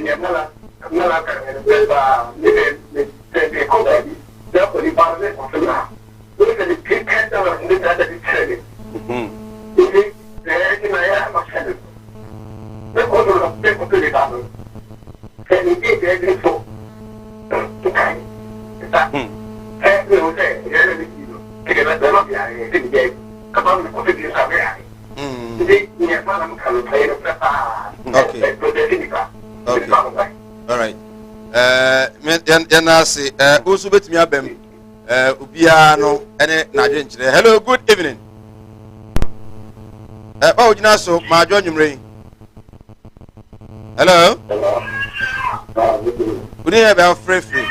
Okay. All right. Yɛn ase. Wo nso bɛtumi abam, obiara no ɛne n'adwenkyerɛ. Hello, good evening. Ba wogyina so maadwo anwummerɛ yi. Hello. Wodin yɛ bia wofrɛfiri?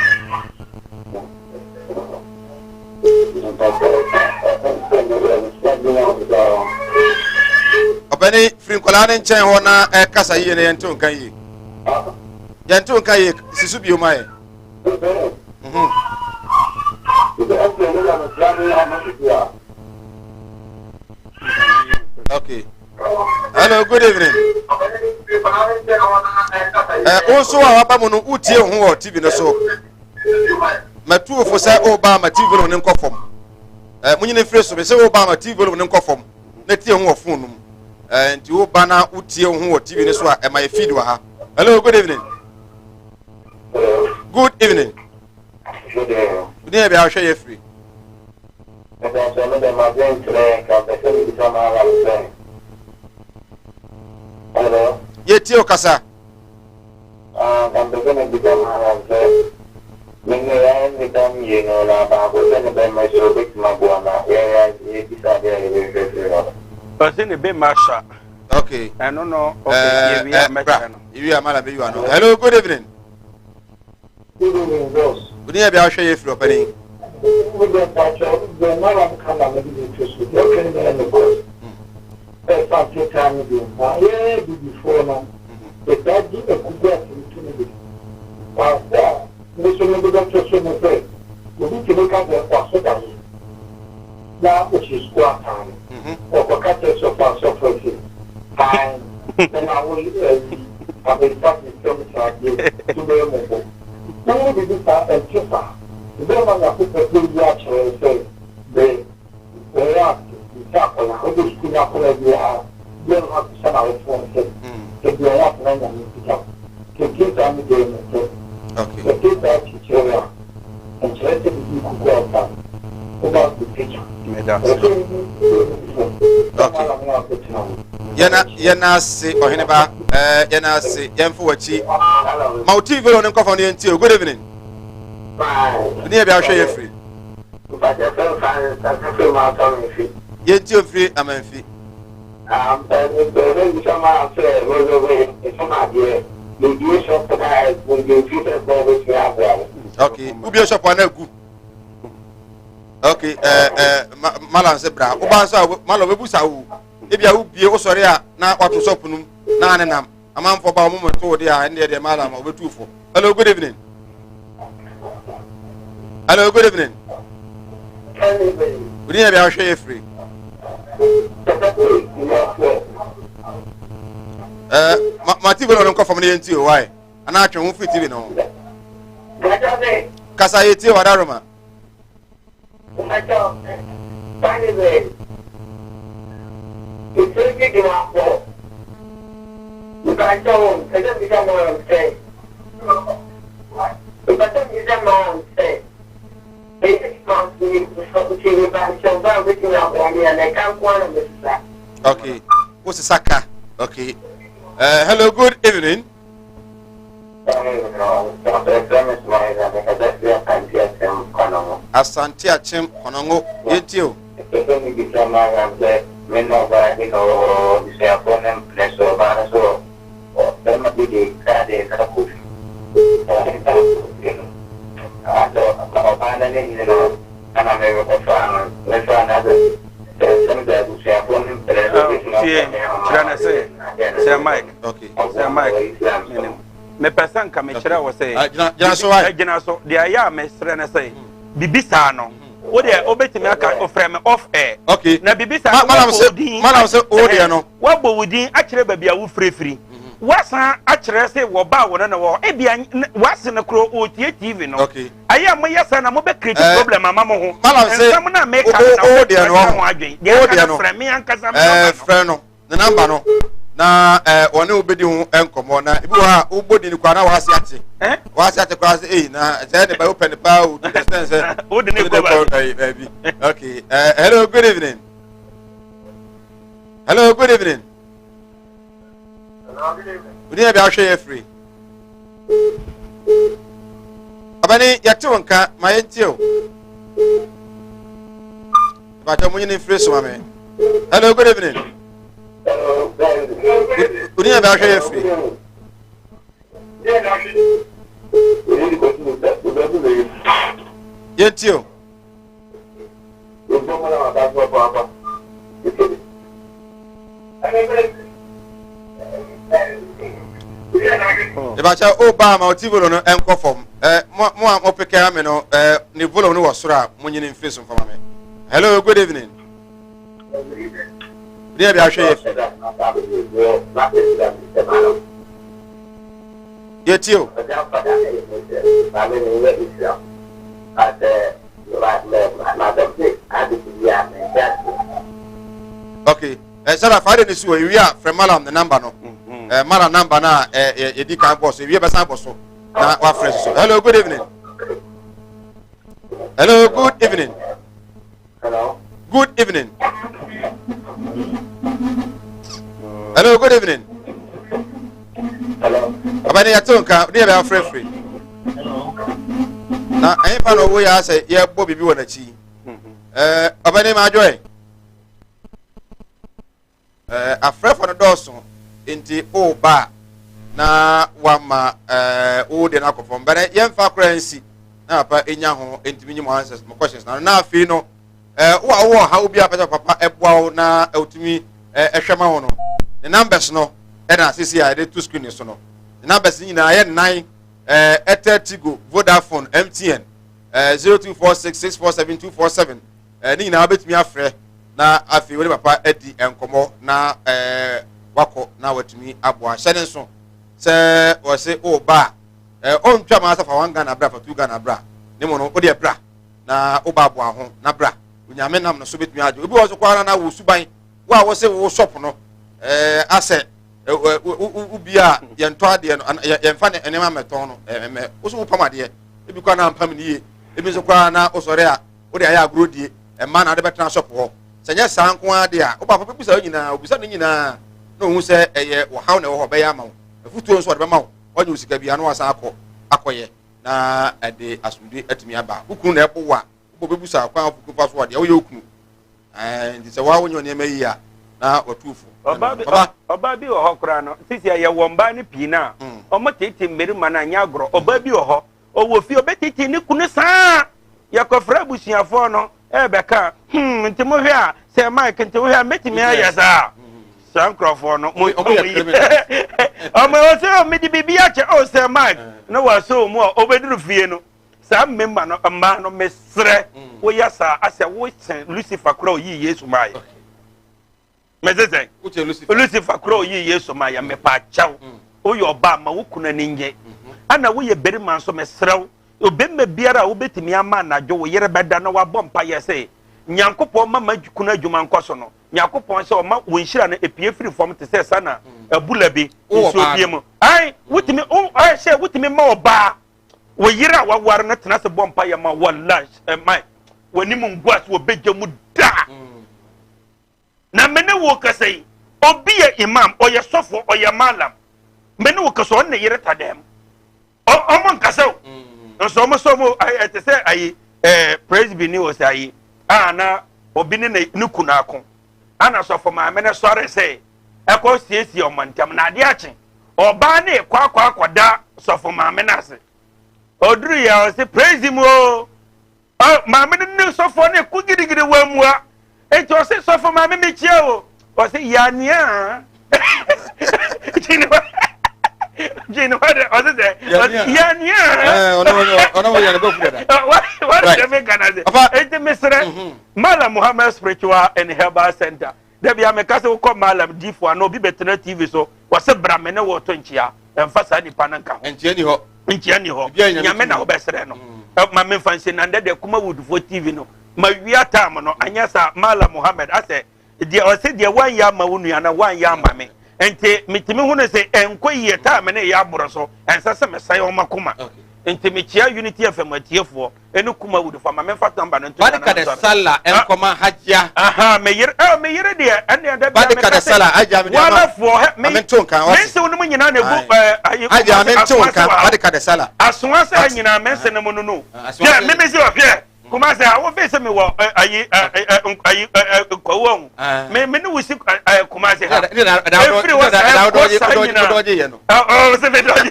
Ɔbɛne firi nkwadaa no nkyɛn hɔ na ɛkasa yie na yɛnte nka yie, yɛnte nka yie. Si so bio ma yɛ. Okay. Hello, good evening. Wo nso a waba mu no, wotie ho wɔ TV no so. Matu fo sɛ woba ama TV volume no nkɔ fam. Munyini mfiri so, mesɛ woba ama TV volume no nkɔ fam na tie ho wɔ phone no mu. Nti woba na wotie ho wɔ TV no so a, ɛma yɛ feed wɔ ha. Hello, good evening. Good evening. Wodin yɛ bia wohwɛ yɛ firi? Mepakyɛ me dɛ m'adwenkyerɛ nka mpɛ sɛ mebisa m'alam sɛ, hello. Yɛtie wo, kasa. Ah, nka mpɛ sɛ mebisa m'alam sɛ me ne yɛayɛ nnipa mmienu na baako sɛ ne bɛmma hyɛ, obɛtumi aboa ma yɛyɛ yɛbisa adeɛ a yɛbɛhwehwɛ firi hɔ no. Ɔse ne bɛmma sua. Okay. Ɛno no, okay, yɛwie a mɛkyerɛ no. Yɛwie a mala bɛyi ano. Hello, good evening. Good evening, boss. Wodin yɛ bia wohwɛ yɛ firi, ɔpanin? Wo deɛ mpakyɛ deɛ mara ka na mede bi to so deɛ ɔka nyinaa ne boss. Ɛfa ntetaa no deɛ na yɛyɛ bibifoɔ no yɛtaa gye akugu asɛm to no bi. Baako a me so mede bɛto so ne sɛ obi tumi ka sɛ waso daeɛ na ɔhyɛ sukuu ataare, ɔkɔka kyerɛ sɔfo a sɔfo ase ae ɛna wo ayi abɛnta nsɛm saa deɛ to bɛyɛ mmɔbɔ. Woyɛ biribi saa, ɛnte saa. Ɛbɛma Nyankopɔn ayi akyerɛ sɛ brɛ wɔn ase sɛ akwadaa, wode sukuu no akwadaa biara biara ho akɔhyɛ n'awofoɔ nsam sɛ deɛ ɔyɛ akwadaa Nyame mpagya wo. Kente saa ne deɛ nokorɛ. Kente saa kyekyere wo a, ɛnkyerɛ sɛ biribi kuku a ɔba no, woba bɛpagya. Ɛwɔ sɛ wohu sɛ wohu fam sɛ mala no akɔtena hɔ. Yɛn ase, ɔhene ba. Yɛn ase, yɛmfa w'akyi ma wo TV volume ne nkɔfa no yɛntie o. Good evening. Wodin yɛ bia wohwɛ yɛ firi? Yɛntie mfiri Amanfi. Mpɛ bisa ma sɛ mebie shop na mfiri sɛ bɛtumi aboa me. Okay, wobie shop a na agu. Okay, mala nsɛ bra woba nso a mala wobɛbu sa wo ebia wobie wosɔre a na wato shop no mu na ne nam amanfoɔ ba wɔn mo to wo de a ɛne deɛ mala ma wobɛtu fo. Hello, good evening. Hello, good evening. Wodi yɛ bi ahwɛ yɛ firi. Ɛɛ ma ma TV no nkɔ fam ne yɛn ti o wae anaa atwe ho firi TV no ho. Kasa yɛ tie wadaroma. Okay, what's the saka? Okay. Hello, good evening. Asante Akyem Konongo, yɛntie o. Mepɛ sɛ mebisa Mariam sɛ me ne ɔbaa bi na ɔwɔ hɔ, abusuafoɔ no mpene so, ɔbaa no nso wɔ barima bi de krade ka kɔ fie. Ɔde ka kɔ fie no, asɛ ɔbaa no ani nnye no ɛna merekɔfaa no, mefaa no asɛ sɛ nsɛm sɛ abusuafoɔ no mpene so, ɔbɛtumi Tie, akɔ me ama kyerɛ no sɛ, adeɛ no. Sir Mike, Okay. Sir Mike, menim. Mepɛ sɛ nka mekyerɛ wo sɛ, Ah, gyina gyina so wae. gyina so, deɛ ɛyɛ a mesrɛ no sɛ, bibi saa no, wo deɛ wobɛtumi aka ofrɛ me off air. Okay. Na bibi saa Ma no, madam woabɔ sɛ wo din, madam sɛ wo deɛ no. woabɔ wo din akyerɛ baabi a wofirifiri. Woasan akyerɛ sɛ wɔbaa wo no na wɔ hɔ. Ebia w'ase no korɔ ɔretie TV no. Okay. Ɛyɛ a moyɛ saa na mobɛ create Eh, problem ama mo ho. madam sɛ Nsɛm no a wo meka no na wo wo wobɛtumi deɛ no akyerɛ ɔho. ho adwen. Wo Deɛ aka deɛ no no. frɛ me ankasa me Eh, nɔmba no. frɛ no ne namba no na eh, wɔne wo bɛdi ho nkɔmmɔ na ebi wɔ hɔ a wobɔ din koraa na wɔase ate Eh? wɔase ate koraa sɛ ei na sɛ ne ba wopɛ ne paa o to the extent sɛ Wode ne wode kɔ baabi. baabi baabi. Okay, hello, good evening. Hello, good evening. Wodi yɛ bi ahwɛ yɛ firi. Ɔbɛni yɛte wo nka ma yɛntie o. Ìbàjẹ́ mo nyini mfiri so ma me. Hello, good evening. Wodi yɛ bi ahwɛ yɛ firi. Yɛntie o. Ìbàjẹ́ o ba ama o ti volume no nkɔ fam. Ɛ mo mo a mo peke ame no ɛ ne volume no wɔ soro a mo nyini mfiri so mfa ma me. Hello, good evening. Wodi yɛ bi ahwɛ yɛ firi. Yɛtie o. Okay. Eh, Sarah, fa de ne si hɔ. Ewie a, frɛ Malam ne number no. Eh, Malam number no a eh, yɛdi kan bɔ so. Ewie bɛsan bɔ so na wafrɛ so. Hello, good evening. Hello, good evening. Hello. Good evening. Hello, good evening. Hello. Ɔbɛne yɛte nka, ne yɛ bɛ afrɛfrɛ. Na ɛyɛ fa na ɔwɔ yɛ asɛ yɛbɔ biribi wɔ n'akyi. Ɛɛ, ɔbɛne ma adwoɛ. Ɛɛ, afrɛfo no dɔɔso nti ɔreba a na wama ɛɛ wo deɛ no akɔ fam. Bɛnɛ yɛmfa koraa nsi na papa enya ho ntumi nyi mo answers mo questions na na afei no ɛɛ wo a wowɔ ɔhaw bi a pɛ sɛ papa ɛboa wo na ɛtumi ɛɛ ɛhwɛ ma wo no ne numbers no ɛna asisi a yɛde to screen so no ne numbers nyinaa yɛ nnan ɛɛ Airtel Tigo Vodafone MTN ɛɛ 0246647247 ɛɛ ne nyinaa wobɛtumi afrɛ na afei wode papa adi nkɔmmɔ na ɛɛ wakɔ na watumi aboa hyɛ ne nso sɛ wɔse woba a ɛɛ ɔntwa ma sɛ fa 1 Ghana bra fa 2 Ghana bra ne mu no wode bra na woba aboa ho na bra Onyame nam no so bɛtumi agye obi wɔ so koraa na wo suban wo a wose wo shop no ɛɛ asɛ wo bi a yɛntɔ adeɛ no yɛmfa nneɛma mɛtɔn no ɛmɛ wo so wopam adeɛ ebi koraa na ampam ne yie ebi nso koraa na wosɔre a wode ayɛ agorɔ die ɛma na wode bɛtena shop hɔ sɛ nyɛ saa nko ara deɛ a wo baako bɛbusa wo nyinaa obisa no nyinaa na ohu sɛ ɛyɛ wɔhaw na ɛwɔ hɔ ɔbɛyɛ ama wo afutuo nso ɔde bɛma wo ɔnyɛ wo sika bi ano wasan akɔ akɔyɛ na ɛde asomdwe atumi aba wo kunu na ɛbo wo a wobɔ bɛbusa kwan a wofo fa so a deɛ woyɛ wo kunu ɛɛ nti sɛ waa wonyɛ nneɛma yi a na watu fo ɔbaa bi ɔbaa bi wɔ hɔ koraa no sisi a yɛwɔ mbaa no pii no a ɔmo tete mmarima no anyɛ agorɔ ɔbaa bi wɔ hɔ ɔwɔ fie ɔbɛtete ne kunu saa yɛkɔfrɛ abusuafoɔ no ɛbɛka nti mohwɛ a sɛ Mike nti wohwɛ a mɛtumi ayɛ saa saa nkurɔfoɔ no mo ɔmo ɔsɛ mede biribi akyɛ ɔ sɛ Mike na wasɔ mu a ɔbɛduru fie no. Saa mmɛma no, mmaa no, mesrɛ, woyɛ saa asɛ wokyɛn Lucifer koraa oyii Yesu maayɛ. Mese sɛn? Lucifer koraa oyii Yesu maayɛ, mepa kyɛw. Woyɛ ɔbaa ma wo kunu ani nye. Ɛna woyɛ barima nso, mesrɛ wo, obɛma biara a wobɛtumi ama anadwo wo yere bɛda na wabɔ mpayɛ sɛ Nyankopɔn ma ma kunu adwuma nkɔ so no, Nyankopɔn sɛ ɔma wo nhyira no epie firi fam te sɛ sana abula bi nsuo pie mu. Ai, wotumi, sɛ wotumi ma ɔbaa wo yere a waware no tena ase bɔ mpaeɛ ma wallahi ɛman w'anim ngu ase wɔ bɛgya mu da. Na me ne wo kasa yi, obi yɛ imam, ɔyɛ sɔfo, ɔyɛ malam, me ne wo kasa ɔne ne yere ta dɛm, ɔmo nkasa o. Nso ɔmo sɛ ɔmo ɛte sɛ ayi ɛɛ presby ni wɔ sɛ ayi a na obi ne ne kunu ako, ana sɔfo maame no sɔre sɛ ɛkɔ siesie ɔmo ntam, na adeɛ akye ɔbaa ne kɔ akɔ akɔda sɔfo maame no ase. Ɔduru yɛ ɔse praise him o, maame no ne sɔfo ne ko gidigidi wɔ amua, enti ɔse sɔfo maame mekyia o, ɔse yanea gyini hɔ de ɔse sɛ yanea wɔde me kana se. Enti mesrɛ Malam Muhammad Spiritual and Herbal Center, Dabi a meka sɛ wokɔ Malam difo a na obi bɛtena TV so wɔse bra me ne wo to nkyea, ɛmfa saa nipa no nka ho. Nkyea ni hɔ. Nkyea ni hɔ. Nyame na wobɛsrɛ no. Ma memfa nsi na ndɛ deɛ Kumawoodfoɔ TV no ma wia time no anyɛ saa. Malam Muhammad asɛ deɛ ɔse deɛ woanyɛ ama wo nua no woanyɛ ama me, nti metumi hunu sɛ ɛnkɔ yie, time no yɛ aboro so, ɛnsɛ sɛ mesɛe wɔn akoma. Nti mekyea Unity FM atiefoɔ ɛne Kumawood fo, ma memfa tamba no nto Badika de sala nkɔma Hajia. Aha, me yere, eh, me yere deɛ, ɛne ɛda bia Badika de sala Hajia me de ama. Walafoɔ, hɛ, me, me nto nka, me nsew no mu nyinaa na egu, eh, ayi, Hajia me nto nka, Badika de sala. Asoa sɛ nyinaa me nse no mu no no. Hwɛ, me me se ɔhwɛ, Kumase a, wo fe se me wɔ, ayi, ayi, kwawu ahu. Me, me ne wo si, Kumase ha. Efiri wɔ sɛ, kɔ sa nyinaa. Ɔ, se me dɔgye.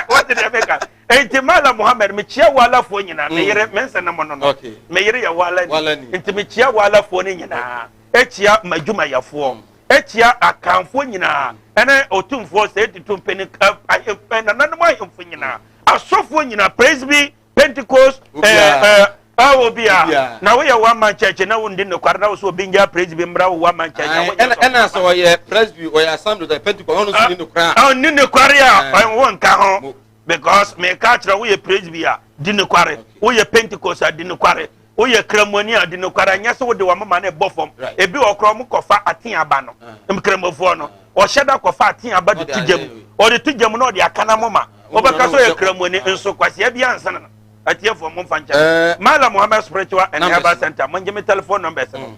Wɔte deɛ meka. Enti Malam Muhammad, mekyia Walafoɔ nyinaa. Me yere, me nsa no mu no no. Me yere yɛ Walani. Nti mekyia Walafoɔ no nyinaa. Ekyia m'adwumayɛfoɔ. Ekyia Akanfoɔ nyinaa. Ɛne Otumfoɔ Osei Tutu mpanin, nananom ahemfo nyinaa. Asɔfoɔ nyinaa, Presby, Pentecost, ɛɛ, ɛɛ, obiara. Na woyɛ one man church na wondi nokware na wo sɛ obi ngyaa Presby mmra wo one man church. Ɛna sɛ ɔyɛ Presby, ɔyɛ Assembly, ɔyɛ Pentecost, ɔno nso ni nokware a. Ɔnni nokware a, ɔnwo nka ho. Because meka akyerɛ woyɛ Presby a, di nokware. Woyɛ Pentecost a, di nokware. Woyɛ Kramoni a, di nokware. Anyɛ sɛ wode w'amoma no ɛbɔ fam. Ebi wɔ koraa wɔn kɔfa ate aba no. Nkramofoɔ no, ɔhyɛ da kɔfa ate aba de to gya mu. Ɔde to gya mu na ɔde aka n'amoma. Wobɛka sɛ ɔyɛ Kramoni nso kwasea bi ansa no. Atiefoɔ momfa nkyɛ. Malam Muhammad Spiritual and Herbal Center, mongye me telephone numbers no.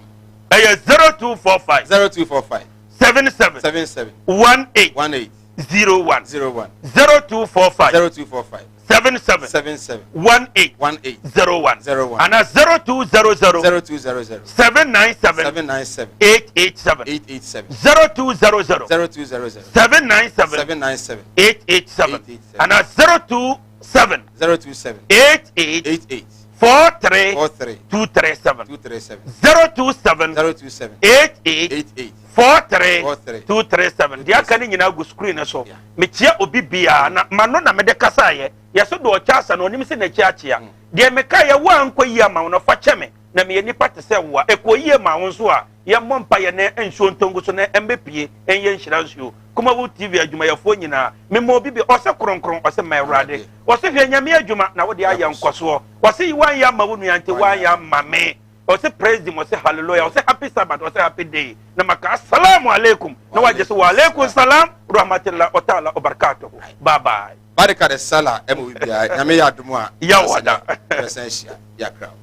Ɛyɛ 0245 0245 77 77 18 18 01 01 0245 0245 77 77 18 18 01 01 ana 0200 0200 797 797 887 887 0200 0200 797 797 887 887 ana 027 027 88 88 43 43 237 237 027 027 88 88 43 43 237. Deɛ aka no nyinaa gu screen no so. Mekyia obi biara na mano na mede kasaeɛ. Yɛso de ɔkyɛ asa na ɔnim sɛ n'akyi akyea. Deɛ mekaeɛ wo a nkɔ yie ama wo no fa kyɛ me na meyɛ nipa te sɛ wo a. Ɛkɔɔ yie maa wo nso a, yɛmmɔ mpaeɛ na nsuo ntɔ ngu so na ɛmmɛpue ɛnyɛ nhyira nsuo. Kumawu TV adwumayɛfoɔ nyinaa, mema obi bi ɔse kronkron, ɔse ma Awurade. Ɔse hwɛ Nyame adwuma na wode ayɛ nkɔsoɔ. Ɔse woanyɛ ama wo nua nti woanyɛ ama me. Ɔse praise him, ɔse hallelujah, ɔse happy Sabbath, ɔse happy day. Na maka assalamu alaikum. Na wagye so wa alaikum salam rahmatullah wa ta'ala wa barakatuhu. Bye bye. Barika da sala ɛma obi biara. Nyame yɛ adom a. Yawada. Yɛbɛsan ahyia. Yɛakra wo.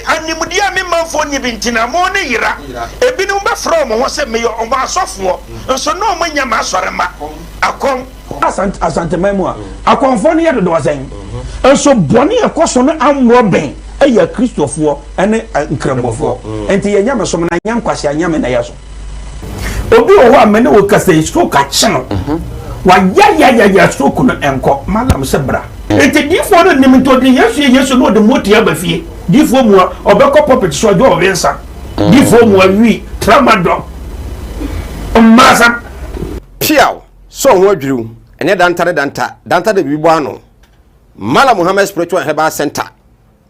Animdeɛ a me manfoɔ nni bi nti na mo ne yera. Ebinom bɛfrɛ wɔn ho sɛ meyɛ wɔn asɔfoɔ, nso na wɔnyɛ m'asɔremma. Akɔm. Asante Asanteman mu a, akɔmfoɔ no yɛ dodoɔ sɛn? Nso bɔne a ɛkɔ so no amorɔ bɛn yɛ Akristofoɔ ne Nkramofoɔ. Nti yɛn nyamesom no anyɛ nkwasea nyame na yɛsom. Obi wɔ hɔ a me ne wo kasa yi stroke akye no. Wayayayaya stroke no ɛnkɔ. Malam sɛ bra. Nti diifoɔ no nim nti ɔde Yesu yɛ Yesu na ɔde motia aba fie. Diifoɔ mua ɔbɛkɔ pulpit so ɔgye ɔwe nsa. Diifoɔ mua wi tramadol mmaasam. Piaw! Sɛ wo ho adwiriw. Ɛnyɛ danta ne danta, danta de biribi bɔ ano. Malam Muhammad Spiritual and Herbal Center,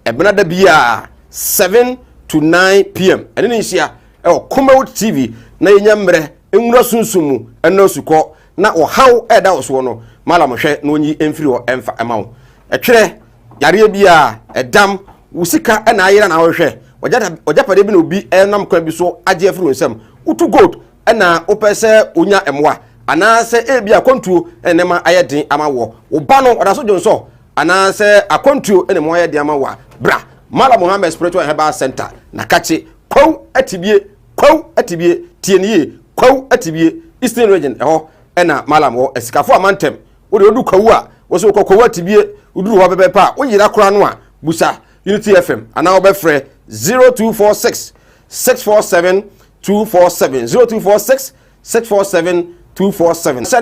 ɛbena da biara 7 to 9 pm ɛne ne nhyia ɛwɔ Kumawood TV na yɛnya mmerɛ nwura sunsum mu ɛna asukɔ na ɔhaw ɛda wɔ soɔ no Malam hwɛ na ɔnyi mfiri hɔ ɛmfa ɛma wo. Ɛtwerɛ yareɛ biara ɛdam wo sika ɛna ayera na wohwɛ ɔgyapadeɛ bi na obi ɛnam kwan bi so agye afiri wo nsam, wotu gold ɛna wopɛ sɛ wonya mmoa anaasɛ ebi akwantuo ɛna nneɛma ayɛ den ama wɔ wo ba no ɔda so dwonsɔ anaasɛ akwantuo ɛna mu ayɛ den ama wɔ a, bra Malam Muhammad Spiritual and Herbal Center na kakye Kwawu Atibie, Kwawu Atibie, tie ne yie, Kwawu Atibie, Eastern Region, ɛhɔ ɛna Malam wɔ asikafo amantam. Wode wodu Kwawu a, wɔsɛ wokɔ Kwawu Atibie, woduru hɔ pɛpɛpɛ a woyera koraa no a, busa Unity FM anaa wobɛfrɛ 0246 647 247, 0246 647 247.